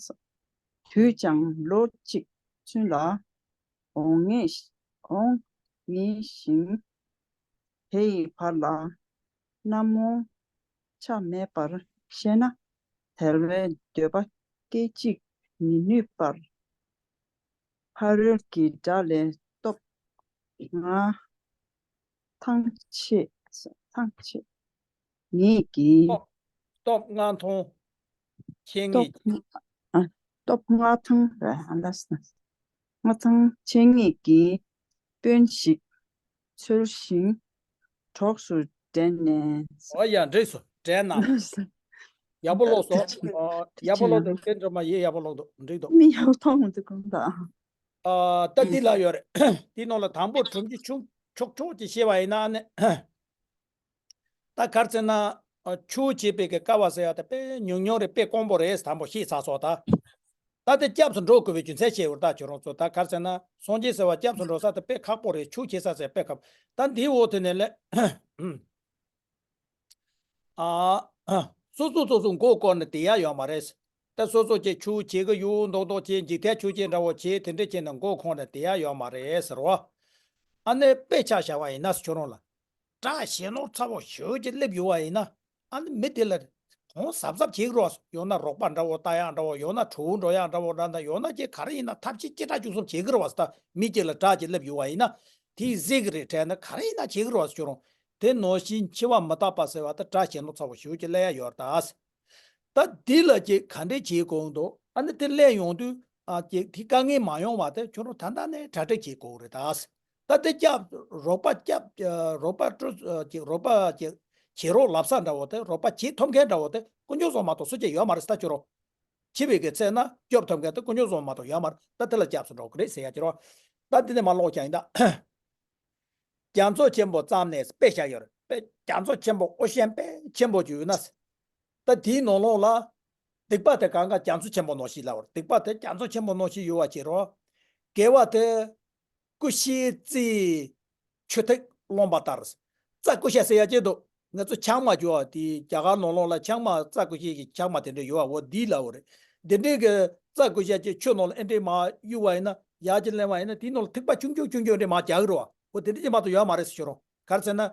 དུས་ཀྱང་ལོ་གཅིག་ཚུན་ལ་འོང་ངེས་འོང་ངེས་ཤིང་། དེ་ཡི་བར་ལ་གནམ་འོང་ཆ་མེད་པར་ཤེས་ན། དལ་བའི་འདོད་པ་སྐད་ཅིག་མི་ནུས་པར། ཕ་རོལ་གྱི་དགྲ་ལས་སྟོབས་མངའ་ཐང་ཆད་ཐང་ཆད། ངེད་ཀྱིས། སྟོབས་སྟོབས་མངའ་ཐང་ཆད། ངེད་སྟོབས་ཀྱིས། ཨ། སྟོབས་མངའ་ཐང་ར་ཨ་ལ་སི་ན། མངའ་ཐང་ཆད། ངེད་ཀྱིས་དཔོན་ཞིག་འཚོལ་ཞིང་གྲོགས་སུ་འདྲེན་ནས། ཨོ་ཡ། འགྲིག་སོང་། འདྲེན་ན། ཡག་པོ་ཀློག་སོང་། ཨ། ཡག་པོ་ཀློག་འདུག་དེ་འདྲ་མ་ཡིན། ཡག་པོ་ཀློག་འདུག་འགྲིག་འདུག་མི་ཡག་མཐོང་མི་འདུག་གང་ལྟར། ཨ། ད་འདི་ལ་ཡོད་རེད། འདི་ནང་ལ་དང་པོ་སྒྲུབ་རྒྱུ་ཆུང་ཆོག་ཆོག་ཅིག་བཤད་པ་ཡིན་ན་ནི། ད་ག་རེ་ཟེར་ན། ཨ། ཆུ་བྱེད་པའི་གི་དཀའ་བ་ཟེར་ཡ་དེ་དཔེ་ཉུང་ཉུང་རེད། དཔེ་དཀོན་པོ་རེད། དང་པོ་བཤད་ཚར་སོང་ད། ད་དེ་སྐྱབས་སུ་འགྲོ་དགོས་པའི་རྒྱུ་མཚན་བཤད་འོར་ད་ཁྱོད་རང་ཚོ། ད་ག་རེ་ཟེར་ན་སངས་རྒྱས་ཟེར་བ་སྐྱབས་སུ་འགྲོ་ས་དེ་དཔེ་ཁག་པོ་རེད། ཆུ་བྱེད་ས་ཟེར་དཔེ་ཁག་ད་འདིའི་འོག་དེ་ནས་ལས། ཨ། སོ་སོ་སོ་སོ་མགོ་སྐོར་ནས་བསྡད་ཡ་ཡོད་མ་རེད། ད་སོ་སོ་ཀྱི་ཆུ་བྱེད་གི་ཡོད་མདོག་མདོག་བྱེད། འཇིག་རྟེན་ཆུ་བྱེད་འདྲ་བོ་བྱེད། དེ་འདྲ་བྱས་ནས་མགོ་འཁོར་ནས་བསྡད་ཡ་ཡོད་མ་རེད་ཟེར་བ། ཨ་ནི་དཔེ་ཆ་བཞག་པ་ཡིན་ན་ཁྱོད་རང་ལ། དགྲ་ཞེ་ནོར་ཚ་བོ་ཞེ་པོ་ཅིག་སླེབས་ཡོད་པ་ཡིན་ན། ཨ་ནི་མི་དེ་ལ་གང་གཟབ་གཟབ་བྱེད་ཀྱི་རེད་བ། ཡང་ན་རོགས་པ་འདྲ་བོ་ལྟ་ཡག་འདྲ་བོ། ཡང་ན་གྲོགས་འགྲོ་ཡག་འདྲ་བོ་འདྲ། ཡང་ན་ཅིག་ག་རེ་ཡིན་ན་ཐབས་ཤེས་ཅི་དྲག་ཅུང་ཙམ་བྱེད་ཀྱི་རེད་བ། ད་མི་གཅིག་ལ་དགྲ་ཅིག་སླེབས་ཡོད་པ་ཡིན་ན། དེས་གཟིགས་ཀྱི་རེད་དྲན་ན་ག་རེ་ཡིན་ན་བྱེད་ཀྱི་རེད་བ་ཁྱོད་རང་། དེ་ནང་བཞིན་འཆི་བ་མི་རྟག་པ་ཟེར་བ་ད་དགྲ་ཞེ་ནོར་ཚ་བོ་ཞེ་པོ་ཅིག་སླེབས་ཡ་ཡོད་རེད་ད། ད་འདི་ལ་ཅིག་ག་འདྲས་བྱེད་དགོས་འདུག་ཨ་ནི་དེ་སླེབས་ཡོང་དུས། ཨ། ཅིག་དེ་དཀའ་ངལ་མ་ཡོང་བ་དེ་ཁྱོད་རང་ད་ལྟ་ནས་གྲ་སྒྲིག་བྱེད་དགོས་རེད་ད། ད་དེ་སྐྱབས་རོགས་པ་སྐྱབས་རོགས་པ་སྤྲོད། ཅིག་རོགས་པ་ཅིག་བྱེད་རོགས་ལབ་ས་འདྲ་བོ་དེ། རོགས་པ་བྱེད་ཐུབ་མཁན་འདྲ་བོ་དེ་དཀོན་མཆོག་གསུམ་མ་གཏོགས་སུ་ཅིག་ཡོད་མ་རེད་ད་ཁྱོད་རང་། འཆི་བའི་གི་ཚེ་ན་སྐྱོབ་ཐུབ་མཁན་དེ་དཀོན་མཆོག་གསུམ་མ་གཏོགས་ཡོད་མ་རེད། ད་དེ་ལ་སྐྱབས་སུ་འགྲོ་གི་རེད་ཟེར་ཡ་ཅིག་རེད་བ། ད་འདི་ནས་མར་ཀློག་ཀྱང་ཡིན་ད། རྒྱ་མཚོ་ཆེན་པོ་ཙམ་ནས་དཔེ་བཞག་ཡོད་རེད། དཔེ་རྒྱ་མཚོ་ཆེན་པོ་ཨོ་ཤན་དཔེ་ཆེན་པོ་ཅིག་ཡོད་ན། ད་དེའི་ནང་ལོགས་ལ་སྡིག་པ་དེ་གང་ག་རྒྱ་མཚོ་ཆེན་པོ་ནང་བཞིན་ལབ་པ་རེད། སྡིག་པ་དེ་རྒྱ་མཚོ་ཆེན་པོ་ནང་བཞིན་ཡོད་པ་ཅིག་རེད་བ། དགེ་བ་དེ་ཀུ་ཤའི་རྩི་ཆུ་ཐིགས་རློན་པ་ལྟར། རྩྭ་ཀུ་ཤ་ཟེར་ཡ་ཅིག་འདུག་ང་ཚོ་ཆང་མ་བརྗོད་པ་དེ་རྒྱ་གར་ནང་ལོགས་ལ་ཆང་མ། རྩྭ་ཀུ་ཤའི་གི་ཆང་མ་དེ་འདྲ་ཡོད་པ། འོ་འདི་ལབ་པ་རེད། འདི་འདྲའི་གི་རྩྭ་ཀུ་ཤ་ཅིག་ཆུ་ནང་ལ་ཨེ་འདྲས་མར་གཡུག་པ་ཡིན་ན། ཡར་ཅིག་ལེན་པ་ཡིན་ན་དེའི་ནང་ལ་ཐིགས་པ་ཆུང་ཆུང་ཆུང་ཆུང་འདྲས་མར་རྒྱག་གི་རེད་བ། འོ་དེ་འདྲ་ཅིག་མ་གཏོགས་ཡོད་མ་རེད་ཟེར་ཁྱོད་རང་། ག་རེ་ཟེར་ན།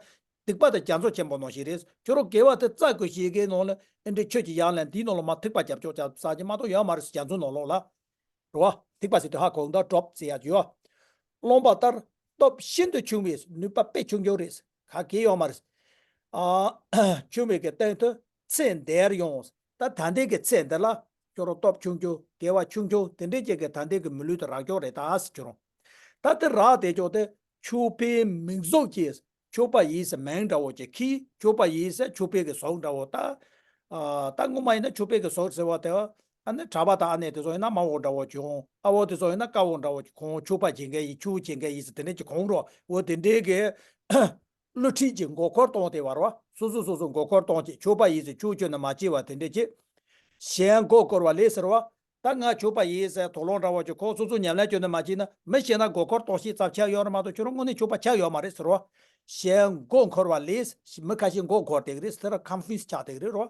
སྡིག་པ་དེ་རྒྱ་མཚོ་ཆེན་པོ་ནང་བཞིན་རེད། ཁྱོད་རང་དགེ་བ་དེ་རྩྭ་ཀུ་ཤའི་གི་ནང་ལ་ཨེ་འདྲས་ཆུ་ཅིག་ཡར་ལེན། དེའི་ནང་ལ་མར་ཐིགས་པ་རྒྱབ་ཆོག་རྒྱབ་ས་ཅིག་མ་གཏོགས་ཡོད་མ་རེད་ཟེར། རྒྱ་མཚོ་ནང་ལོགས་ལ། རེད་བ། ཐིགས་པ་ཟེར་དུས་ཧ་གོ་གི་འདུག drop ཟེར་ཡ་ཡོད། རློན་པ་ལྟར་སྟོབས་ཤིན་ཏུ་ཆུང་བས། ནུས་པ་དཔེ་ཆུང་ཆུང་རེད། ག་གེ་ཡོད་མ་རེད། ཨ། ཆུང་བའི་གི་སྟེང་དུ་ཚེ་འདིར་ཡང་། ད་ད་ལྟའི་གི་ཚེ་འདི་ལ་ཁྱོད་རང་སྟོབས་ཆུང་ཆུང་། དགེ་བ་ཆུང་ཆུང་དེ་འདྲས་ཅིག་གི་ད་ལྟའི་གི་མི་ལུས་དེ་རག་ཆོག་རེད་ད་ཟེར། ཁྱོད་རང་ད་དེ་རག་བསྡད་ཆོག་དེ་ཕྱུག་པའི་མིང་གཟུགས་ཀྱིས། ཕྱུག་པ་ཡིས་མིང་འདྲ་བོ་ཅིག་གིས། ཕྱུག་པ་ཡིས་ཕྱུག་པའི་གི་གཟུགས་འདྲ་བོ་ད། ཨ། ད་ངོ་མ་ཡིན་ན་ཕྱུག་པའི་གི་གཟུགས་ཟེར་བ་དེ། ཨ་ནི་གྲྭ་པ་དང་ཨ་ནེ་དེ་ཚོ་ཡིན་ན་མ་འོག་འདྲ་བོ་གྱོང་། ཨ་བོ་དེ་ཚོ་ཡིན་ན་ཀ་བོ་འདྲ་བོ་གྱོང་། ཕྱུག་པ་བྱེད་མཁན་ཡིན། ཕྱུག་བྱེད་མཁན་ཡིན་ཟེར་དེ་འདྲས་ཀྱི་གོང་རོ། འོ་དེ་འདྲས་ཀྱི་བསླུ་བྲིད་ཀྱི་མགོ་འཁོར་གཏོང་དེ་བར་བ། སོ་སོ་སོ་སོ་མགོ་འཁོར་གཏོང་བྱེད། ཕྱུག་པ་ཡིན་ཟེར་ཕྱུག་ཁྱོན་ནས་མ་བྱེད་པ་དེ་འདྲས་ཀྱི། གཞན་མགོ་སྐོར་བ་ལས་ཟེར་བ། ད་ང་ཕྱུག་པ་ཡིན་ཟེར་དོགས་སློང་འདྲ་བོ་ཀྱི་ཁོ་སོ་སོ་ཉམས་ལེན་ཁྱོན་ནས་མ་བྱེད་ན། མི་གཞན་ན་མགོ་སྐོར་གཏོང་ཤེས་ཙམ་ཆགས་ཡོད་རེད་མ་གཏོགས་ཁྱོད་རང་དངོས་གནས་ཕྱུག་པ་ཆགས་ཡོད་མ་རེད་ཟེར་བ། གཞན་མགོ་འཁོར་བ་ལས། མི་ཁ་ཤས་མགོ་འཁོར་དེ་གི་རེད་ཟེར། ཁམ་ཕིས་ཆགས་དེ་གི་རེད་རོ།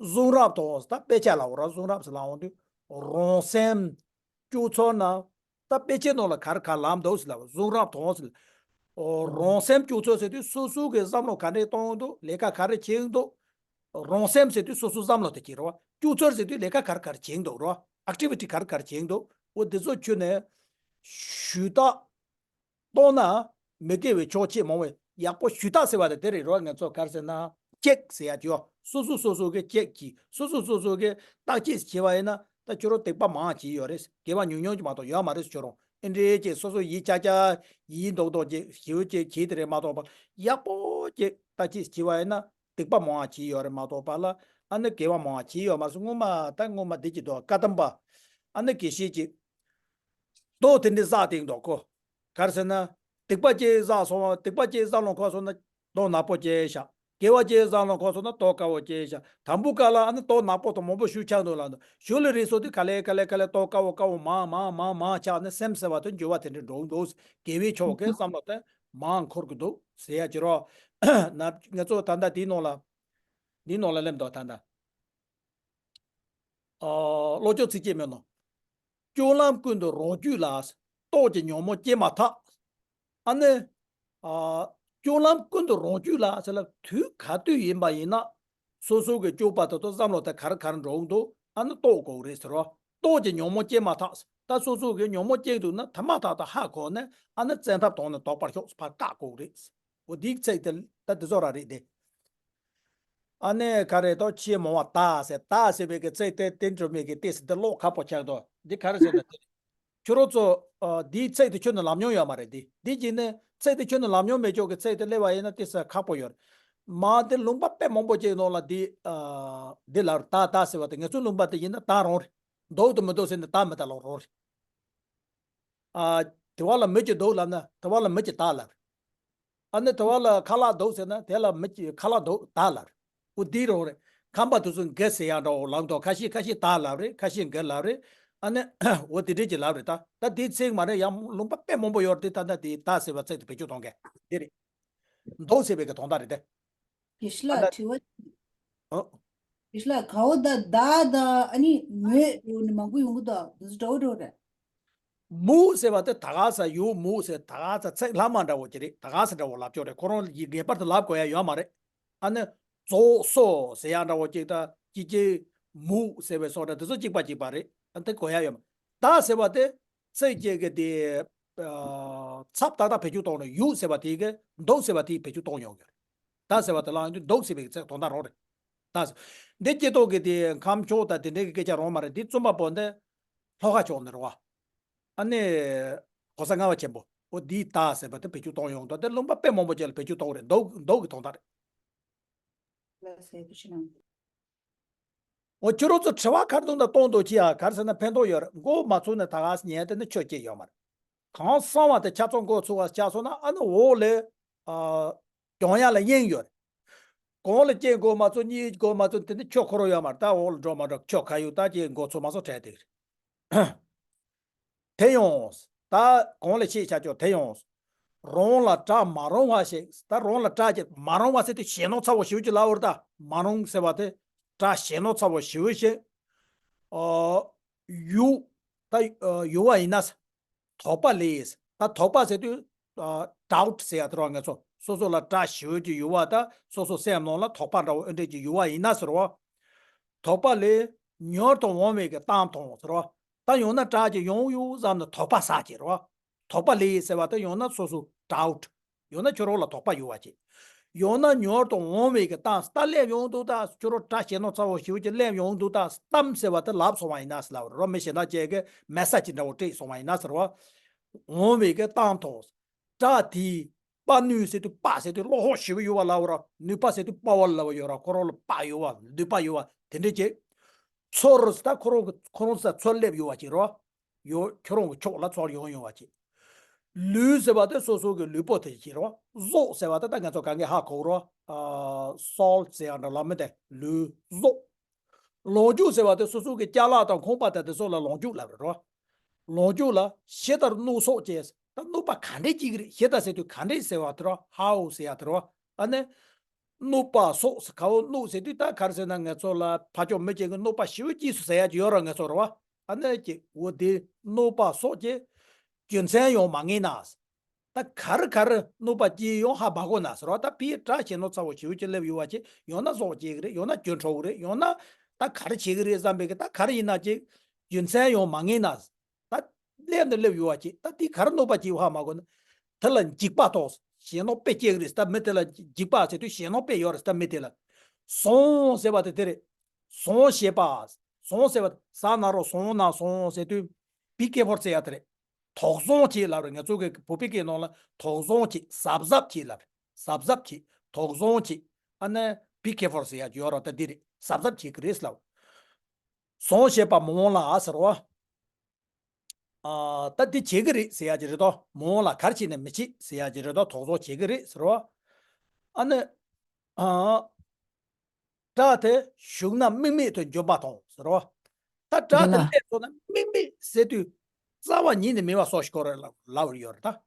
གཟུང་རབ་དང་། ད་དཔེ་ཆ་ལ་འོ་ར་གཟུང་རབ་ཟེར་ལ་འོང་དུས། རང་སེམས་སྐྱོ་ཚོར་ན། ད་དཔེ་ཆའི་ནང་ལ་ག་རེ་ག་རེ་ལབ་འདུག་ཟེར་ལ། གཟུང་རབ་དང་ཟེར། ཨོ། རང་སེམས་སྐྱོ་ཚོར་ཟེར་དུས་སོ་སོ་གི་བསམ་བློ་ག་འདྲས་གཏོང་འདུག་ལས་ཀ་ག་རེ་བྱེད་འདུག་རང་སེམས་ཟེར་དུས་སོ་སོ་བསམ་བློ་དེ་བྱེད་རོ། སྐྱོ་ཚོར་ཟེར་དུས་ལས་ཀ་ག་རེ་ག་རེ་བྱེད་འདུག་རོ། ཨེག་ཊི་བི་ཊི་ག་རེ་ག་རེ་བྱེད་འདུག་འོ་འདི་ཚོ་ཁྱོན་ནས་ཞུ་དག་གཏོང་ན་མི་དགེ་བའི་ཕྱོགས་ཆེས་མང་བས། ཡག་པོ་ཞུ་དག་ཟེར་བ་དེ་དེ་རེད་རོ། ང་ཚོ་ག་རེ་ཟེར་ན་ཅེག་ཟེར་ཡ་ཅིག་ཡོད། སོ་སོ་སོ་སོ་གི་ཅེག་གྱིས། སོ་སོ་སོ་སོ་གི་བརྟག་དཔྱད་བྱས་པ་ཡིན་ན། ད་ཁྱོད་རང་སྡིག་པ་མང་བྱས་ཡོད་རེད། དགེ་བ་ཉུང་ཉུང་ཅིག་མ་གཏོགས་ཡོད་མ་རེད། ཁྱོད་རང་ཨེ་འདྲའི་ཅིག་སོ་སོ་ཡིད་ཆགས་ཆགས་ཡིད་མདོག་མདོག་ཅིག་ཞེ་པོ་ཅིག་བྱས་དེ་རེད་མ་གཏོགས་པ། ཡག་པོ་ཅིག་བརྟག་དཔྱད་བྱས་པ་ཡིན་ན། སྡིག་པ་མང་བ་བྱས་ཡོད་རེད་མ་གཏོགས་པ་ལ། ཨ་ནི་དགེ་བ་མང་བ་བྱས་ཡོད་མ་རེད། སྔོན་མ་ད་སྔོན་མ་འདི་ཅིག་འདུག་བཀའ་གདམས་པ། ཨ་ནི་དགེ་བཤེས་ཅིག་མདོག་དེ་འདྲ་བསགས་བསྡད་འདུག་ཁོ། ག་རེ་ཟེར་ན། སྡིག་པ་ཅིག་བསགས་སོང་བ། སྡིག་པ་ཅིག་བསགས་ལོང་ཁོ་སོང་ན་མདོག་ནག་པོ་སྐྱེ་ཤག་དགེ་བ་ཅིག་བསགས་ལོང་ཁོ་སོང་ན་མདོག་དཀར་པོ་སྐྱེ་ཤག་དང་པོ་ཀ་ལ་ཨ་ནི་མདོག་ནག་པོ་དང་མང་པོ་ཞིག་ཆགས་འདུག་ལབ་འདུག་ཞོར་ལ་རེས་སོང་དུས་ག་ལེ་ག་ལེ་ག་ལེ་མདོག་དཀར་པོ་དཀར་པོ་མང་མང་མང་མང་ཆགས་ནས་སེམས་ཟེར་བ་དེ་འགྱུར་བ་དེ་འདྲ་འགྲོ་གི་འདུག་དགེ་བའི་ཕྱོགས་ཀྱི་བསམ་བློ་དེ་མང་འཁོར་གྱི་འདུག་ཟེར་ཡ་ཅིག་རོ། ན་ང་ཚོ་ད་ལྟ་དེའི་ནང་ལ། འདིའི་ནང་ལ་སླེབས་འདུག་ད་ལྟ། ཨ། བློ་སྦྱོང་ཚིགས་བཅད་མའི་ནང་། སྤྱོད་ལམ་ཀུན་ཏུ་རང་རྒྱུད་ལ། རྟོག་གེའི་ཉོན་མོངས་སྐྱེས་མ་ཐག་ཨ་ནི། ཨ། སྤྱོད་ལམ་ཀུན་ཏུ་རང་རྒྱུད་ལ་ཟེར་ལ། དུས་ག་དུས་ཡིན་པ་ཡིན་ན། སོ་སོ་གི་སྤྱོད་པ་དེ་ཚོ་བསམ་བློ་དེ་ག་རེ་ག་རེ་འགྲོ་གི་འདུག་ཨ་ནི་རྟོགས་དགོས་རེད་ཟེར་རོ། རྟོག་གེའི་ཉོན་མོངས་སྐྱེས་མ་ཐག་ད་སོ་སོ་གི་ཉོན་མོངས་སྐྱེས་འདུག་ན་དེ་མ་ཐག་ཏུ་ཧ་གོ་ནས་ཨ་ནི་བཙན་ཐབས་བཏང་ནས་ལྡོག་པར་ཤོག་ཕར་བཀག་དགོས་རེད། འོ་འདིའི་ཚིག་དེ་ད་འདི་ཚོ་རང་རེད་དེ། ཨ་ནི་ག་རེ་ད་ཆེས་མང་བ་དག་ཟེར། དག་ཟེར་བའི་གི་ཚིག་དེ་དེ་འགྲོ་མི་གི་ཏོག་ཙམ་དེ་ཀློག་ཁག་པོ་ཆགས་འདུག་འདི་ག་རེ་ཟེར་ན་དེ། ཁྱོད་རང་ཚོ། ཨ། འདིའི་ཚིག་དེ་ཁྱོན་ནས་ལབ་མྱོང་ཡོད་མ་རེད་དེ། འདི་གྱིས་ནི་ཚིག་དེ་ཁྱོན་ནས་ལབ་མྱོང་མེད་ཅོག་གི་ཚིག་དེ་སླེབས་པ་ཡིན་ན་ཏོག་ཙམ་ཁག་པོ་ཡོད་རེད། མ་དེ་ལུང་པ་དཔེ་མང་པོ་ཅིག་ནང་ལ་འདི། ཨ། འདི་ལབ་རེད། དག་དག་ཟེར་བ་དེ་ང་ཚོའི་ལུང་པ་དེ་ཡིན་ན་དག་རང་རེད། འདུག་དང་མི་འདུག་ཟེར་ནས་དག་མི་དག་ལབ་རང་རེད། ཨ། དེ་བ་ལ་མི་གཅིག་འདུག་ལབ་ན་དེ་བ་ལ་མི་གཅིག་དག་ལབ་རེད། ཨ་ནི་དེ་བ་ལ་ཁ་ལག་འདུག་ཟེར་ན་དེ་ལ་མི་གཅིག་ཁ་ལག་འདུག་དག་ལབ་རེད། འོ་འདི་རང་རེད། ཁམས་པ་དེ་ཚོ་འགི་ཟེར་ཡག་འདྲ་བོ་ལབ་འདུག་ཁ་ཤས་ཁ་ཤས་དག་ལབ་རེད། ཁ་ཤས་འགི་ལབ་རེད། ཨ་ནི་འོ་དེ་འདྲས་ཀྱི་ལབ་རེད། ད་ད་དེའི་ཚིག་མ་རེད། ཡང་ལུང་པ་དཔེ་མང་པོ་ཡོད་རེད། ད་ད་དེ་དག་ཟེར་བ་ཚིག་དེ་བེད་སྤྱོད་གཏོང་མཁན་འདི་རེད། འདུག་ཟེར་བའི་གི་དོན་དག་རེད་དེ། དགེ་བཤེས་ཨ་ལགས་ད་དྲི་བ། ཨོ། དགེ་བཤེས་ལགས་ག་འོ་ད་དག་དང་ཨ་ནི་མོས་འོ་ནི་མང་པོ་ཡོང་གི་འདུག་འདི་ཚོ་འདྲ་བོ་འདྲ་བོ་རེད། མོས་ཟེར་བ་དེ་ད་ག་ས་ཡོད། མོས་ཟེར་ད་ག་ས་ཚིག་ལྷག་མ་འདྲ་བོ་ཅིག་རེད། ད་ག་ས་འདྲ་བོ་ལབ་ཆོག་རེད། ཁོ་རང་ཡི་ངེས་པར་དུ་ལབ་དགོས་ཡ་ཡོད་མ་རེད། ཨ་ནི་རྫོགས་སོ་ཟེར་ཡ་འདྲ་བོ་ཅིག་ད་ཅི་ཅི་མོས་ཟེར་བའི་སོགས་འདྲ་དེ་ཚོ་གཅིག་པ་གཅིག་པ་རེད། ཨ་དེ་དགོས་ཡ་ཡོད་མ། དག་ཟེར་བ་དེ་ཚིག་གཅིག་གི་དེ། ཨ། ཚབ་ཏག་ཏག་བེད་སྤྱོད་གཏོང་ནས་ཡོད་ཟེར་བ་དེ་གི་འདུག་ཟེར་བ་དེ་བེད་སྤྱོད་གཏོང་ཡོང་གི་རེད། དག་ཟེར་བ་དེ་ལ་ཡང་འདུག་ཟེར་བའི་ཚིག་དོན་དག་རང་རེད། དག་ཟེར། འདི་སྐྱེ་ཐོག་གི་དེ་ཁམས་ཕྱོགས་དང་དེ་འདྲའི་གི་སྐད་ཆ་རང་མ་རེད། འདི་རྩོམ་པ་པོ་འདི་ལྷོ་ཁ་ཕྱོགས་ནས་རེད་བ། ཨ་ནི་གོ་ས་ལྔ་པ་ཆེན་པོ། འོ་འདིས་དག་ཟེར་བ་དེ་བེད་སྤྱོད་གཏོང་ཡོང་དུས་དེ་ལུང་པ་དཔེ་མང་པོ་ཅིག་ལ་བེད་སྤྱོད་གཏོང་གི་རེད། འདུག་འདུག་གི་དོན་དག་རེད། ལགས་སོ། ཐུགས་རྗེ་གནང་། འོ་ཁྱོད་རང་ཚོ་དྲི་བ་ག་རེ་འདུག་ན་གཏོང་འདུག་ཅི་ཡ་ག་རེ་ཟེར་ན་ཕན་ཐོགས་ཡོད་རེད། མགོ་མ་ཚོས་ནས་ད་ག་ཉན་དེ་ནི་ཆོས་སྐྱེས་ཡོད་མ་རེད། གང་གསང་བ་དེ་ཆ་ཚང་མགོ་ཚོས་པ་ཆགས་སོང་ན་ཨ་ནི་འོག་ལ། ཨ། གྱོང་ཡ་ལ་གཡེང་ཡོད་རེད། གོང་ལ་སྐྱེས་མགོ་མ་ཚོས། གཉིས་མགོ་མ་ཚོས། དེ་ནི་ཆོས་འཁོར་ཡོད་མ་རེད། ད་འོག་ལ་འགྲོ་མ་འགྲོ་ཆོས་ག་ཡོད་ད་ཅེས་མགོ་ཚོས་མ་ཚོས་བྲལ་དེ་རེད། དེ་ཡང་། ད་གོང་ལ་ཤེས་བྱ་ཆོག་དེ་ཡང་། རང་ལ་གྲགས་མ་རུང་བ་ཞིག་ད་རང་ལ་གྲགས་ཀྱི་མ་རུང་བ་ཟེར་དུས་ཞེད་སྣང་ཚ་བོ་ཞེ་པོ་ཅིག་ལབ་པ་རེད། ད་མ་རུང་ཟེར་བ་དེ་གྲགས་ཞེད་སྣང་ཚ་བོ་ཞེ་པོ་ཞིག་ཨ། ཡོད། ད་ཡོད་པ་ཡིན་ན། དོགས་པ་ལས། ད་དོགས་པ་ཟེར་དུས། ཨ། ཌའུཊ་ཟེར་ཡ་དེ་རང་ང་ཚོ་སོ་སོ་ལ་གྲགས་ཞེ་པོ་ཅིག་ཡོད་པ་ད་སོ་སོ་སེམས་ནང་ལ་དོགས་པ་འདྲ་བོ་ཨེ་འདྲས་ཅིག་ཡོད་པ་ཡིན་ན་ཟེར་བ། དོགས་པ་ལས་ཉོར་དང་འོང་བའི་གི་གཏམ་དང་ཟེར་བ། ད་ཡང་ན་གྲགས་ཅིག་ཡོང་ཡོད་བསམ་ནས་དོགས་པ་ཟ་གི་རེད་བ། དོགས་པ་ལས་ཟེར་བ་ད་ཡང་ན་སོ་སོ་ཌའུཊ། ཡང་ན་ཁྱོད་རང་ལ་དོགས་པ་ཡོད་པ་ཅིག་ཡང་ན་ཉོར་དང་འོང་བའི་གི་གཏམ་ད་སླེབས་ཡོང་འདུག་ད་ཁྱོད་རང་གྲགས་ཞེད་སྣང་ཚ་བོ་ཞེ་པོ་ཅིག་སླེབས་ཡོང་འདུག་ད་གཏམ་ཟེར་བ་ད་ལབ་སོང་བ་ཡིན་ན་ཟེར་ལབ་རེད་བ། མི་གཞན་དག་ཅིག་གིས་མེ་སེ་ཇི་འདྲ་བོ་སྤྲད་སོང་བ་ཡིན་ན་ཟེར་བ། འོང་བའི་གི་གཏམ་དང་། གྲགས་དེས་དཔའ་ནུས་ཟེར་དུས་དཔའ་ཟེར་དུས་བློ་ཁོག་ཞེ་པོ་ཡོད་པ་ལབ་ར། ནུས་པ་ཟེར་དུས་པ་ཝར་ལབ་པ་ཡོད་ར། ཁོ་རང་ལ་དཔའ་ཡོད་པ་ནུས་པ་ཡོད་པ་དེ་འདྲས་ཅིག་ཚུར་ད་ཁོ་རང་གི་ཁོ་རང་ས་ཚུར་སླེབས་ཡོང་བ་ཅིག་རེད་བ། ཡོ་ཁྱོད་རང་གི་ཕྱོགས་ལ་ཚུར་ཡོང་ཡོང་བ་ཅིག་ལུས་ཟེར་བ་དེ་སོ་སོ་གི་ལུས་པོ་དེ་ཅིག་རེད་བ། གཟུགས་ཟེར་བ་དེ་ད་ང་ཚོ་གང་གས་ཧ་གོ་རེད་བ། ཨ་སོལ་ཟེར་ཡང་འདྲ་ལ་མི་དེ་ལུས་གཟུགས། ལོངས་སྤྱོད་ཟེར་བ་དེ་སོ་སོ་གི་ཅ་ལག་དང་ཁང་པ་དང་དེ་ཚོ་ལ་ལོངས་སྤྱོད་ལབ་རེད་བ། ལོངས་སྤྱོད་ལ་ཞི་དང་གནོད་སོགས་ཅེས། ད་གནོད་པ་ག་འདྲས་ཅིག་རེད། ཞི་དང་ཟེར་དུས་ག་འདྲས་ཟེར་བ་དེ་རེད་བ། ཧའོ་ཟེར་ཡ་དེ་རེད་བ། ཨ་ནི། གནོད་པ་སོགས་ཟེར་ག་བོ་གནོད་ཟེར་དུས་ད་ག་རེ་ཟེར་ན་ང་ཚོ་ལ་ཕ་ཅོག་མི་གཅིག་གི་གནོད་པ་ཞེ་པོ་སྐྱེས་སོང་ཟེར་ཡ་ཅིག་ཡོད་རེད་བ། ང་ཚོ་རེད་བ། ཨ་ནི་ཅིག་འོ་དེ་གནོད་པ་སོགས་ཀྱི་རྒྱུ་མཚན་ཡང་མ་ངེས་ན། ད་ག་རེ་ག་རེ་གནོད་པ་སྐྱེས་ཡོང་ཧ་མ་གོ་ན་ཟེར་བ། ད་ཕའི་སྐྲ་ཞེ་ནོ་ཚ་བོ་ཞེ་པོ་ཅིག་སླེབས་ཡོད་བ་ཅིག་ཡང་ན་ཟོག་སྐྱེ་གི་རེད། ཡང་ན་གྱོན་འཕྲོ་གི་རེད། ཡང་ན་ད་ག་རེ་བྱེད་གི་རེད་བསམ་པའི་གི་ད་ག་རེ་ཡིན་ན་ཅིག་རྒྱུ་མཚན་ཡང་མ་ངེས་ན། ད་སླེབས་ནས་སླེབས་ཡོད་བ་ཅིག་ད་དེ་ག་རེ་གནོད་པ་སྐྱེས་ཡོང་ཧ་མ་གོ་ན། དེ་ལ་འཇིགས་པ་དང་ཞེ་ནོ་དཔེ་སྐྱེ་གི་རེད། ད་མི་དེ་ལ་འཇིགས་པ་ཟེར་དུས་ཞེ་ནོ་དཔེ་ཡོད་རེད། ད་མི་དེ་ལ་སོང་ཟེར་བ་དེ་དེ་རེད། སོང་ཞེས་པ། སོང་ཟེར་བ་ས་ན་རོ་སོང་ན་སོང་ཟེར་དུས་པི་ཀེ་ཕོར་ཟེར་ཡ་དེ་རེད། དོགས་ཟོན་བྱེད་ལབ་རེད། ང་ཚོ་གི་བོད་པའི་སྐད་ནང་ལ་དོགས་ཟོན་བྱེད། གཟབ་གཟབ་བྱེད་ལབ་རེད། གཟབ་གཟབ་བྱེད། དོགས་ཟོན་བྱེད། ཨ་ནི་པི་ཀེ་ཕོར་ཟེར་ཡ་ཡོད་ར། ད་འདི་རེད། གཟབ་གཟབ་བྱེད་ཀྱི་རེད་ལབ། སོང་ཞེས་པ་མི་འོང་ལ་ཟེར་བ། ཨ་ད་འདི་བྱེད་ཀྱི་རེད་ཟེར་ཡ་ཅིག་རེད་དོ། མི་འོང་ལ་ག་རེ་བྱས་ནས་མི་བྱེད་ཟེར་ཡ་ཅིག་རེད་དོ། དོགས་ཟོན་བྱེད་ཀྱི་རེད་ཟེར་བ། ཨ་ནི། ཨ། སྐྲ་དེ་ཞུགས་ན་དམིགས་མེད་དུ་འཇོམས་པ་དང་ཟེར་བ། ད་སྐྲ་དེ་ལ་སླེབས་སོང་ན་དམིགས་མེད་ཟེར་དུས་རྩ་བ་ཉིད་ནས་མེད་པ་བཟོ་ཞིག་གོ་རེད་ལབ་ལབ་ཡོད་རེད་ད།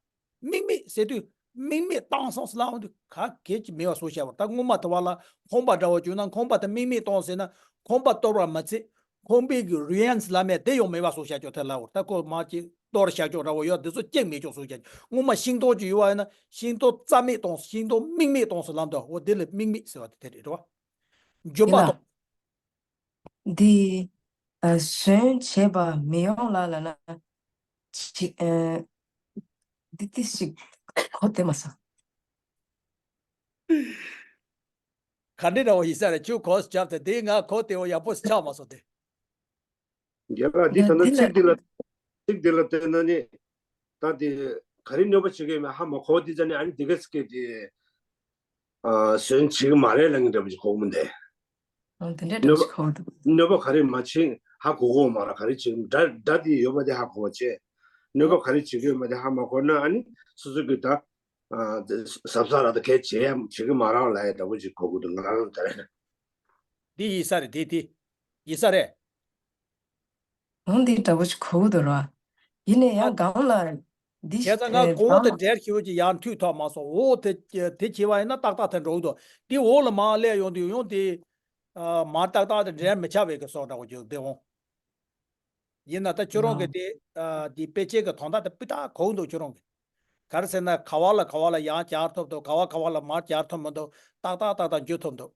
དམིགས་མེད་ཟེར་དུས་དམིགས་མེད་བཏང་སོང་ཟེར་ལབ་འོང་དུས་ག་གེ་ཅིག་མེད་པ་བཟོ་བྱ་བར། ད་སྔོན་མ་དུ་བ་ལ་ཁང་པ་འདྲ་བོ་བྱུང་ན་ཁང་པ་དེ་དམིགས་མེད་བཏང་ཟེར་ན་ཁང་པ་གཏོར་བ་མ་ཚད་ཁང་པའི་གི་རུ་ཡན་ལ་མེད་དེ་ཡང་མེད་པ་བཟོ་བྱ་ཆོག་དེ་ལབ་འོང་། ད་ཁོ་མ་ཅིག་གཏོར་བྱ་ཆོག་འདྲ་བོ་ཡོད། དེ་ཚོ་གཅིག་མེད་ཆོག་བཟོ་བྱ་ཆོག་སྔོན་མ་ཤིང་ཏོག་ཅིག་ཡོད་པ་ཡིན་ན་ཤིང་ཏོག་རྩ་མེད་བཏང་ཤིང་ཏོག་དམིགས་མེད་བཏང་ཟེར་ལབ་འདུག་འོ་དེ་ལ་དམིགས་མེད་ཟེར་བ་དེ་དེ་རེད་བ། འཇོམས་པ་དང་། འདི་ཨ་ཟོན་བྱེད་པ་མི་ཡོང་ལ་ལ་ན་ཅི་ཨ་འདི་ཏི་ཞིག་གོ་དེ་མ་ས། ག་འདྲི་འདྲ་བོ་ཡིན་ས་རེད། ཁྱོད་གོ་སྐྱབས་དེ་དེ་ང་གོ་དེ་བོ་ཡག་པོ་ཆགས་མ་སོང་དེ། རྒྱལ་བ་འདི་ད་ལྟ་ཚིག་འདི་ལ་ཚིག་འདི་ལ་བལྟས་ན་ནི་ད་དེ་ག་རེ་གནོད་པ་བྱེད་ཀྱི་མེད་ཧ་མ་གོ་དེ་ཙ་ནས་ཨ་ནི་དེ་ག་ཚིག་གི་དེ་ཨ་ཟོན་བྱེད་ཀྱི་མ་རེད་ལབ་མཁན་འདྲ་པོ་ཞིག་གོ་གི་མི་འདུག་ཨ་དེ་འདྲ་འདྲ་ཞིག་གོ་འདུག་གནོད་པ་ག་རེ་མ་བྱེད་ཧ་གོ་གོ་མ་ར། ག་རེ་བྱེད་སྒྲ་སྒྲ་དེ་ཡོད་པ་དེ་ཧ་གོ་བ་བྱས། གནོད་པ་ག་རེ་བྱེད་ཀྱི་ཡོད་མ་དེ་ཧ་མ་གོ་ན་ཨ་ནི་སོ་སོ་གི་ད་ཨ་གཟབ་གཟབ་ར་ད་གལ་བྱེད་ཡ་བྱེད་ཀྱི་མ་རང་ལ་ཡ་འདྲ་པོ་ཞིག་གོ་གི་འདུག་ང་རང་ད་རེད། འདི་ཡིན་ས་རེད། འདི་འདི་ཡིན་ས་རེད། འོང་འདི་འདྲ་པོ་ཞིག་གོ་གི་འདུག་ར། ཡིན་ནའི་ཡང་སྒང་ལ་འདི་བྱས་ཙང་ང་གོང་དུ་འགྲེལ་ཞིབ་ཀྱི་ཡང་མཐུད་ཐུབ་མ་སོང་། འོ་དེ་དེ་བྱས་པ་ཡིན་ན་ཏག་ཏག་དེ་འགྲོ་གི་འདུག་འདི་འོག་ལ་མར་སླེབས་ཡོང་དུས་ཡང་དེ་མར་ཏག་ཏག་དེ་འགྲེལ་མི་ཆགས་པའི་གི་སོགས་འདྲ་པོ་ཅིག་འདི་འོང་། ཡིན་ན་ད་ཁྱོད་རང་གི་དེ་དེ་དཔེ་ཆའི་གི་དོན་དག་དེ་སྤུས་དག་གོ་གི་འདུག་ཁྱོད་རང་གི་ག་རེ་ཟེར་ན་ག་བ་ལ་ག་བ་ལ་ཡང་བསྐྱར་ཐུབ་འདུག་ག་བ་ག་བ་ལ་མར་བསྐྱར་ཐུབ་མི་འདུག་ཏག་ཏག་ཏག་ཏག་འཇུ་ཐུབ་འདུག་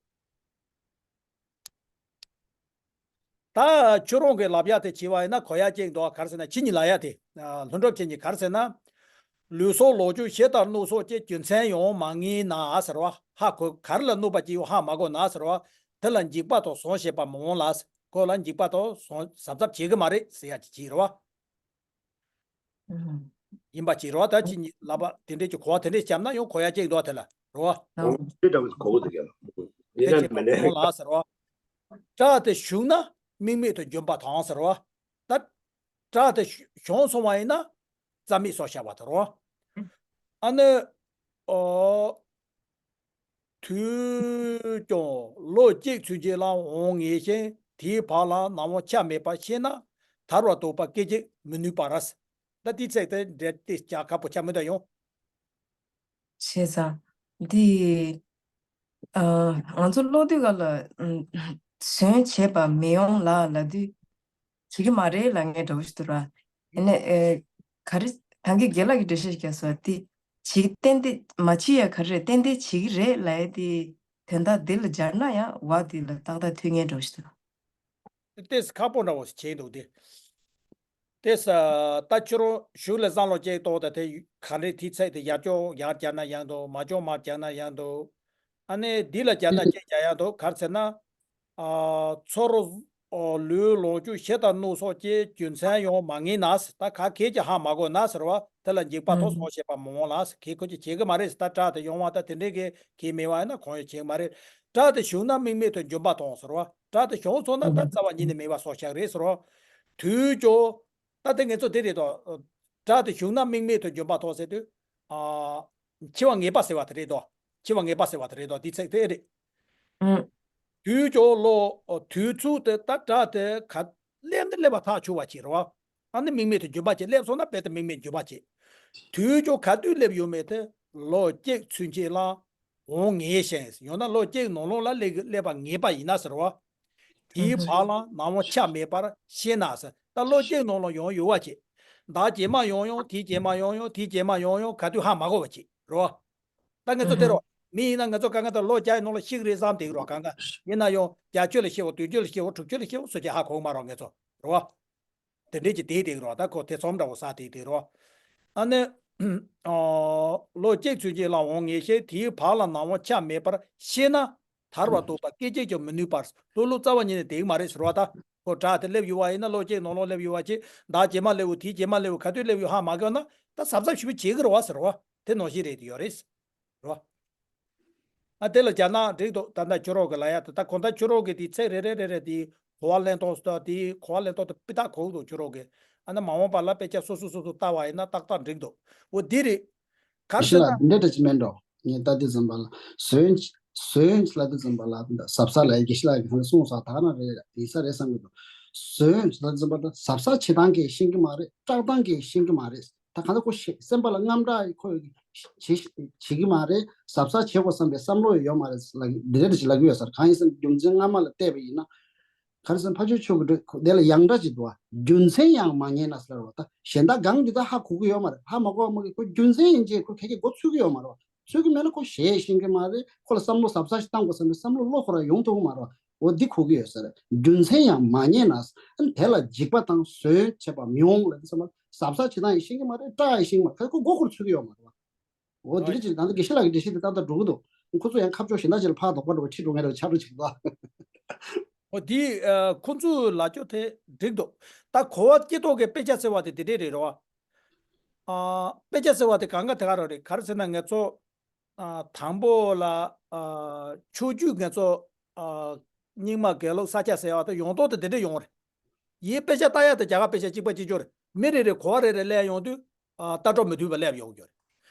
ད་ཁྱོད་རང་གི་ལབ་ཡ་དེ་བྱས་པ་ཡིན་ན་གོ་ཡ་གཅིག་འདུག་ག་རེ་ཟེར་ན་ཁྱེད་གཉིས་ལབ་ཡ་དེ། ལྷུན་གྲུབ་ཁྱེད་གཉིས་ག་རེ་ཟེར་ན། ལུས་སོགས་ལོངས་སྤྱོད་ཞི་དང་གནོད་སོགས་ཀྱི་རྒྱུ་མཚན་ཡང་མ་ངེས་ན་ཟེར་བ། ཧ་གོ་ག་རེ་ལ་གནོད་པ་སྐྱེ་ཡོང་ཧ་མ་གོ་ན་ཟེར་བ། དེ་ལ་འཇིགས་པ་དང་ཟོན་ཞེས་པ་མི་འོང་ལ། ཁོ་ལ་འཇིགས་པ་དང་ཟོན་གཟབ་གཟབ་བྱེད་གི་མ་རེད་ཟེར་ཡ་ཅིག་བྱས་རེད་བ། ཡིན་པ་ཅིག་རེད་བ། ད་ཅི་ཉིད་ལབ་པ་དེ་འདྲས་ཀྱི་གོ་བ་དེ་འདྲས་བརྒྱབ་ན་ཡང་གོ་ཡ་ཅིག་འདུག་དེ་ལ་རེད་བ། ཨོ་དེ་འདྲ་གོ་གི་འདུག་ཡ་ལ། ཡིན་ན་མིན་ན་ལ་ཟེར་བ། སྐྲ་དེ་ཞུགས་ན་དམིགས་མེད་དུ་འཇོམས་པ་དང་ཟེར་བ། ད་སྐྲ་དེ་ཞུ་བྱུང་སོང་བ་ཡིན་ན་རྩ་མེད་སོགས་བྱ་བ་དེ་རེད་བ། ཨ་ནི། ཨོ། དུས་ཀྱང་ལོ་གཅིག་ཚུན་ཆད་ལ་འོང་ངེས་ཤིང་དེའི་བར་ལ་ནམ་འོང་ཆ་མེད་པར་ཤེས་ན་ཐར་བར་དོགས་པ་སྐད་ཅིག་མི་ནུས་པར། ད་དེའི་ཚིག་དེ་འདྲ་དེ་ཀྱང་ཁག་པོ་ཆགས་མི་འདུག་ཡང་། བྱས་ཙང་འདི་ཨ་ང་ཚོ་ཀློག་དུས་ག་ལ་ཨམ་ཟོན་བྱེད་པ་མི་ཡོང་ལ་ལབ་དུས་བྱེད་ཀྱི་མ་རེད་ལབ་མཁན་འདྲ་བོ་ཞིག་འདུག་ར། ཡིན་ནའི་ཨེ་ག་རེ་ད་གིན་རྒན་ལགས་ཀྱིས་འགྲེལ་བཤད་བརྒྱབ་སོང་དེ་བྱེད་ཏན་ཏན་མ་བྱེད་ཡ་ག་རེ་རེད། ཏན་ཏན་བྱེད་ཀྱི་རེད་ལབ་ཡ་དེ་དོན་དག་འདི་ལ་སྦྱར་ན་ཡང་བ་འདི་ལ་ཏག་ཏག་ཐུག་མཁན་འདྲ་བོ་ཞིག་འདུག་ཏེས་ཁག་པོ་འདྲ་བོ་ཞིག་བྱས་འདུག་སྟེ། ཏེས་ད་ཁྱོད་རང་གཞུག་ལ་བསམ་བློ་ཅིག་གཏོང་དང་། དེ་ག་འདྲའི་དེའི་ཚིག་དེ་ཡར་ཀྱོག་ཡར་བརྒྱབ་ན་ཡང་འདུག་མར་ཀྱོག་མར་བརྒྱབ་ན་ཡང་འདུག་ཨ་ནི་འདི་ལ་བརྒྱབ་ན་ཅིག་རྒྱག་ཡང་འདུག་ག་རེ་ཟེར་ན། ཨ་ཚུར་ཨོ་ལུས་ལོངས་སྤྱོད་ཞི་དང་གནོད་སོགས་ཀྱི་རྒྱུ་མཚན་ཡང་མ་ངེས་ན། ད་ག་གས་ཀྱི་ཧ་མ་གོ་ན་ཟེར་བ། དེ་ལ་འཇིགས་པ་ཐོག་སོང་ཞེས་པ་མི་འོང་ལ། གས་ཁོ་ཀྱི་བྱེད་ཀྱི་མ་རེད། ད་སྐྲ་དེ་ཡོང་བ་ད་དེ་འདྲའི་གས་གས་མེད་བ་ཡིན་ན་གང་ཡང་བྱེད་ཀྱི་མ་རེད། སྐྲ་དེ་ཞུགས་ན་དམིགས་མེད་དུ་འཇོམས་པ་དང་ཟེར་བ། སྒྲ་དེ་བྱུང་སོང་ན་ད་རྩ་བ་ཉིད་ནས་མེད་པ་སོགས་བཞག་རེད་ཟེར་རོ། དུས་ཀྱང་། ད་དེ་ངེད་ཚོ་དེ་རེད་དོ། སྒྲ་དེ་བྱུང་ན་དམིགས་མེད་དུ་འབྱུང་བ་དང་ཟེར་དུས། ཨ། འཆི་བ་ངེས་པ་ཟེར་བ་དེ་རེད་དོ། འཆི་བ་ངེས་པ་ཟེར་བ་དེ་རེད་དོ། འདི་ཚིག་དེ་རེད། ཨང་། དུས་ཀྱང་ལོ། དུས་ཚོད་དེ་ད་སྒྲ་དེ་ག་སླེབས་ནས་སླེབས་པ་ཐག་ཆོད་པ་ཅིག་རེད་བ། ཨ་ནི་དམིགས་མེད་དུ་འབྱུང་བ་ཅིག་སླེབས་སོང་ན་རྦད་དེ་དམིགས་མེད་འབྱུང་བ་ཅིག་དུས་ཀྱང་ག་དུས་སླེབས་ཡོད་མེད་དེ་ལོ་གཅིག་ཚུན་ཆད་ལ་འོང་ངེས་ཤིང་། ཡང་ན་ལོ་གཅིག་ནང་ལོགས་ལ་སླེབས་སླེབས་པ་ངེས་པ་ཡིན་ན་ཟེར་བ། དེའི་ཨང་། བར་ལ་ནམ་འོང་ཆ་མེད་པར་ཤེས་ན་ཟེར། ད་ལོ་གཅིག་ནང་ལ་ཡང་ཡོད་པ་ཅིག་ཟླ་རྗེས་མ་ཡང་ཡང་། དེའི་རྗེས་མ་ཡང་ཡང་། དེའི་རྗེས་མ་ཡང་ཡང་། ག་དུས་ཧ་མ་གོ་བ་ཅིག་རེད་བ། ད་ངེད་ཚོ་དེ་རོ། མི་ཡིན་ན་ང་ཚོ་གང་ག་ད་ལོ་བརྒྱ་ཡི་ནང་ལ་ཤི་གི་རེད་བསམ་བསྡད་ཀྱི་རོ། གང་ག་ཡིན་ན་ཡང་བརྒྱད་ཅུ་ལ་ཤི་བ། བདུན་ཅུ་ལ་ཤི་བ། དྲུག་ཅུ་ལ་ཤི་བ་སོགས་ཀྱི་ཧ་གོ་གི་མ་རོ་ངེད་ཚོ་རོ། དེ་འདྲས་ཀྱི་དེ་བསྡད་ཀྱི་རོ། ད་ཁོ་ཐེ་ཚོམ་འདྲ་བོ་ཟ་བསྡད་དེ་རོ། ཨ་ནི། ཨ། ལོ་གཅིག་ཚུན་ཆད་ལ་འོང་ངེས་ཤིང་། དེའི་བར་ལ་ནམ་འོང་ཆ་མེད་པར་ཤེས་ན། ཐར་བར་འདོད་པ་སྐད་ཅིག་ཀྱང་མི་ནུས་པར། ལྷུག་ལྷུག་རྩ་བ་ཉིད་ནས་བསྡད་ཀྱི་མ་རེད་ཟེར་བ་ད། ཁོ་སྒྲ་དེ་སླེབས་ཡོད་པ་ཡིན་ན་ལོ་གཅིག་ནང་ལོགས་སླེབས་ཡོད་པ་ཅིག་ཟླ་རྗེས་མ་སླེབས་འོ། དེའི་རྗེས་མ་སླེབས་འོ། ག་དུས་སླེབས་ཡོད་ཧ་མ་གོ་ན་ད་གཟབ་གཟབ་ཞིབ་པོ་བྱེད་ཀྱི་རེད་བ་ཟེར་བ། དེ་ནང་བཞིན་རེད་དེ་ཡོད་རེད། རོ། ཨ་དེ་ལ་སྦྱར་ན་འགྲིག་འདུག་ད་ལྟ་ཁྱོད་རོགས་ཀྱི་ལ་ཡ་དེ་ད་གོ་ད་ཁྱོད་རོགས་ཀྱི་དེ་ཚིག་རེ་རེ་རེ་རེ་དེ་གོ་བ་ལེན་ཐོག་སྟོ་དེ་གོ་བ་ལེན་ཐོག་ཏུ་སྤི་དག་གོ་འདུག་ཁྱོད་རོགས་ཀྱི། ཨ་ན་མ་འོངས་པ་ལ་དཔེ་ཆ་སོ་སོ་སོ་སོ་ལྟ་བ་ཡིན་ན་ཏག་ཏག་འགྲིག་འདུག་འོ་འདི་རེད། ག་རེ་ཟེར་ན། འདི་འདྲ་ཅིག་མེད་འགྲོ། ངས་ལྟ་དུས་ཙམ་པ་ལ་ཟོན་ཟོན་ལ་དུས་ཙམ་པ་ལ་ཟབ་ཟ་ལ་དགེ་བཤེས་ལགས་ཀྱིས་གང་ལ་གསུངས་ས་ད་ག་ན་རེད་ཡིན་ས་རེད་བསམ་གྱི་འདུག་ཟོན་ལ་དུས་ཙམ་པ་ལ་ཟབ་ཟ་བྱེད་སྟངས་ཀྱིས་ཤེས་ཀྱི་མ་རེད། བཀྲག་སྟངས་ཀྱིས་ཤེས་ཀྱི་མ་རེད། ད་གང་ལྟར་ཁོ་ཤེས་སེམས་པ་ལ་དངངས་སྐྲག་ཁོ་བྱེད་བྱེད་ཀྱི་མ་རེད། གཟབ་གཟབ་བྱེད་དགོས་བསམ་པའི་བསམ་བློ་ཡོད་མ་རེད་ལབ་འདི་འདྲ་ཞིག་ལབ་ཀྱི་ཡོད་ས་རེད། གང་ཡིན་ཟེར་ན་རྒྱུ་མཚན་སྔ་མ་ལ་བལྟས་པ་ཡིན་ན། ག་རེ་ཟེར་ན་ཕ་ཆོས་ཆོས་ཀྱི་འགྲོས་དེ་ལ་ཡང་སྒྲ་ཅིག་འདུག་བ། རྒྱུ་མཚན་ཡང་མ་རྙེད་ན་ཟེར་བ་ད། གཞན་དག་གང་འདི་ད་ཧ་གོ་གི་ཡོད་མ་རེད། ཧ་མ་གོ་བ་མ་གི་ཁོ་རྒྱུ་མཚན་ཡིན་ཅེས་ཁོ་ག་གེ་མགོ་ཚོད་ཀྱི་ཡོད་མ་རེད་བ། ཚོད་ཀྱི་མེད་ན་ཁོ་ཞེད་ཤེས་ཀྱི་མ་རེད། ཁོ་ལ་བསམ་བློ་གཟབ་གཟབ་ཞིག་བཏང་དགོས་བསམ་པའི་བསམ་བློ་བློ་ཁོ་རང་ཡོང་ཐུབ་ཀྱི་མ་རེད་བ། འོ་འདི་གོ་གི་ཡོད་ས་རེད། རྒྱུ་མཚན་ཡང་མ་རྙེད་ན། ཨ་ནི་དེ་ལ་འཇིགས་པ་དང་ཟོན་བྱེད་པ་མི་འོང་ལབ་དུས་ཙམ་པ་གཟབ་གཟབ་བྱེད་སྟངས་ཡང་ཤེས་ཀྱི་མ་རེད། སྐྲག་ཡང་ཤེས་ཀྱི་མ་རེད། ཁོ་མགོ་ཁོར་ཚོད་ཀྱི་ཡོད་མ་རེད་བ། འོ་འདི་འདྲ་ཅིག་ད་ལྟ་དགེ་བཤེས་ལགས་ཀྱི་འགྲེལ་བཤད་དེ་ཏག་ཏག་འགྲོ་གི་འདུག་ཁོ་ཚོ་ཡང་ཁ་ཕྱོགས་གཞན་དག་ཅིག་ལ་ཕར་དོགས་པ་འགྲོ་བ་ཁྲིད་འགྲོ་མཁན་རེད་བ། ཆགས་འགྲོ་ཅིག་འདུག་འོ་འདི་ཨ། ཁོ་ཚོས་ལབ་རྒྱུ་དེ་འགྲིག་འདུག་ད་གོ་བ་སྐྱེ་སྟོབས་ཀྱི་དཔེ་ཆ་ཟེར་བ་དེ་དེ་འདྲས་རེད་རོ། ཨ། དཔེ་ཆ་ཟེར་བ་དེ་གང་ག་དེ་ག་རང་རེད། ག་རེ་ཟེར་ན་ང་ཚོ་ཨ། དང་པོ་ལ་ཨ། ཕྱོགས་བསྡུས་ང་ཚོ་ཨ། རྙིང་མ་དགེ་ལུགས་ས་སྐྱ་ཟེར་བ་དེ་ཡོང་དོན་དེ་དེ་འདྲས་ཡོང་རེད། ཡིན་དཔེ་ཆ་ལྟ་ཡ་དེ་རྒྱ་གར་དཔེ་ཆ་གཅིག་པ་གཅིག་རྐྱང་རེད། མི་རེ་རེ་གོ་བ་རེ་རེ་སླེབས་ཡོང་དུས། ཨ། ལྟ་གྲུབ་མི་མཐུན་པ་སླེབས་ཡོང་གི་ཡོད་རེད།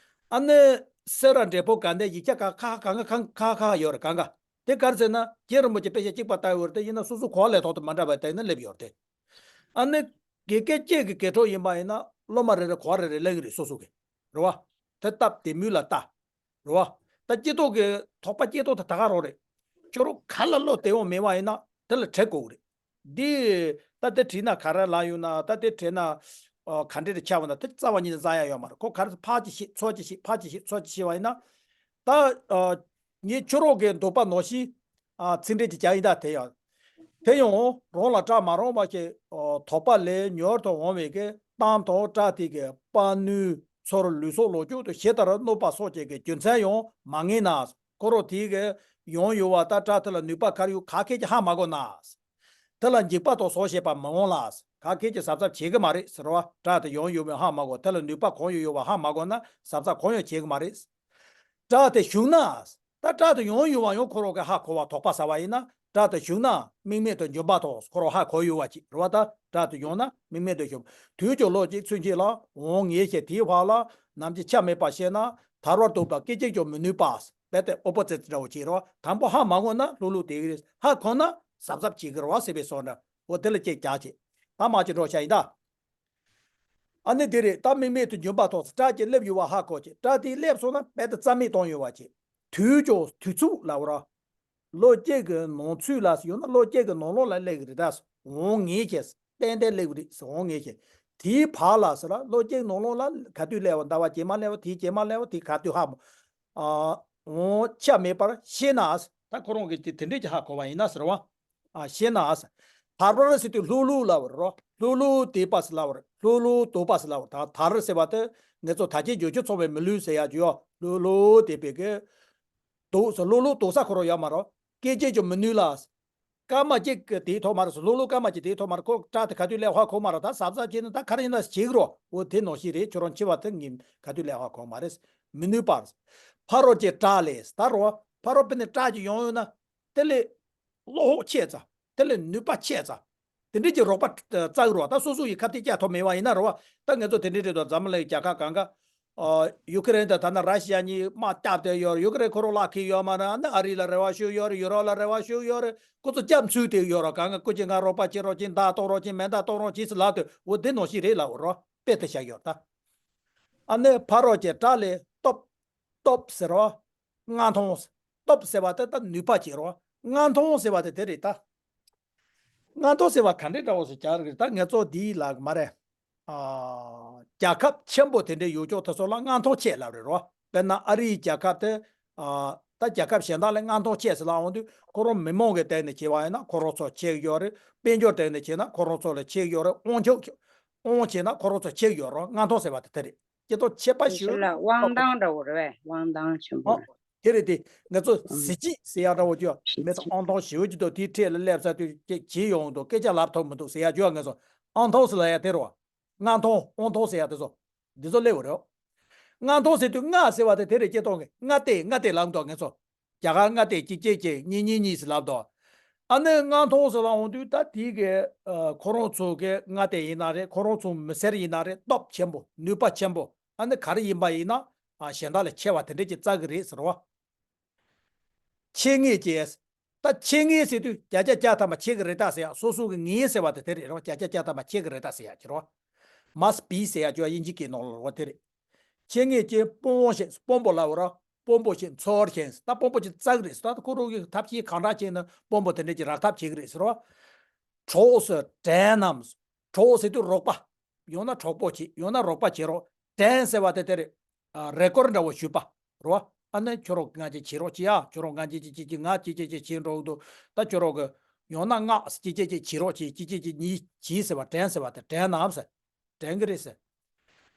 ཨ་ནི་སེ་ར་འབྲས་སྤུངས་དགའ་ལྡན་ཡིག་ཆ་ཁག་ཁག་ཁག་ཁག་ཁག་ཁག་ཡོད་རེད། གང་ག་དེ་ག་རེ་ཟེར་ན་རྗེ་རིན་པོ་ཆེ་དཔེ་ཆ་གཅིག་པ་ལྟ་ཡོད་རེད། དེ་ཡིན་ན་སོ་སོ་གོ་བ་ལེན་ཐོག་ཏུ་མ་འདྲ་བ་དེ་ཡིན་ན་སླེབས་ཡོད་རེད་དེ། ཨ་ནི་དགེ་རྒན་གཅིག་གི་དགེ་ཕྲུག་ཡིན་པ་ཡིན་ན་སློབ་མ་རེ་རེ་གོ་བ་རེ་རེ་ལེན་གི་རེད། སོ་སོ་གི་རེད་བ། དེ་སྟབས་བདེ་མོ་ལ་ལྟ། རེད་བ། ད་སྐྱེ་སྟོབས་ཀྱི་དོགས་པ་སྐྱེ་སྟོབས་དེ་ད་ག་རང་རེད། ཁྱོད་རང་ག་ལ་བློ་བདེ་བོ་མེད་པ་ཡིན་ན་དེ་ལ་དྲི་དགོས་ཀྱི་རེད། འདི་ད་དེ་དྲིས་ན་ག་རེ་ལབ་ཡོང་ན། ད་དེ་དྲིས་ན་ཨ། ག་འདྲ་རེ་ཆགས་པ་ན་དེ་རྩ་བ་ཉིད་ནས་བཟང་ཡ་ཡོད་མ་རེད། ཁོ་ག་རེ་ཕར་ཅིག་བཤད་ཚུར་ཅིག་བཤད་ཕར་ཅིག་བཤད་ཚུར་ཅིག་བཤད་པ་ཡིན་ན། ད་ཨ། ངས་ཁྱོད་རང་གི་འདོད་པ་ནང་བཞིན་ཨ། ཚིག་འགྲེལ་ཅིག་རྒྱག་ཡིན། ད་དེ་ཡང་དེ་ཡང་རང་ལ་སྐྲག་མ་རུང་བ་ཞིག་ཨ། དོགས་པ་ལས་མྱུར་དུ་འོང་བའི་གི་གཏམ་དང་སྒྲ་དེ་གི་པ་ནུས་ཚོར་ལུས་སྲོག་ལོག་སྤྱོད་དུ་ཞེ་ལྟར་གནོད་པ་སོགས་ཀྱི་གི་རྒྱུ་མཚན་ཡང་མ་ངེས་ན། ཁོ་རང་དེའི་གི་ཡོང་ཡོད་པ་ད་སྒྲ་དེ་ལ་ནུས་པ་ག་རེ་ཡོད་ག་གེ་ཅིག་ཧ་མ་གོ་ན། དེ་ལ་འཇིགས་པ་དང་ཟོག་ཞེས་པ་མི་འོང་ལ། ག་གེ་ཅིག་གཟབ་གཟབ་བྱེད་གི་མ་རེད་ཟེར་བ། སྒྲ་དེ་ཡོང་ཡོད་མེད་ཧ་མ་གོ། དེ་ལ་ནུས་པ་གང་ཡོད་ཡོད་པ་ཧ་མ་གོ་ན་གཟབ་གཟབ་གང་ཡང་བྱེད་གི་མ་རེད། སྒྲ་དེ་བྱུང་ན། ད་སྒྲ་དེ་ཡོང་ཡོད་པ་ཡང་ཁོ་རང་གིས་ཧ་གོ་བ་དོགས་པ་ཟ་བ་ཡིན་ན། སྒྲ་དེ་བྱུང་ན་དམིགས་མེད་དུ་འབྱུང་བ་དང་ཁོ་རང་ཧ་གོ་ཡོད་པ་ཅིག་རེད་བ། ད་སྒྲ་དེ་ཡོང་ན་དམིགས་མེད་དུ་འབྱུང་། དུས་ཀྱང་ལོ་གཅིག་ཚུན་ཆད་ལ་འོང་ངེས་ཤིང་། དེའི་བར་ལ་ནམ་འཆི་ཆ་མེད་པར་ཤེས་ན། ཐར་བར་འདོད་པ་སྐད་ཅིག་ཀྱང་མི་ནུས་པ། རྦད་དེ་ཨོ་པོ་ཛིཊ་འདྲ་བོ་ཅིག་རེད་བ། དང་པོ་ཧ་མ་གོ་ན་ལྷུག་ལྷུག་བསྡད་ཀྱི་རེད། ཧ་གོ་ན་གཟབ་གཟབ་བྱེད་ཀྱི་རེད་བ་ཟེར་བའི་བཟོ་འདྲ། འོ་དེ་ལ་ཅིག་རྒྱག་ཅིག་ད་མ་ཅིག་འགྲོ་བྱ་ཡིན་ད། ཨ་ནི་འདི་རེད། ད་དམིགས་མེད་དུ་འབྱུང་བ་དང་། སྒྲ་ཅིག་སླེབས་ཡོད་པ་ཧ་གོ་ཅིག་སྒྲ་དེ་སླེབས་སོང་ན་རྦད་དེ་རྩ་མེད་གཏོང་ཡོད་པ་ཅིག་དུས་ཀྱང་དུས་ཚོད་ལབ་ར། ལོ་གཅིག་གི་ནང་ཚུད་ལ་ཡོད་ན་ལོ་གཅིག་གི་ནང་ལོགས་ལ་སླེབས་ཀྱི་རེད། ད་འོང་ངེས་ཀྱི་ཏན་ཏན་སླེབས་ཀྱི་རེད། འོང་ངེས་ཀྱི། དེའི་བར་ལ་ཟེར་ལ་ལོ་གཅིག་ནང་ལོགས་ལ་ག་དུས་སླེབས་པ། ཟླ་བ་རྗེས་མ་སླེབས་པ། དེའི་རྗེས་མ་སླེབས་པ། དེ་ག་དུས་ཧ་མ། ཨ། འོང་ཆ་མེད་པར་ཤེས་ན། ད་ཁོ་རང་གིས་དེ་དེ་འདྲས་ཀྱི་ཧ་གོ་བ་ཡིན་ན་ཟེར་བ། ཨ། ཤེས་ན། ཐར་པར་ཟེར་དུས་ལྷུག་ལྷུག་ལབ་པ་རེད་རོ། ལྷུག་ལྷུག་དེད་པ་ཟེར་ལབ་པ་རེད། ལྷུག་ལྷུག་དོགས་པ་ཟེར་ལབ་པ་རེད། ད་ཐར་ཟེར་བ་དེ་ངེད་ཚོ་ད་ཅི་འཇོག་ཆུ་ཚོང་བའི་མི་ལུས་ཟེར་ཡག་ཅིག་ཡོད། ལྷུག་ལྷུག་དེད་པའི་གི་དོགས་ཟེར། ལྷུག་ལྷུག་དོགས་ས་ཁོ་རང་ཡོད་མ་རེད། སྐད་ཅིག་ཀྱང་མི་ནུས་ལ། སྐར་མ་གཅིག་གི་དེའི་ཐོག་མ་རེད་ཟེར། ལྷུག་ལྷུག་སྐར་མ་གཅིག་དེའི་ཐོག་མ་རེད། ཁོ་སྒྲ་དེ་ག་དུས་སླེབས་ཧ་གོ་མ་རེད། ད་གཟབ་གཟབ་བྱས་ན་ད་ག་རེ་ཡིན་ན་བྱེད་ཀྱི་རོ། འོ་དེ་ནང་བཞིན་རེད། ཁྱོད་རང་འཆི་བ་དེ་ངས་ག་དུས་སླེབས་ཧ་གོ་མ་རེད། མི་ནུས་པར། ཕ་རོལ་གྱི་སྐྲག་ལས་ད་རོ། ཕ་རོལ་པོ་ནས་སྐྲག་ཅིག་ཡོང་ཡོང་ན། དེ་ལས་བློ་ཧོག་ཆད་ཙང་ དེ་ལས་ནུས་པ་ཆེ་ཙང་། དེ་འདྲས་ཀྱི་རོགས་པ་བཙལ་རོགས། ད་སོ་སོ་ཡི་ཁ་གཏད་བཅག་ཐུབ་མེད་པ་ཡིན་ན་རོགས། ད་ང་ཚོ་དེ་འདྲས་རེད་དོ། འཛམ་གླིང་རྒྱལ་ཁབ་གང་ག་ཨ། ཡུ་ཀེ་རེན་དང་ད་ནི་ར་ཤི་ཡ་གཉིས་དམག་རྒྱབ་བསྡད་ཡོད་རེད། ཡུ་ཀེ་རེན་ཁོ་རང་ལ་ཁེལ་ཡོད་མ་རེད། ཨ་ནི་ཨ་རི་ལ་རེ་བ་ཞུ་ཡོད་རེད། ཡུ་རོབ་ལ་རེ་བ་ཞུ་ཡོད་རེད། ཁོ་ཚོ་སྐྱབས་འཚོལ་བསྡད་ཡོད་རེད། གང་ག་སྐུ་མཁྱེན་ང་རོགས་པ་བྱེད་རོགས་གྱིས། མདའ་གཏོང་རོགས་གྱིས། མེ་མདའ་གཏོང་རོགས་གྱིས་ཟེར་ལབ་དུས་འོ་དེ་ནང་བཞིན་རེད་ལབ་རོགས། དཔེ་དེ་བཞག་ཡོད་ད། ཨ་ནི་ཕ་རོགས་ཀྱི་བྲག་ལས་སྟོབས། སྟོབས་ཟེར་རོ། མངའ་ཐང་། སྟོབས་ཟེར་བ་དེ་ད་ནུས་པ་བྱེད་རོ། མངའ་ཐང་ཟེར་བ་དེ་དེ་རེད་ད། མངའ་ཐང་ཟེར་བ་ག་འདྲས་འདྲ་བོ་ཞིག་རྒྱག་རེད། ད་ང་ཚོ་འདི་ལ་མ་རེད། ཨ། རྒྱལ་ཁབ་ཆེན་པོ་དེ་འདྲའི་ཡོད་ཅོག་དེ་ཚོ་ལ་མངའ་ཐང་ཆེ་ལབ་རེད་རོ། དཔེར་ན་ཨ་རིའི་རྒྱལ་ཁབ་དེ། ཨ། ད་རྒྱལ་ཁབ་གཞན་དག་ལས་མངའ་ཐང་ཆེ་ཟེར་ལབ་འོང་དུས་ཁོ་རང་མི་མང་གི་སྟེང་ནས་བྱས་པ་ཡིན་ན་ཁོ་རང་ཚོ་ཆེ་གི་ཡོད་རེད། དཔལ་འབྱོར་སྟེང་ནས་བྱས་ན་ཁོ་རང་ཚོ་ལ་ཆེ་གི་ཡོད་རེད། དབང་ཆ། དབང་བྱས་ན་ཁོ་རང་ཚོ་ཆེ་གི་ཡོད་རོ། མངའ་ཐང་ཟེར་བ་དེ་དེ་རེད། སྐྱེ་སྟོབས་ཆེ་པ་ཞེ་ཞིབ་ལ་དབང་ཐང་འདྲ་བོ་རེད་པས། དབང་ཐང་ཆེན་པོ་ཨོ། རེད། དེ་རེད་དེ། ང་ཚོ་ཨང་། གཟི་བརྗིད་ཟེར་ཡག་འདྲ་བོ་ཅིག་ཡོད། མི་ཚོ་ཨང་ཐང་ཞེ་པོ་ཅིག་འདུག་དེའི་འཁྲིས་ལ་སླེབས་ཚར་དུས་ཅིག་བྱེད་ཡོང་འདུག་སྐད་ཆ་ལབ་ཐུབ་མི་འདུག་ཟེར་ཡག་ཅིག་ཡོད། ང་ཚོ་ཨང་ཐང་ཟེར་ལབ་ཡག་དེ་རེད་པ། མངའ་ཐང་དབང་ཐང་ཟེར་ཡག་དེ་ཚོ། འདི་ཚོ་སླེབས་པ་རེད། མངའ་ཐང་ཟེར་དུས་མངའ་ཟེར་བ་དེ་དེ་རེད། སྐྱེ་སྟོབས་ཀྱི་མངའ་སྡེ། མངའ་སྡེ་ལབ་འདུག་ང་ཚོ། རྒྱ་གར་མངའ་སྡེ་གཅིག་གཅིག་གཅིག་གཉིས་གཉིས་གཉིས་ཟེར་ལབ་འདུག་ཨ་ནི་མངའ་ཐང་ཟེར་ལབ་འོང་དུས་ད་དེའི་གི་ཨ། ཁོ་རང་ཚོ་གི་མངའ་སྡེ་ཡིན་ན་རེད། ཁོ་རང་ཚོ་མི་སེར་ཡིན་ན་རེད། སྟོབས་ཆེན་པོ། ནུས་པ་ཆེན་པོ། ཨ་ནི་ག་རེ་ཡིན་པ་ཡིན་ན། ཨ། གཞན་དག་ལས་ཆེ་བ་དེ་འདྲས་ཅིག་བཙལ་གི་རེད་ཟེར་བ། ཆེད་མངགས་ཀྱིས། ད་ཆེད་མངགས་ཟེར་དུས་བརྒྱ་ཆ་བརྒྱ་ཐམ་པ་ཆེད་ཀྱི་རེད་ད་ཟེར་ཡག་སོ་སོ་གི་ངས་ཟེར་བ་དེ་དེ་རེད་རོ། བརྒྱ་ཆ་བརྒྱ་ཐམ་པ་ཆེད་ཀྱི་རེད་ད་ཟེར་ཡག་ཅིག་རོ། must be ཟེར་ཡག་ཅིག་དབྱིན་ཇི་སྐད་ནང་ལ་རོ། དེ་རེད། ཆེད་མངགས་ཀྱིས་དཔོན་པོ་ཞིག་དཔོན་པོ་ལབ་རོ། དཔོན་པོ་ཞིག་འཚོལ་ཞིང་། ད་དཔོན་པོ་ཞིག་བཙལ་གི་རེད་ཟེར། ད་ཁོ་རང་གི་ཐབས་ཤེས་གང་དྲག་བྱས་ན་དཔོན་པོ་དེ་འདྲས་ཀྱི་རག་ཐབས་བྱེད་ཀྱི་རེད་ཟེར་རོ། གྲོགས་སུ་དྲན་ནམ། གྲོགས་ཟེར་དུས་རོགས་པ། ཡང་ན་གྲོགས་པོ་བྱེད། ཡང་ན་རོགས་པ་བྱེད་རོགས། དྲན་ཟེར་བ་དེ་དེ་རེད། ཨ། རེ་སྐུལ་འདྲ་བོ་ཞུས་པ་རོ། ཨ་ནི་ཁྱོད་རང་ང་ཅིག་བྱེད་རོགས་བྱེད་ཡ། ཁྱོད་རང་ང་ཅིག་ཅིག་ཅིག་ཅིག་ང་ཅིག་ཅིག་ཅིག་བྱེད་འགྲོ་གི་འདུག་ད་ཁྱོད་རང་གི་ཡང་ན་ང་ཅིག་ཅིག་ཅིག་བྱེད་རོགས་བྱེད། ཅིག་ཅིག་ཅིག་གཉིས་བྱེད་ཟེར་བ། དྲན་ཟེར་བ་དེ་དྲན་ནམ་ཟེར། དྲན་གི་རེད་ཟེར།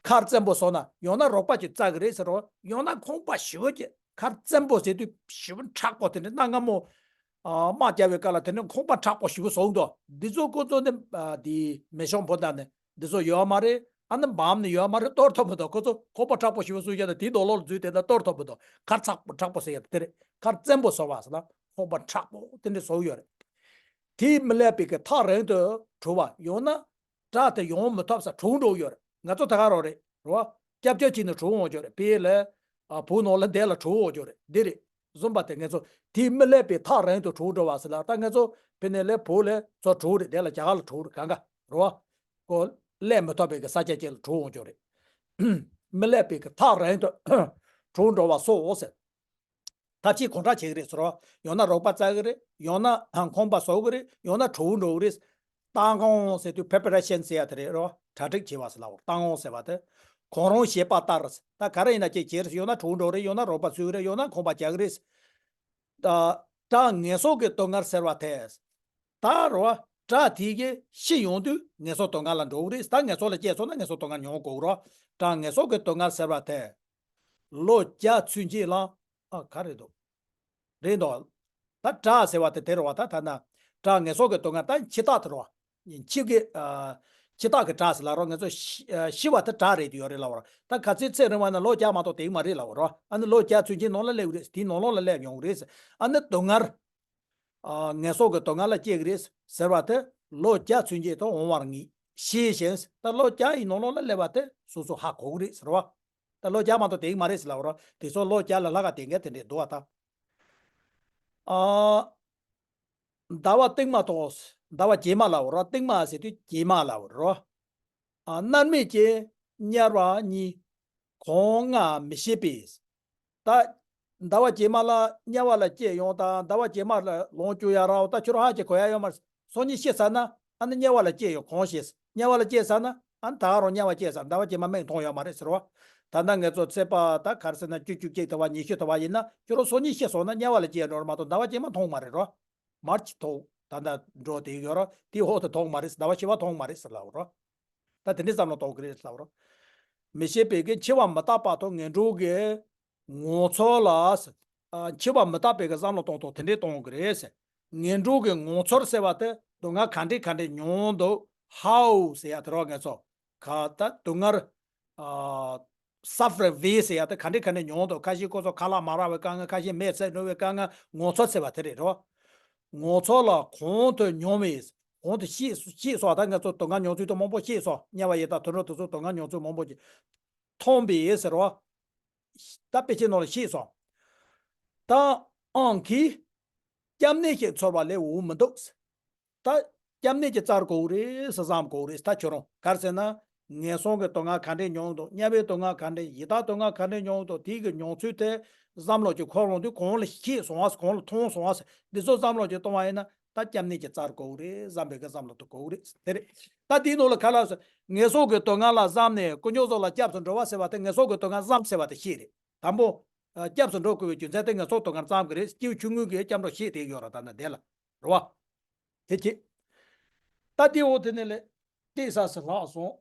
ཁ་བཙན་པོ་བཟོ་ན་ཡང་ན་རོགས་པ་ཅིག་བཙལ་གི་རེད་ཟེར་རོ། ཡང་ན་ཁང་པ་ཞེ་པོ་ཅིག་ཁ་བཙན་པོ་ཟེར་དུས་ཞེ་པོ་མཁྲེགས་པོ། དེ་འདྲ་གནའ་སྔ་མོ། ཨ། དམག་རྒྱག་པའི་སྐབས་ལ་དེ་འདྲ་ཁང་པ་མཁྲེགས་པོ་ཞེ་པོ་བཟོ་གི་འདུག་འདི་ཚོ་ཁོ་ཚོ་ནི། ཨ། དེ་མེ་ཤོང་བོ་དང་ནི་འདི་ཚོ་ཡོད་མ་རེད། ཨ་ནི་འབམ་ནི་ཡོད་མ་རེད། གཏོར་ཐུབ་མི་འདུག་ཁོ་ཚོ་ཁང་པ་མཁྲེགས་པོ་ཞེ་པོ་བཟོས་བཞག་ན་དེའི་ནང་ལོགས་ལ་འཛུལ་བསྡད་ན་གཏོར་ཐུབ་མི་འདུག་ཁ་ཚ་པོ་མཁྲེགས་པོ་ཟེར་ཡ་དེ་རེད། ཁ་བཙན་པོ་བཟོ་བ་ཟེར་ན་ཁང་པ་མཁྲེགས་པོ་དེ་འདྲ་བཟོ་གི་ཡོད་རེད། དེས་མི་ལེགས་པའི་གི་ཐག་རིང་དུ་བྲོས་པ། ཡང་ན། བྲག་དེ་ཡོང་མི་ཐུབ་ས་གྲོངས་འགྲོ་ཡོད་རེད། ང་ཚོ་ད་ག་རང་རེད་རོ། སྐྱབས་བཅོལ་བྱས་ནས་གྲོངས་འོང་རྒྱུ་རེད། དཔེ་ལ། ཨ། བོད་ནང་ལ་འདས་ལ་གྲོངས་འོང་རྒྱུ་རེད། འདི་རེད། བཟུམ་པ་དེ་ང་ཚོ་དེས་མི་ལེགས་པའི་ཐག་རིང་དུ་བྲོས་འགྲོ་བ་ཟེར་ལ། ད་ང་ཚོ་དཔེར་ན་ལ་བོད་ལ་ཚོ་གྲོངས་རེད། འདས་ལ་རྒྱ་གར་ལ་གྲོངས་རེད། གང་ག་རོ། ཁོ་སླེབས་མི་ཐུབ་པའི་གི་ས་ཆ་ཅིག་ལ་གྲོངས་འོང་རྒྱུ་རེད། མི་ལེགས་པའི་གི་ཐག་རིང་དུ་གྲོངས་འགྲོ་བ་སོགས་ཟེར། ཐབས་ཤེས་གང་དྲག་བྱེད་ཀྱི་རེད་ཟེར་རོ། ཡང་ན་རོགས་པ་བཙལ་གྱི་རེད། ཡང་ན་ཁང་པ་བཟོ་གི་རེད། ཡང་ན་གྲོངས་འགྲོ་གི་རེད། ལྟ་སྒོམ་ཟེར་དུས་preparation ཟེར་ཡ་དེ་རེད་རོ། གྲ་སྒྲིག་བྱེད་པ་ཟེར་ལབ་པ། ལྟ་སྒོམ་ཟེར་བ་དེ། གང་རུང་བྱེད་པ་ལྟར། ད་ག་རེ་ཡིན་ན་ཅིག་བྱེད་རེད། ཡང་ན་གྲོངས་འགྲོ་རེད། ཡང་ན་རོགས་པ་བཙལ་གྱི་རེད། ཡང་ན་ཁང་པ་རྒྱག་གི་རེད། ད་བྲག་ངན་སོང་གི་སྡུག་བསྔལ་ཟེར་བ་དེ། ད་རོ། བྲག་དེ་གི་ཤི་ཡོང་དུས་ངན་སོང་སྡུག་བསྔལ་ལ་འགྲོ་གི་རེད། ད་ངན་སོང་ལ་སྐྱེས་སོང་ན་ངན་སོང་སྡུག་བསྔལ་མྱོང་དགོས་རོ། བྲག་ངན་སོང་གི་སྡུག་བསྔལ་ཟེར་བ་དེ། ལོ་བརྒྱ་ཚུན་ཆད་ལ། ཨ། ག་རེ་འདུག་རེད་འདུག་ད་བྲག་ཟེར་བ་དེ་དེ་རེད་པ། ད་ཐ་ན། བྲག་ངན་སོང་གི་སྡུག་བསྔལ་ད་འཆི་བདག་དེ་རེད་པ། འཆི་གི། ཨ། འཆི་བདག་གི་བྲག་ཟེར་ལབ་རོ། ང་ཚོ་ཤི། ཨ། ཤི་བ་དེ་བྲག་རེད་དུ་ཡོད་རེད་ལབ་རོ། ད་ག་ཚོད་ཚེ་རིང་བ་ན་ལོ་བརྒྱ་མ་གཏོགས་དེ་གི་མ་རེད་ལབ་རོ། ཨ་ནི་ལོ་བརྒྱ་ཚུན་ཆད་ནང་ལ་སླེབས་གི་རེད། དེའི་ནང་ལོགས་ལ་སླེབས་ཡོང་གི་རེད། ཨ་ནི་སྡུག་བསྔལ། ཨ། ངན་སོང་གི་སྡུག་བསྔལ་ལ་སྐྱེ་གི་རེད་ཟེར་བ་དེ། ལོ་བརྒྱ་ཚུན་ཆད་དུ་འོང་བར་ངེས་ཤེས་ཤིང་། ད་ལོ་བརྒྱ་ཡི་ནང་ལོགས་ལ་སླེབས་པ་དེ་སོ་སོ་ཧ་གོ་གི་རེད་ཟེར་བ། ད་ལོ་བརྒྱ་མ་གཏོགས་དེ་གི་མ་རེད་ཟེར་ལབ་རོ། དེ་ཚོ་ལོ་བརྒྱ་ལས་ལྷག་ག་དེ་འགའ་དེ་འདྲས་འདུག་པ། ད། ཨ། ཟླ་བ་སྟིང་མ་དང་ཟླ་བ་རྗེས་མ་ལབ་རོ། སྟིང་མ་ཟེར་དུས་རྗེས་མ་ལབ་རོ། ཨ། མནར་མེད་ཀྱི་དམྱལ་བ་གཉིས། གང་སྔ་མི་ཤེས་པས། ད། ཟླ་བ་རྗེས་མ་ལ་དམྱལ་བ་ལ་སྐྱེས་ཡོང་དང་། ཟླ་བ་རྗེས་མ་ལ་ལོངས་སྤྱོད་ཡ་རག་པ། ད་ཁྱོད་རང་ཧ་ཅང་གོ་ཡ་ཡོད་མ་རེད། སང་ཉིན་ཤི་ཚར་ན་ཨ་ནི་དམྱལ་བ་ལ་སྐྱེས་ཡོང་གང་ཤེས། དམྱལ་བ་ལ་སྐྱེས་ཚར་ན་ཨ་ནི་ད་ག་རང་དམྱལ་བ་སྐྱེས་ཚར། ཟླ་བ་རྗེས་མ་མིག་མཐོང་ཡོད་མ་རེད་ཟེར་བ། ད་ལྟ་ང་ཚོ་ཚེས་པ་ད་ག་རེ་ཟེར་ན་བཅུ། བཅུ་གཅིག་ཐུབ་པ། ཉི་ཤུ་ཐུབ་པ་ཡིན་ན་ཁྱོད་རང་སང་ཉིན་ཤི་སོང་ན་དམྱལ་བ་ལ་སྐྱེས་ཡོང་རེད་མ་གཏོགས་ཟླ་བ་རྗེས་མ་མཐོང་མ་རེད་རོ། མར་ཅིག་ཐོག་ད་ལྟ་འགྲོ་དེ་ཡོད་རོ། དེའི་འོག་ཏུ་མཐོང་མ་རེད། ཟླ་བ་བཞི་པ་མཐོང་མ་རེད་ཟེར་ལབ་རོ། ད་དེ་འདྲའི་བསམ་བློ་གཏོང་གི་རེད་ལབ་རོ། མི་ཤེས་པའི་གི་འཆི་བ་མི་རྟག་པ་དང་ངན་འགྲོ་གི་ངོ་ཚ་ལ། ཨ། འཆི་བ་མི་རྟག་པའི་གི་བསམ་བློ་གཏོང་སྟངས་དེ་འདྲས་གཏོང་གི་རེད་ཟེར། ངན་འགྲོ་གི་ངོ་ཚ་ཟེར་བ་དེ་སྡུག་བསྔལ་ག་འདྲས་ག་འདྲས་མྱོང་འདུག how ཟེར་ཡ་དེ་རོ། ང་ཚོ་ག་ད་སྡུག་བསྔལ། ཨ། suffering way ཟེར་ཡ་དེ་ག་འདྲས་ག་འདྲས་མྱོང་འདུག་ཁ་ཤས་ཁོ་ཚོ་ཁ་ལག་མ་རག་པའི་དཀའ་ངལ། ཁ་ཤས་མེ་བསད་འགྲོ་བའི་དཀའ་ངལ། ངོ་ཚ་ཟེར་བ་དེ་རེད་རོ། ངོ་ཚོ་ལ་གོང་དུ་མྱོང་བའི་གོང་དུ་ཤེས་ཤེས་སོང་། ད་ང་ཚོ་དོན་ལྔ་མྱོང་ཚུལ་དུ་མང་པོ་ཤེས་སོང་། དམྱལ་བ་ཡི་དྭགས་དུད་འགྲོ་དེ་ཚོ་དོན་ལྔ་མྱོང་ཚུལ་མང་པོ་ཅིག་མཐོང་པའི་ཟེར་བ། ད་དཔེ་ཆའི་ནང་ལ་ཤེས་སོང་། ད་ཨང་གིས་སྐྱབས་གནས་ཤིག་འཚོལ་བ་ལས་འོང་མི་འདུག། ད་སྐྱབས་གནས་ཀྱི་རྩར་དགོས་རེད་ཟེར། བསམ་དགོས་རེད། ད་ཁྱོད་རང་ག་རེ་ཟེར་ན། ངན་སོང་གི་དོན་ལྔ་ག་འདྲས་མྱོང་འདུག། དམྱལ་བའི་དོན་ལྔ་ག་འདྲས། ཡི་དྭགས་དོན་ལྔ་ག་འདྲས་མྱོང་འདུག། དེའི་གི་མྱོང་ཚུལ་དེ་བསམ་བློ་ཅིག་འཁོར་འོང་དུས་གོང་ལ་ཤེས་སོང་བ། གོང་ལ་མཐོང་སོང་བ། འདི་ཚོ་བསམ་བློ་ཅིག་གཏོང་བ་ཡིན་ན། ད་སྐྱབས་གནས་ཀྱི་རྩར་དགོས་རེད། བསམ་པའི་གི་བསམ་བློ་དེ་དགོས་རེད། དེ་རེད། ད་དེའི་ནང་ལ་ག་ལ་སོ། ངན་སོང་གི་དོན་ལྔ་ལ་བསམ་ནས་དཀོན་མཆོག་གསུམ་ལ་སྐྱབས་སུ་འགྲོ་བ་ཟེར་བ་དེ། ངན་སོང་གི་དོན་ལྔ་བསམ་ཟེར་བ་དེ་ཤེས་རེད། དང་པོ། ཨ། སྐྱབས་སུ་འགྲོ་དགོས་པའི་རྒྱུ་མཚན་དེ་ངན་སོང་དོན་ལྔ་བསམ་གི་རེད། སྐྱེས་བུ་ཆུང་ངུ་གིས་སྐྱབས་འགྲོ་ཤེས་བསྡད་ཡོད་ར། ད་ནི་དེ་ལ་རེད་བ། དེ་ཅི། ད་དེ་འོ་དེ་ནས་ལས། དེ་ས་སུ་ལྷག་སོང་།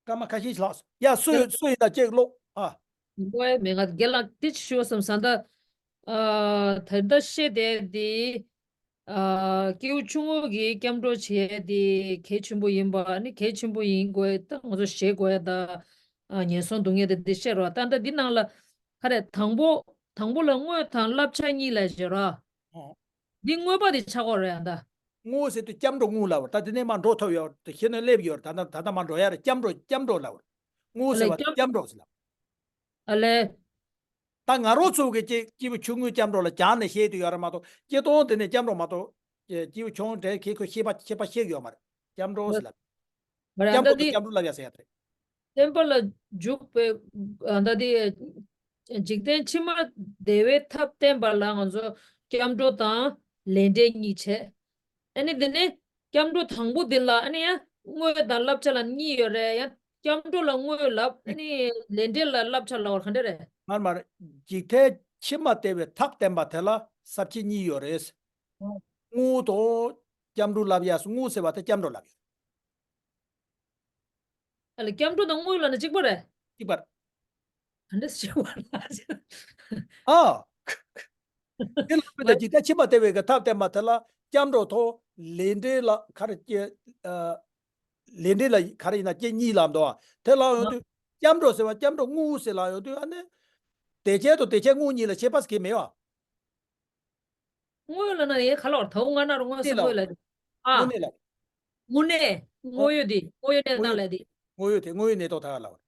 སྐར་མ་ཁ་ཤས་ཤིག་ལྷག་སོང་། ཡ། སུ་ཡིན། སུ་ཡིན་ད་ཅེག་ལོག་ཨ། མགོ་ཡ་མེད། ང་རྒན་ལགས་དེ་ཅི་ཞུ་བསམ་ས་ད། ཨ། ད་ལྟ་བཤད་བསྡད་དེ། ཨ། སྐྱེས་བུ་ཆུང་ངུ་གིས་སྐྱབས་འགྲོ་བྱེད་ཡ་དེ་གལ་ཆེན་པོ་ཡིན་པ། ཨ་ནི་གལ་ཆེན་པོ་ཡིན་དགོས། ད་ང་ཚོ་ཞེད་དགོས་ཡ་ད། ཨ། ངན་སོང་སྡུག་བསྔལ་དེ་འདི་བཤད་རོགས། ད་ལྟ་འདི་ནང་ལ་ག་རེ། དང་པོ། དང་པོ་ལ་དངོས་དང་བསླབ་བྱ་གཉིས་ལ་བཞག་ར། ཨོ། འདི་དངོས་པ་དེ་ཆགས་ཀྱི་རེད་ཨ་ད། དངོས་ཟེར་དུས་སྐྱབས་འགྲོ་དངོས་ལབ་པ་རེད། ད་དེ་ནས་མར་འགྲོ་ཐུབ་ཡོད། དེ་ཤེས་ནས་སླེབས་ཡོད་རེད། ད་ལྟ་ད་ལྟ་མར་འགྲོ་ཡ་རེད། སྐྱབས་འགྲོ། སྐྱབས་འགྲོ་ལབ་པ་རེད། དངོས་ཟེར་བ་སྐྱབས་འགྲོ་ཟེར་ལབ། ཨ་ལས། ད་ང་རང་ཚོ་གི་སྐྱེ་སྐྱེས་བུ་ཆུང་ངུའི་སྐྱབས་འགྲོ་ལ་སྦྱངས་ནས་བཤད་དུ་ཡོད་རེད་མ་གཏོགས། སྐྱེ་སྟོང་དེ་ནས་སྐྱབས་འགྲོ་མ་གཏོགས། སྐྱེ་སྐྱེས་བུ་ཆུང་འདྲའི་གི་ཁོ་ཤེས་པ་ཤེས་པ་ཤེས་ཡོད་མ་རེད། སྐྱབས་འགྲོ་ཟེར་ལབ། མ་རེད། ད་སྐྱབས་འགྲོ་དང་འདི་སྐྱབས་འགྲོ་ལབ་ཡ་ཟེར་ཡ་དེ་རེད། བསྟན་པ་ལ་འཇུག་པའི། ཨ། ད་དེ་འཇིག་རྟེན་ཕྱི་མ་བདེ་བའི་ཐབས་བསྟན་པ་ལ་ང་ཚོ་སྐྱབས་འགྲོ་དང་ལས་འབྲས་གཉིས་བྱས། ཨ་ནི་དེ་ནས་སྐྱབས་འགྲོ་དང་པོ་འདི་ལ་ཨ་ནི་ཡང་དངོས་དང་བསླབ་བྱ་ལ་གཉིས་ཡོད་རེད། ཡང་སྐྱབས་འགྲོ་ལ་དངོས་ལབ། ཨ་ནི་ལས་འབྲས་ལ་བསླབ་བྱ་ལབ་པ་ག་འདྲ་རེད། མར་མར། འཇིག་རྟེན་ཕྱི་མ་བདེ་བའི་ཐབས་བསྟན་པ་དེ་ལ་ས་བཅད་གཉིས་ཡོད་རེད། ཨོ། དངོས་དང་སྐྱབས་འགྲོ་ལབ་ཡ། དངོས་ཟེར་བ་དེ་སྐྱབས་འགྲོ་ལབ་ཡ། ཨ་ལ། སྐྱབས་འགྲོ་དང་དངོས་ལབ་ན་གཅིག་པ་རེད། གཅིག་པ་རེད། ག་འདྲ་གཅིག་པ་རེད། ཨ། དེ་ལ་བོད་དུ་འཇིག་རྟེན་ཕྱི་མ་བདེ་བའི་གི་ཐབས་བསྟན་པ་དེ་ལ་སྐྱབས་འགྲོ་དང་ལས་འབྲས་ལ་ག་རེ་སྐྱེ། ཨ། ལས་འབྲས་ལ་ག་རེ་ཡིན་ན་སྐྱེ་གཉིས་ལབ་འདུག་ཨ། དེ་ལ་ཡོང་དུས་སྐྱབས་འགྲོ་ཟེར་བ་སྐྱབས་འགྲོ་དངོས་ཟེར་ལ་ཡོང་དུས་ཨ་ནི། བདེ་ཆེན་དང་བདེ་ཆེན་དངོས་གཉིས་ལ་ཁྱད་པར་གང་ཡང་མེད་པ། དངོས་ལབ་ན་ཡ་ག་ལ་བར་ད་འོ་ང་ན་རུ་དངོས་ཟེར་དངོས་ལ། ཨ། དངོས་གནས་ལ། དངོས་གནས། དངོས་ཡོད་དེ། དངོས་ཡོད་གནས་སྟངས་ལ་དེ། དངོས་ཡོད་དེ་དངོས་ཡོད་གནས་སྟངས་ད་ག་ལ་བར།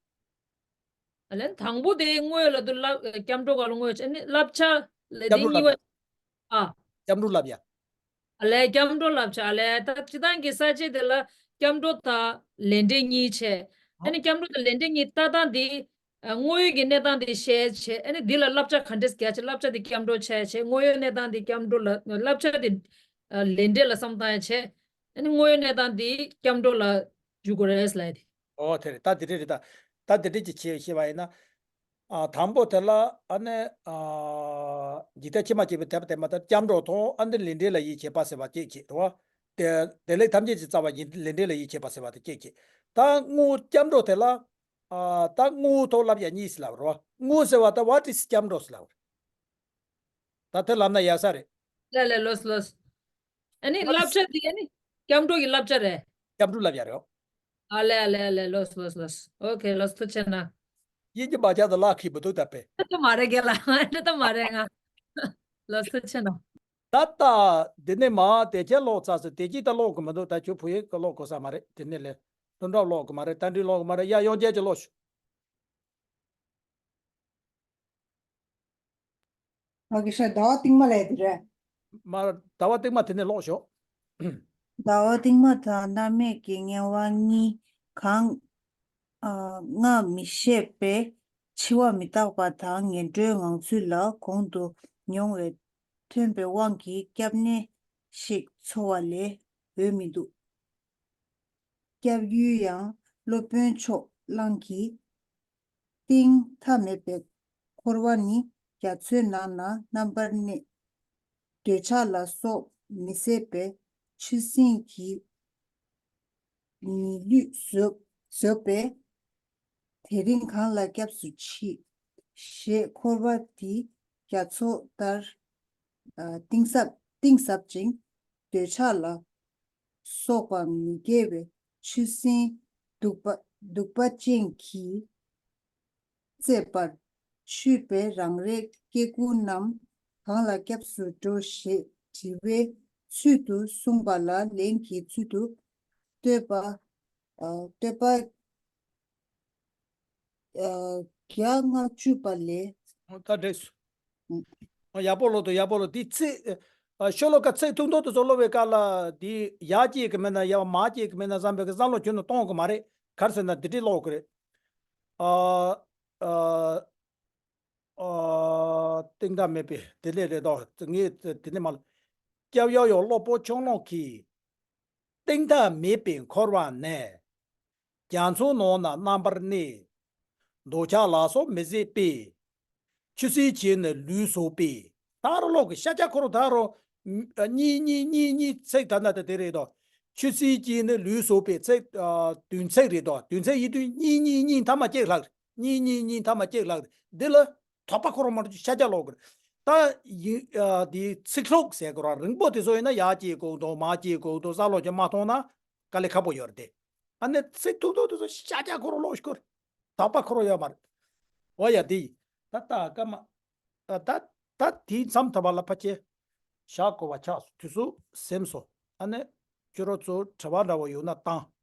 ཨ་ལན་དང་པོ་དེ་དངོས་ཡོད་ལ་དུ་ལ་སྐྱབས་འགྲོ་ག་ལ་དངོས་ཡོད་ཨ་ནི་བསླབ་བྱ་ལ་དེ་སྐྱབས་འགྲོ་གཉིས་པ། ལབ་ཡ། ཨ། སྐྱབས་འགྲོ་ལབ་ཡ། ཨ་ལས་སྐྱབས་འགྲོ་ལབ་བྱ། ཨ་ལས་ད་སྤྱི་བཏང་གི་ས་བཅད་དེ་ལ་སྐྱབས་འགྲོ་དང་ལས་འབྲས་གཉིས་བྱས། ཨ་ནི་སྐྱབས་འགྲོ་དང་ལས་འབྲས་གཉིས་ལྟ་སྟངས་དེ། ཨ། དངོས་ཡོད་ཀྱི་གནས་སྟངས་དེ་བཤད་བྱས། ཨ་ནི་འདི་ལ་བསླབ་བྱ་ག་འདྲས་རྒྱག་བྱས། བསླབ་བྱ་དེ་སྐྱབས་འགྲོ་བྱས་བྱས། དངོས་ཡོད་གནས་སྟངས་དེ་སྐྱབས་འགྲོ་ལ་བསླབ་བྱ་དེ། ཨ། ལས་འབྲས་ལ་བསམ་བཏང་ཡ་བྱས། ཨ་ནི་དངོས་ཡོད་གནས་སྟངས་དེ་སྐྱབས་འགྲོ་ལ་འཇུག་དགོས་རེད་ལབ་ཡ་དེ། ཨོ་དེ་རེད། ད་དེ་འདྲས་རེད། ད་ད་དེ་འདྲས་ཀྱི་ཆེད་བཤད་པ་ཡིན་ན། ཨ། དང་པོ་དེ་ལ་ཨ་ནི། ཨ། འཇིག་རྟེན་ཕྱི་མ་སྐྱེ་བའི་ཐབས་བསྟན་པ་དེ་སྐྱབས་འགྲོ་དང་ཨ་ནི་ལས་འབྲས་ལ་ཡིད་ཆེས་པ་ཟེར་བ་གཅིག་བྱས་རེད་བ། དེ་བདེ་ལེགས་ཐམས་ཅད་ཀྱི་རྩ་བ་ཡིན་ལས་འབྲས་ལ་ཡིད་ཆེས་པ་ཟེར་བ་དེ་གཅིག་བྱས། ད་དངོས་སྐྱབས་འགྲོ་དེ་ལ། ཨ། ད་དངོས་ཐོག་ལབ་ཡ་གཉིས་ལབ་རེད་བ། དངོས་ཟེར་བ་ད་what is སྐྱབས་འགྲོ་ཟེར་ལབ་རེད། ད་དེ་ལབ་ན་ཡག་ས་རེད། ལ་ལ་ལོས་ལོས། ཨ་ནི་བསླབ་བྱ་འདི་ཨ་ནི་སྐྱབས་འགྲོ་གི་བསླབ་བྱ་རེད། སྐྱབས་འགྲོ་ལབ་ཡ་རེད། ཨ་ལེ་ཨ་ལེ་ཨ་ལེ་ལོས་ལོས་ལོས། ཨོ་ཁེ་ལོས། ཐུགས་རྗེ་གནང་། དབྱིན་ཇི་མ་སྦྱངས་ན་ལག་ཁེ་མི་འདུག་ད་དཔེ། ད་མ་རེད་རྒན་ལགས། ད་མ་རེད་ང་། ལོས། ཐུགས་རྗེ་གནང་། ད་ལྟ་འདི་ནས་མ་དེ་ཅན་ཀློག་ཚར་སོང་། དེ་ཅིག་ད་ཀློག་གི་མི་འདུག། ད་ཁྱོད་བོད་ཡིག་གི་ཀློག་དགོས་ས་མ་རེད། དེ་ནས་ལས་ལྷུན་གྲུབ་ཀློག་གི་མ་རེད། རྟ་མགྲིན་ཀློག་གི་མ་རེད། ཡ་དབྱངས་ཅན་གྱིས་ཀློག་ཤོག། ཨ་ཀི་ཤ་ཟླ་བ་སྟིང་མ་ལས་དེ་རེད། མ། ཟླ་བ་སྟིང་མ་དེ་ནས་ཀློག་ཤོག། ཟླ་བ་སྟིང་མ་དང་མནར་མེད་ཀྱི་དམྱལ་བ་གཉིས་གང་། ཨ། སྔ་མི་ཤེས་པས་འཆི་བ་མི་རྟག་པ་དང་ངན་འགྲོའི་ངང་ཚུལ་ལ་གོང་དུ་མྱོང་བས་ཐོན་པའི་དབང་གིས་སྐྱབས་གནས་ཤིག་འཚོལ་བ་ལས་འོས་མི་འདུག། སྐྱབས་ཡུལ་ཡང་སློབ་དཔོན་ཕྱོགས་གླང་གི་གཏིང་མཐའ་མེད་པའི་འཁོར་བ་ནི་རྒྱ་མཚོའི་ནང་ན་རྣམ་པར་གནས། འདོད་ཆགས་ལ་སོགས་མི་བཟད་པའི་ཆུ་སྲིན་གྱིས་མི་ལུས་ཟོས་ཟོས་པས། དེ་རིང་གང་ལ་སྐྱབས་སུ་མཆི། ཞེས་འཁོར་བ་འདི་རྒྱ་མཚོ་ལྟར། ཨ། གཏིང་ཟབ་གཏིང་ཟབ་ཅིང་། འདོད་ཆགས་ལ་སོགས་པ་མི་དགེ་བའི་ཆུ་སྲིན་གདུག་པ་གདུག་པ་ཅན་གྱིས་གཙེས་པར་ཆུད་པའི་རང་རེའི་སྐྱེ་དགུ་རྣམས་གང་ལ་སྐྱབས་སུ་འགྲོ་ཞེས་དྲི་བའི་ ཚུལ་དུ་གསུངས་པ་ལ་ལན་གྱི་ཚུལ་དུ་བསྟོད་པ། ཨ། བསྟོད་པ། ཨ། བརྒྱ་ལྔ་བཅུ་པ་ལས། ཨོ། ད་འགྲིག་སོང་། ཨ། ཡག་པོ་ཀློག་འདུག་ཡག་པོ་ཀློག་འདུག་འདི་ཚིག་ཨ། ཤོ་ལོ་ཀ་ཚིག་ཐུང་ཐུང་དེ་ཚོ་ཀློག་པའི་སྐབས་ལ་འདི་ཡ་སྐྱེ་གི་མེད་ན་ཡ་མ་སྐྱེ་གི་མེད་ན་བསམ་པའི་གི་བསམ་བློ་ཁྱོན་ནས་གཏོང་གི་མ་རེད། ག་རེ་ཟེར་ན་འདི་འདྲས་ཀློག་གི་རེད། ཨ། ཨ། ཨ། གཏིང་མཐའ་མེད་པའི་དེ་ལས་རེད་དོ། ངས་དེ་ནས་མ་ལ། སྐྱབས་ཡོ་ཡོ་སློབ་དཔོན་ཆུང་ཀློང་གིས། གཏིང་མཐའ་མེད་པའི་འཁོར་བ་ནས། རྒྱ་མཚོའི་ནང་ན་རྣམ་པར་གནས། འདོད་ཆགས་ལ་སོགས་མི་བཟད་པའི། ཆུ་སྲིན་གྱིས་ནི་ལུས་གསོག་པའི། ད་རུང་ཀློག་གི། ཤཱཀྱ་འཁོར་ད་རུང་གཉིས་གཉིས་གཉིས་གཉིས་ཚིག་ད་ན་ད་དེ་རེད་དོ། ཆུ་སྲིན་གྱིས་ནི་ལུས་གསོག་པའི་ཚིག་ཨ། བདུན་ཚིག་རེད་དོ། བདུན་ཚིག་ཡིན་དུས་གཉིས་གཉིས་གཉིས་མཐའ་མ་གཅིག་ལྷག་རེད། གཉིས་གཉིས་གཉིས་མཐའ་མ་གཅིག་ལྷག་རེད། འདི་ལ་དོགས་པ་ཁོ་རང་མ་འགྲོ་ཤཱཀྱ་ཀློག་གི་རེད། ད་ཡིན་ཨ། དེའི་ཚིག་ལྷུག་ཟེར་གི་ར་རིང་པོ་དེ་ཚོ་ཡིན་ན་ཡ་སྐྱེ་དགོས་འདུག་མ་སྐྱེ་དགོས་འདུག་བསམ་བློ་ཅིག་མ་གཏོང་ན་དཀའ་ལས་ཁག་པོ་ཡོད་རེད་དེ། ཨ་ནི་ཚིག་ཐུང་ཐུང་དེ་ཚོ་ཤཱཀྱ་ཁོ་རང་ཀློག་ཤོར། དོགས་པ་ཁོ་རང་ཡོད་མ་རེད། འོ་ཡ་དེ་ཡིན། ད་ལྟ་སྐར་མ། ད་ད་ད་དེའི་མཚམས་ཐོབ་པ་ལ་ཕལ་ཆེར་བཞག་དགོས་པ་ཆགས་སོང་། དུས་ཚོད་ཟིན་སོང་། ཨ་ནི་ཁྱོད་རང་ཚོ་དྲི་བ་འདྲ་བོ་ཡོད་ན་བཏང་།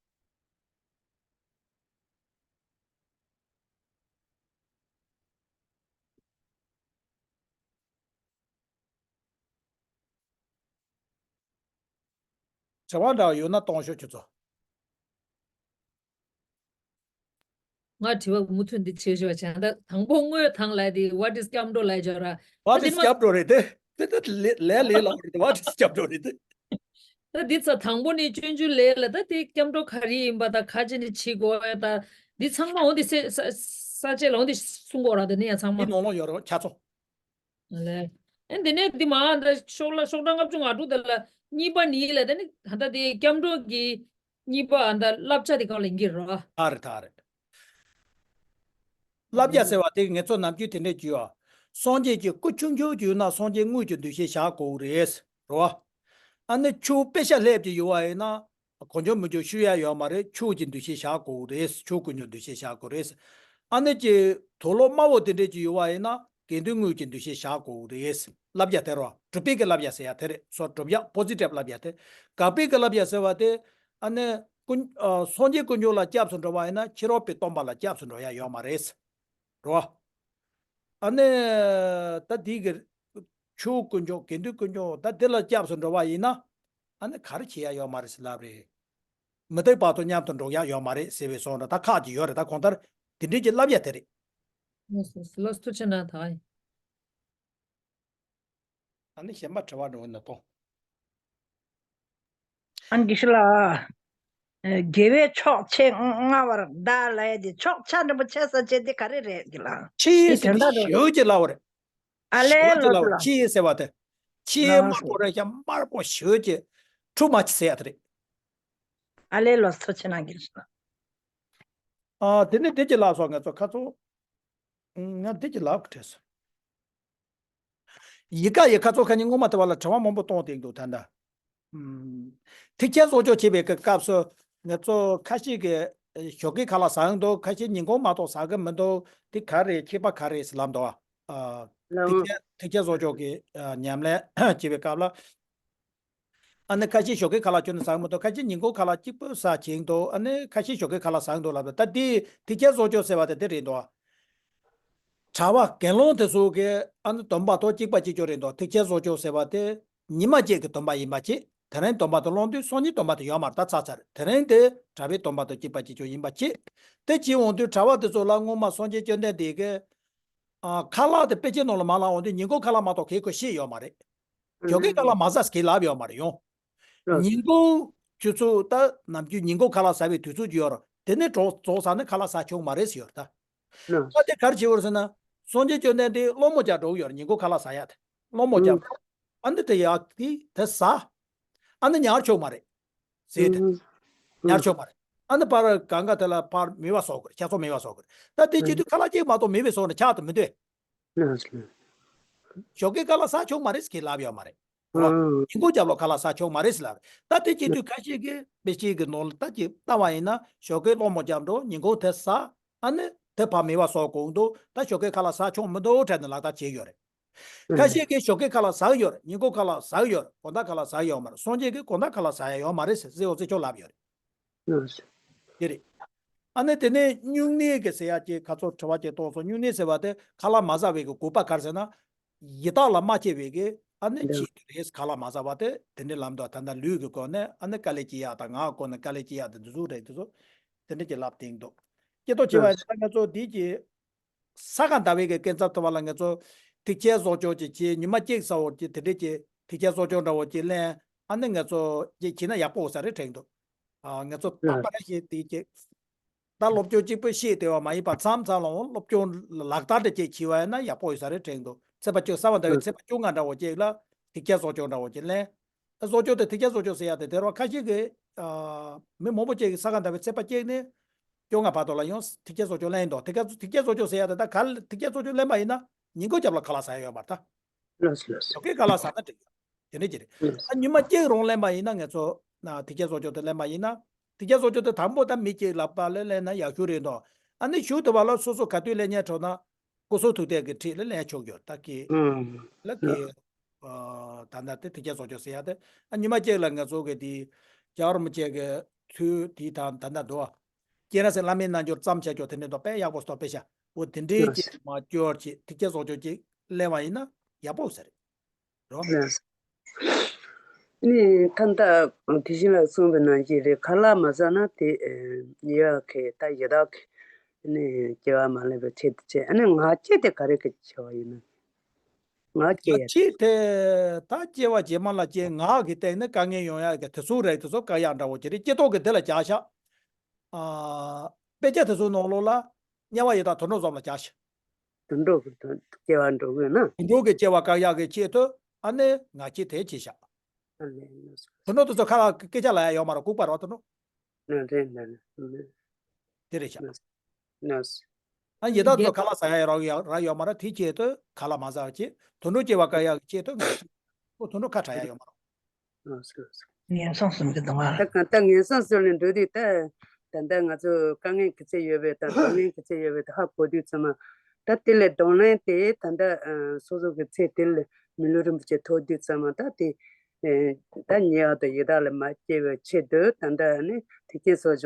དྲི་བ་འདྲ་བོ་ཡོད་ན་གཏོང་ཤོག་ཁྱོད་ཚོ། ང་དྲི་བ་མུ་མཐུད་འདི་བྱེད་ཤོག་བྱས། ད་དང་པོ་དངོས་དང་ལ་དེ་What is སྐྱབས་འགྲོ་ལ་སྦྱོར་ར། What is སྐྱབས་འགྲོ་རེད་དེ། དེ་ད་ལས་ལས་ལས་ལ་རེད། What is སྐྱབས་འགྲོ་རེད་དེ། ད་འདི་ཚ་དང་པོ་ནས་སྤྱོད་འཇུག་ལས་ལ་ད་དེ་སྐྱབས་འགྲོ་ག་རེ་ཡིན་པ་དང་ག་ཅི་ནས་བྱེད་དགོས་ཡ་ད་འདི་ཚང་མ་འོ་འདི་ས་ས་ས་བཅད་ལ་འོ་འདི་གསུང་དགོས་ར། དེ་ནས་ཡང་ཚང་མ། འདི་ནང་ལོགས་ཡོད་རེད་ཆ་ཚང་། ལས། ཨེ་འདི་ནས་འདི་མ་འདི་ཤོག་ལ་ཤོག་གྲངས་ལྔ་བཅུ་ང་དྲུག་དེ་ལ་གཉིས་པ་ནི་ལ་དེ་ནི་ད་ལྟ་དེ་སྐྱབས་འགྲོ་གི་གཉིས་པ་ཨ་ད་བསླབ་བྱ་དེ་གང་ལ་ཡིན་གྱི་རོ། ཨ་རེད་ད་རེད། བསླབ་བྱ་ཟེར་བ་དེ་ངེད་ཚོ་ནམ་རྒྱུན་དེ་འདྲས་བརྗོད་ཨ། སངས་རྒྱས་ཀྱི་སྐུ་ཆུང་ཆུང་ཅིག་ཡོད་ན་སངས་རྒྱས་དངོས་ཀྱི་འདུ་ཤེས་བཞག་དགོས་རེད་རོ། ཨ་ནི་ཆུ་དཔེ་ཤ་ལྷེབ་ཅིག་ཡོད་བ་ཡིན་ན། གང་བྱུང་མང་བྱུང་བཤུ་ཡ་ཡོད་མ་རེད། ཆུ་གི་འདུ་ཤེས་བཞག་དགོས་རེད། ཆུ་ཀུན་སྙོམས་འདུ་ཤེས་བཞག་དགོས་རེད། ཨ་ནི་ཀྱི་དུག་ལོག་དམར་པོ་དེ་འདྲས་ཀྱི་ཡོད་བ་ཡིན་ན་དགེ་འདུན་དངོས་ཀྱི་འདུ་ཤེས་བཞག་དགོས་རེད། བསླབ་བྱ་དེ་རོ། སྒྲུབ་པའི་གི་བསླབ་བྱ་ཟེར་ཡ་དེ་རེད། སོ་སྒྲུབ་ཡ་པོ་ཛི་ཊིབ་བསླབ་བྱ་དེ། དགག་པའི་གི་བསླབ་བྱ་ཟེར་བ་དེ། ཨ་ནི་ཀུན་ཨ་སངས་རྒྱས་དཀོན་མཆོག་ལ་སྐྱབས་སུ་འགྲོ་བ་ཡིན་ན་ཕྱི་རོལ་པའི་སྟོང་པ་ལ་སྐྱབས་སུ་འགྲོ་ཡ་ཡོད་མ་རེད། རོ། ཨ་ནི་ད་དེའི་གི་ཆོས་དཀོན་མཆོག་དགེ་འདུན་དཀོན་མཆོག་ད་དེ་ལ་སྐྱབས་སུ་འགྲོ་བ་ཡིན་ན། ཨ་ནི་ག་རེ་བྱེད་ཡ་ཡོད་མ་རེད་ཟེར་ལབ་རེད། མུ་སྟེགས་བར་དོ་མཉམ་དུ་འགྲོ་ཡ་ཡོད་མ་རེད་ཟེར་བའི་བཟོ་འདྲ་ད་ཁག་ཅིག་ཡོད་རེད། ད་གང་ལྟར་དེ་འདྲའི་གི་བསླབ་ཡ་དེ་རེད། ལགས་སོ་ལགས་སོ། ཐུགས་རྗེ་གནང་ད། ཨ་ནི་གཞན་པ་དྲི་བ་འགྲོ་ན་གཏོང་། ཨ་དགེ་བཤེས་ལགས། དགེ་བའི་ཕྱོགས་ཆེས་མངའ་བར་གདའ་ལབ་ཡ་དེ་ཕྱོགས་ཆ་འགྲེང་བུ་ཆེ་ས་བྱས་དེ་ག་རེ་རེད་དགེ་ལགས། ཆེས་ཟེར་དེ་ད་རུ། ཞེའུ་ཅིག་ལབ་པ་རེད། ཨ་ལས། ཞེའུ་ཅིག་ལབ་པ་ལགས་སོ། ཆེས་ཟེར་བ་དེ། ཆེས་ལགས་དམར་པོ་སོ། རེད་ཀྱང་དམར་པོ་ཞེའུ་ཅིག་ཁྲུ་མ་ཅིག་ཟེར་ཡ་དེ་རེད། ཨ་ལས་ལགས་སོ། ཐུགས་རྗེ་གནང་དགེ་བཤེས་ལགས། ཨ་དེ་ནི་དེ་ཅིག་ལབ་སོང་། ང་ཚོ་ཁ་ཚོ། ང་འདི་ཅིག་ལབ་དྲན་སོང་། ཡི་ག་ཡི་ཁ་ཚོ་ཁ་ཉིན་སྔོན་མ་དེ་བ་ལ་དྲི་བ་མང་པོ་གཏོང་བསྡད་འདུག་ད་ལྟ། ཨུམ། ཐེག་ཆེན་གསོག་འཇོག་བྱེད་པའི་སྐབས་སུ་ང་ཚོ་ཁ་ཤས་ཀྱིས་ཞོགས་ཀའི་ཁ་ལག་ཟ་གི་འདུག་ཁ་ཤས་ཉིན་གུང་མ་གཏོགས་ཟ་གི་མི་འདུག་དེ་ག་རེད། ཁྱད་པར་ག་རེད་ཟེར་ལབ་འདུག་ཨ། ཐེག་ཆེན་ཐེག་ཆེན་གསོག་འཇོག་གི་ཨ་ཉམས་ལེན་བྱེད་པའི་སྐབས་ལ། ཨ་ནི་ཁ་ཤས་ཞོགས་ཀའི་ཁ་ལག་ཁྱོན་ནས་ཟ་གི་མི་འདུག་ཁ་ཤས་ཉིན་གུང་ཁ་ལག་གཅིག་པུ་ཟ་བྱེད་འདུག་ཨ་ནི་ཁ་ཤས་ཞོགས་ཀའི་ཁ་ལག་ཟ་གི་འདུག་ལབ་ད། ད་དེ་ཐེག་ཆེན་གསོག་འཇོག་ཟེར་བ་དེ་དེ་རེད་འདུག་གྲྭ་པ་དགེ་སློང་དེ་ཚོ་གི་ཨ་ནི་སྡོམ་པ་དང་གཅིག་པ་གཅིག་གྱུར་རེད་འདུག་ཐེག་ཆེན་གསོག་འཇོག་ཟེར་བ་དེ་ཉི་མ་གཅིག་གི་སྡོམ་པ་ཡིན་པ་གཅིག་དེ་རིང་སྡོམ་པ་དེ་སློང་དུས་སང་ཉིན་སྡོམ་པ་དེ་ཡོད་མ་རེད། ད་ཚར་ཚར། དེ་རིང་དེ་གྲྭ་པའི་སྡོམ་པ་དང་གཅིག་པ་གཅིག་གྱུར་ཡིན་པ་གཅིག་དེ་བྱེད་འོང་དུས་གྲྭ་པ་དེ་ཚོ་ལ་སྔོན་མ་སངས་རྒྱས་བཅོམ་ལྡན་འདས་ཀྱིས། ཨ། ཁ་ལག་དེ་དཔེ་ཆའི་ནང་ལ་མ་ལབ་འོང་དུས་ཉིན་གུང་ཁ་ལག་མ་གཏོགས་གའི་ཁོ་ཤེས་ཡོད་མ་རེད། ཞོགས་ཀའི་ཁ་ལག་མ་ཟ་ཟེར་གྱི་ལབ་ཡོད་མ་རེད་ཡོང་། ཉིན་གུང་ཁྱོད་ཚོ་ད་ནམ་རྒྱུན་ཉིན་གུང་ཁ་ལག་ཟ་བའི་དུས་ཚོད་ཅིག་ཡོད་རེད། དེ་ནས་གྲོགས་ཚོགས་ས་ནས་ཁ་ལག་ཟ་ཆོག་མ་རེད་ཟེར་ཡོད་རེད་ད། ད་དེ་ག་རེ་བྱེད་འོར་ཟེར་ན། སངས་རྒྱས་བཅོམ་ལྡན་འདས་སློང་མོ་རྒྱག་འགྲོ་གི་ཡོད་རེད། ཉིན་གུང་ཁ་ལག་ཟ་ཡ་དེ། སློང་མོ་རྒྱག་འགྲོ། ཨ་ནི་དེ་ཡག་དེ་དེ་ཟ། ཨ་ནི་ཉར་ཆོག་མ་རེད། ཟས་དེ། ཉར་ཆོག་མ་རེད། ཨ་ནི་ཕར་གང་ག་དེ་ལ་ཕར་མེ་བ་གསོག་དགོས་རེད། ཆག་ཚོགས་མེ་བ་གསོག་དགོས་རེད། ད་དེ་བྱེད་དུས་ཁ་ལག་གཅིག་མ་གཏོགས་མེ་བ་གསོག་ན་ཆག་ཏུ་མི་འདོད། ཞོགས་ཀའི་ཁ་ལག་ཟ་ཆོག་མ་རེད་ཟེར་གྱི་ལབ་ཡོད་མ་རེད། ཉིན་གུང་རྒྱབ་ལོགས་ཁ་ལག་ཟ་ཆོག་མ་རེད་ཟེར་ལབ་རེད། ད་དེ་བྱེད་དུས་ཁ་ཤས་ཀྱིས་དཔེ་ཆའི་གི་ནང་ལ་ད་ཅིག་ལྟ་བ་ཡིན་ན་ཞོགས་ཀའི་སློང་མོ་རྒྱབ་འགྲོ། ཉིན་གུང་དེ་ཟ། ཨ་ནི་དེ་ཕར་མེ་བ་གསོག་དགོས་འདུག་ད་ཞོགས་ཀའི་ཁ་ལག་ཟ་ཆོག་མི་འདུག་དྲན་ནས་ལག་བསྟར་བྱེད་ཀྱི་ཡོད་རེད། རེད། ཁ་ཤས་ཀྱིས་ཞོགས་ཀས་ཁ་ལག་ཟ་གི་ཡོད་རེད། ཉིན་གུང་ཁ་ལག་ཟ་གི་ཡོད་རེད། དགོང་དག་ཁ་ལག་ཟ་གི་ཡོད་མ་རེད། སངས་རྒྱས་ཀྱིས་དགོང་དག་ཁ་ལག་ཟ་ཡ་ཡོད་མ་རེད་ཟེར་ཟེར་འོ་ཚེ་ཆོག་ལབ་ཡོད་རེད། དེ་རེད། ཨ་ནི་དེ་ནས་སྨྱུང་གནས་ཀྱི་ཟེར་ཡ་ཅིག་ཁ་ཚོར་དྲི་བ་ཅིག་གཏོང་སོང་། སྨྱུང་གནས་ཟེར་བ་དེ་ཁ་ལག་མ་ཟ་བའི་གི་དགོས་པ་ག་རེ་ཟེར་ན། ཡི་དྭགས་ལ་མ་སྐྱེས་པའི་གི་ཨ་ནི་ཆེད་དུ་རེད། ཁ་ལག་མ་ཟ་བ་དེ་དེ་འདྲའི་ལམ་དུ་ད་ལྟ་ལུས་ཀྱི་སྒོ་ནས་ཨ་ནི་དཀའ་ལས་སྐྱེ་ཡ་དང་། ངག་གི་སྒོ་ནས་དཀའ་ལས་སྐྱེ་ཡ་དེ་འདི་ཚོ་རེད། དེ་ཚོ་དེ་འདྲ་ཅིག་ལབ་བསྡད་འདུག་སྐྱེ་ཐོག་བྱེད་པ་ཡིན་ན་ང་ཚོ་འདི་ཀྱི་ས་ག་ཟླ་བའི་གི་སྐས་འཛེག་ཐུབ་པ་ལ་ང་ཚོ་ཐེག་ཆེན་གསོག་འཇོག་ཅིག་བྱེད། ཉི་མ་གཅིག་ཟེར་བ་ཅིག་དེ་འདྲས་ཀྱི་ཐེག་ཆེན་གསོག་འཇོག་འདྲ་བོ་ཅིག་ལེན། ཨ་ནི་ང་ཚོ་ཅིག་བྱེད་ན་ཡག་པོ་ཡོད་ས་རེད་དྲན་འདུག་ཨ། ང་ཚོ་རྟག་པར་ཞིག་དེ་ཅིག་ད་སློབ་སྦྱོང་གཅིག་པུ་ཤེས་བསྡད་པ་མ་ཡིན་པ་མཚམས་མཚམས་ལ་འོང་སློབ་སྦྱོང་ལག་བསྟར་དེ་ཅིག་བྱེད་པ་ཡིན་ན་ཡག་པོ་ཡོད་ས་རེད་དྲན་འདུག་ཚེས་པ་བཅུ། ས་ག་ཟླ་བའི་ཚེས་པ་བཅོ་ལྔ་འདྲ་བོ་ཅིག་ལ་ཐེག་ཆེན་གསོག་འཇོག་འདྲ་བོ་ཅིག་ལེན། ད་གསོག་འཇོག་དེ་ཐེག་ཆེན་གསོག་འཇོག་ཟེར་ཡ་དེ་དེ་རུ་ཁ་ཤས་ཀྱིས་ཨ། མི་མང་པོ་ཅིག་གིས་ས་ག་ཟླ་བའི་ཚེས་པ་གཅིག་ནས་བཅོ་ལྔ་བར་དུ་ལ་ཡང་ཐེག་ཆེན་གསོག་འཇོག་ལེན་འདུག་ཐེག་ཆེན་ཐེག་ཆེན་གསོག་འཇོག་ཟེར་ཡ་དེ་ད་ག་ལ་ཐེག་ཆེན་གསོག་འཇོག་ལེན་པ་ཡིན་ན་ཉིན་གུང་རྒྱབ་ལ་ཁ་ལག་ཟ་ཡ་ཡོད་མ་རེད་ད། ལགས་སོ་ལགས་སོ། ཞོགས་ཀས་ཁ་ལག་ཟ་ན་འགྲིག་ཡོད། དེ་འདྲ་ཅིག་རེད། ལགས་སོ། ཨ། ཉི་མ་གཅིག་རང་ལེན་པ་ཡིན་ན་ང་ཚོ་ན་ཐེག་ཆེན་གསོག་འཇོག་དེ་ལེན་པ་ཡིན་ན། ཐེག་ཆེན་གསོག་འཇོག་དེ་དང་པོ་ད་མི་གཅིག་ལ་པ་ལ་ལེན་ན་ཡག་ཤོས་རེད་འདུག་ཨ་ནི་གཞུག་དེ་བ་ལ་སོ་སོ་ག་དུས་ལེན་ཉན་འཕྲོད་ན། སྐུ་གསུང་ཐུགས་རྟེན་གྱི་འཁྲིས་ལ་ལེན་ཆོག་ཡོད་ད་ཀི། ཨང་། ལ་ཀི། ཨ། ད་ལྟ་དེ་ཐེག་ཆེན་གསོག་འཇོག་ཟེར་ཡ་དེ། ཨ། ཉི་མ་གཅིག་ལ་ང་ཚོ་གི་དེ་རྒྱལ་བ་རིན་པོ་ཆེ་གི་ཚུལ་དེ་དང་ད་ལྟ་འདུག་ཨ། སྤྱན་རས་གཟིགས་བླ་མའི་རྣལ་འབྱོར་བརྩམས་བྱ་རྒྱུ་དེ་འདྲ་འདུག་དཔེ་ཡག་པོ་སྟོབས་དཔེ་ཤ་འོ་དེ་འདྲའི་ཅིག་མ་སྐྱོར་ཅིག་ཐེག་ཆེན་གསོག་འཇོག་ཅིག་ལེན་པ་ཡིན་ན་ཡག་པོ་ཟེར་རོ། ནས་ད་ལྟ་དེ་བཞིན་ལ་གསུངས་པའི་ནང་བཞིན་རེད། ཁ་ལག་མ་ཟ་ན་དེ་ཡ་གི་ད་ཡི་དྭགས་ཀྱི་ནས་སྐྱེ་བ་མ་ལེན་པའི་ཆེད་དུ་བྱས། ཨ་ནི་ངག་བཅད་དེ་ག་རེ་གི་བྱ་བ་ཡིན་ན། ངག་བཅད་ཡ་ཅིག་དེ་ད་སྐྱེ་བ་རྗེས་མ་ལ་ཅིག་ངག་གི་སྟེང་ནས་དཀའ་ངལ་ཡོང་ཡ་གི་དེ་ཚོ་རེད། དེ་ཚོ་བཀག་ཡག་འདྲ་བོ་ཅིག་རེད། སྐྱེ་ཐོག་གི་དེ་ལ་བྱ་ཤག་ཨ། དཔེ་ཆ་དེ་ཚོའི་ནང་ལོགས་ལ་དམྱལ་བ་ཡི་དྭགས་དུད་འགྲོ་གསུམ་ལ་བྱ་ཤག་དུད་འགྲོ་གི་དུད་སྐྱེ་བ་འགྲོ་དགོས་ན། དུད་འགྲོ་གི་སྐྱེ་བ་བཀག་ཡག་གི་ཆེད་དུ་ཨ་ནི་ངག་བཅད་དེ་བྱས་ཤག་ཨ་ལས་ནོ། དུད་འགྲོ་དེ་ཚོ་ཁ་ལ་སྐད་ཆ་ལབ་ཡ་ཡོད་མ་རེད། ལྐུགས་པ་རེད་དུད་འགྲོ། ནོ་རེད་ནོ་རེད། དེ་རེད་ཤག་ནོ། ཨ། ཡི་དྭགས་ཚོ་ཁ་ལག་ཟ་ཡ་རག་ཡ་རག་ཡོད་མ་རེད། དེའི་ཆེད་དུ་ཁ་ལག་མ་ཟ་བ་བྱས། དུད་འགྲོ་སྐྱེ་བ་བཀག་ཡག་གི་ཆེད་དུ་ངག་བཅད། ཁོ་དུད་འགྲོ་ཁ་གྲག་ཡ་ཡོད་མ་རེད། ཨ། སོ་སོ། ངན་སོང་གསུམ་གྱི་སྡུག་བསྔལ། ད་གང་ལྟར་ངན་སོང་གསུམ་ལས་འགྲོ་དུས་ད་ད་ལྟ་ང་ཚོ་དཀའ་ངལ་ག་ཚད་ཡོད་པའི་དང་གདོང་ལེན་ག་ཚད་ཡོད་པའི་ད་ཧ་གོ་དུས་ཙམ་མ། ད་དེ་ལས་གདོང་ལེན་དེ་ད་ལྟ་སོ་སོ་གི་ཚེ་དེ་ལས་མི་ལུས་རིན་པོ་ཆེ་ཐོབ་དུས་ཙམ་མ་ད་དེ་ད་ཉེ་བ་དང་ཡི་དྭགས་ལ་མ་སྐྱེ་བའི་ཆེད་དུ་ད་ལྟ་ནི་ཐེག་ཆེན་གསོག་འཇོག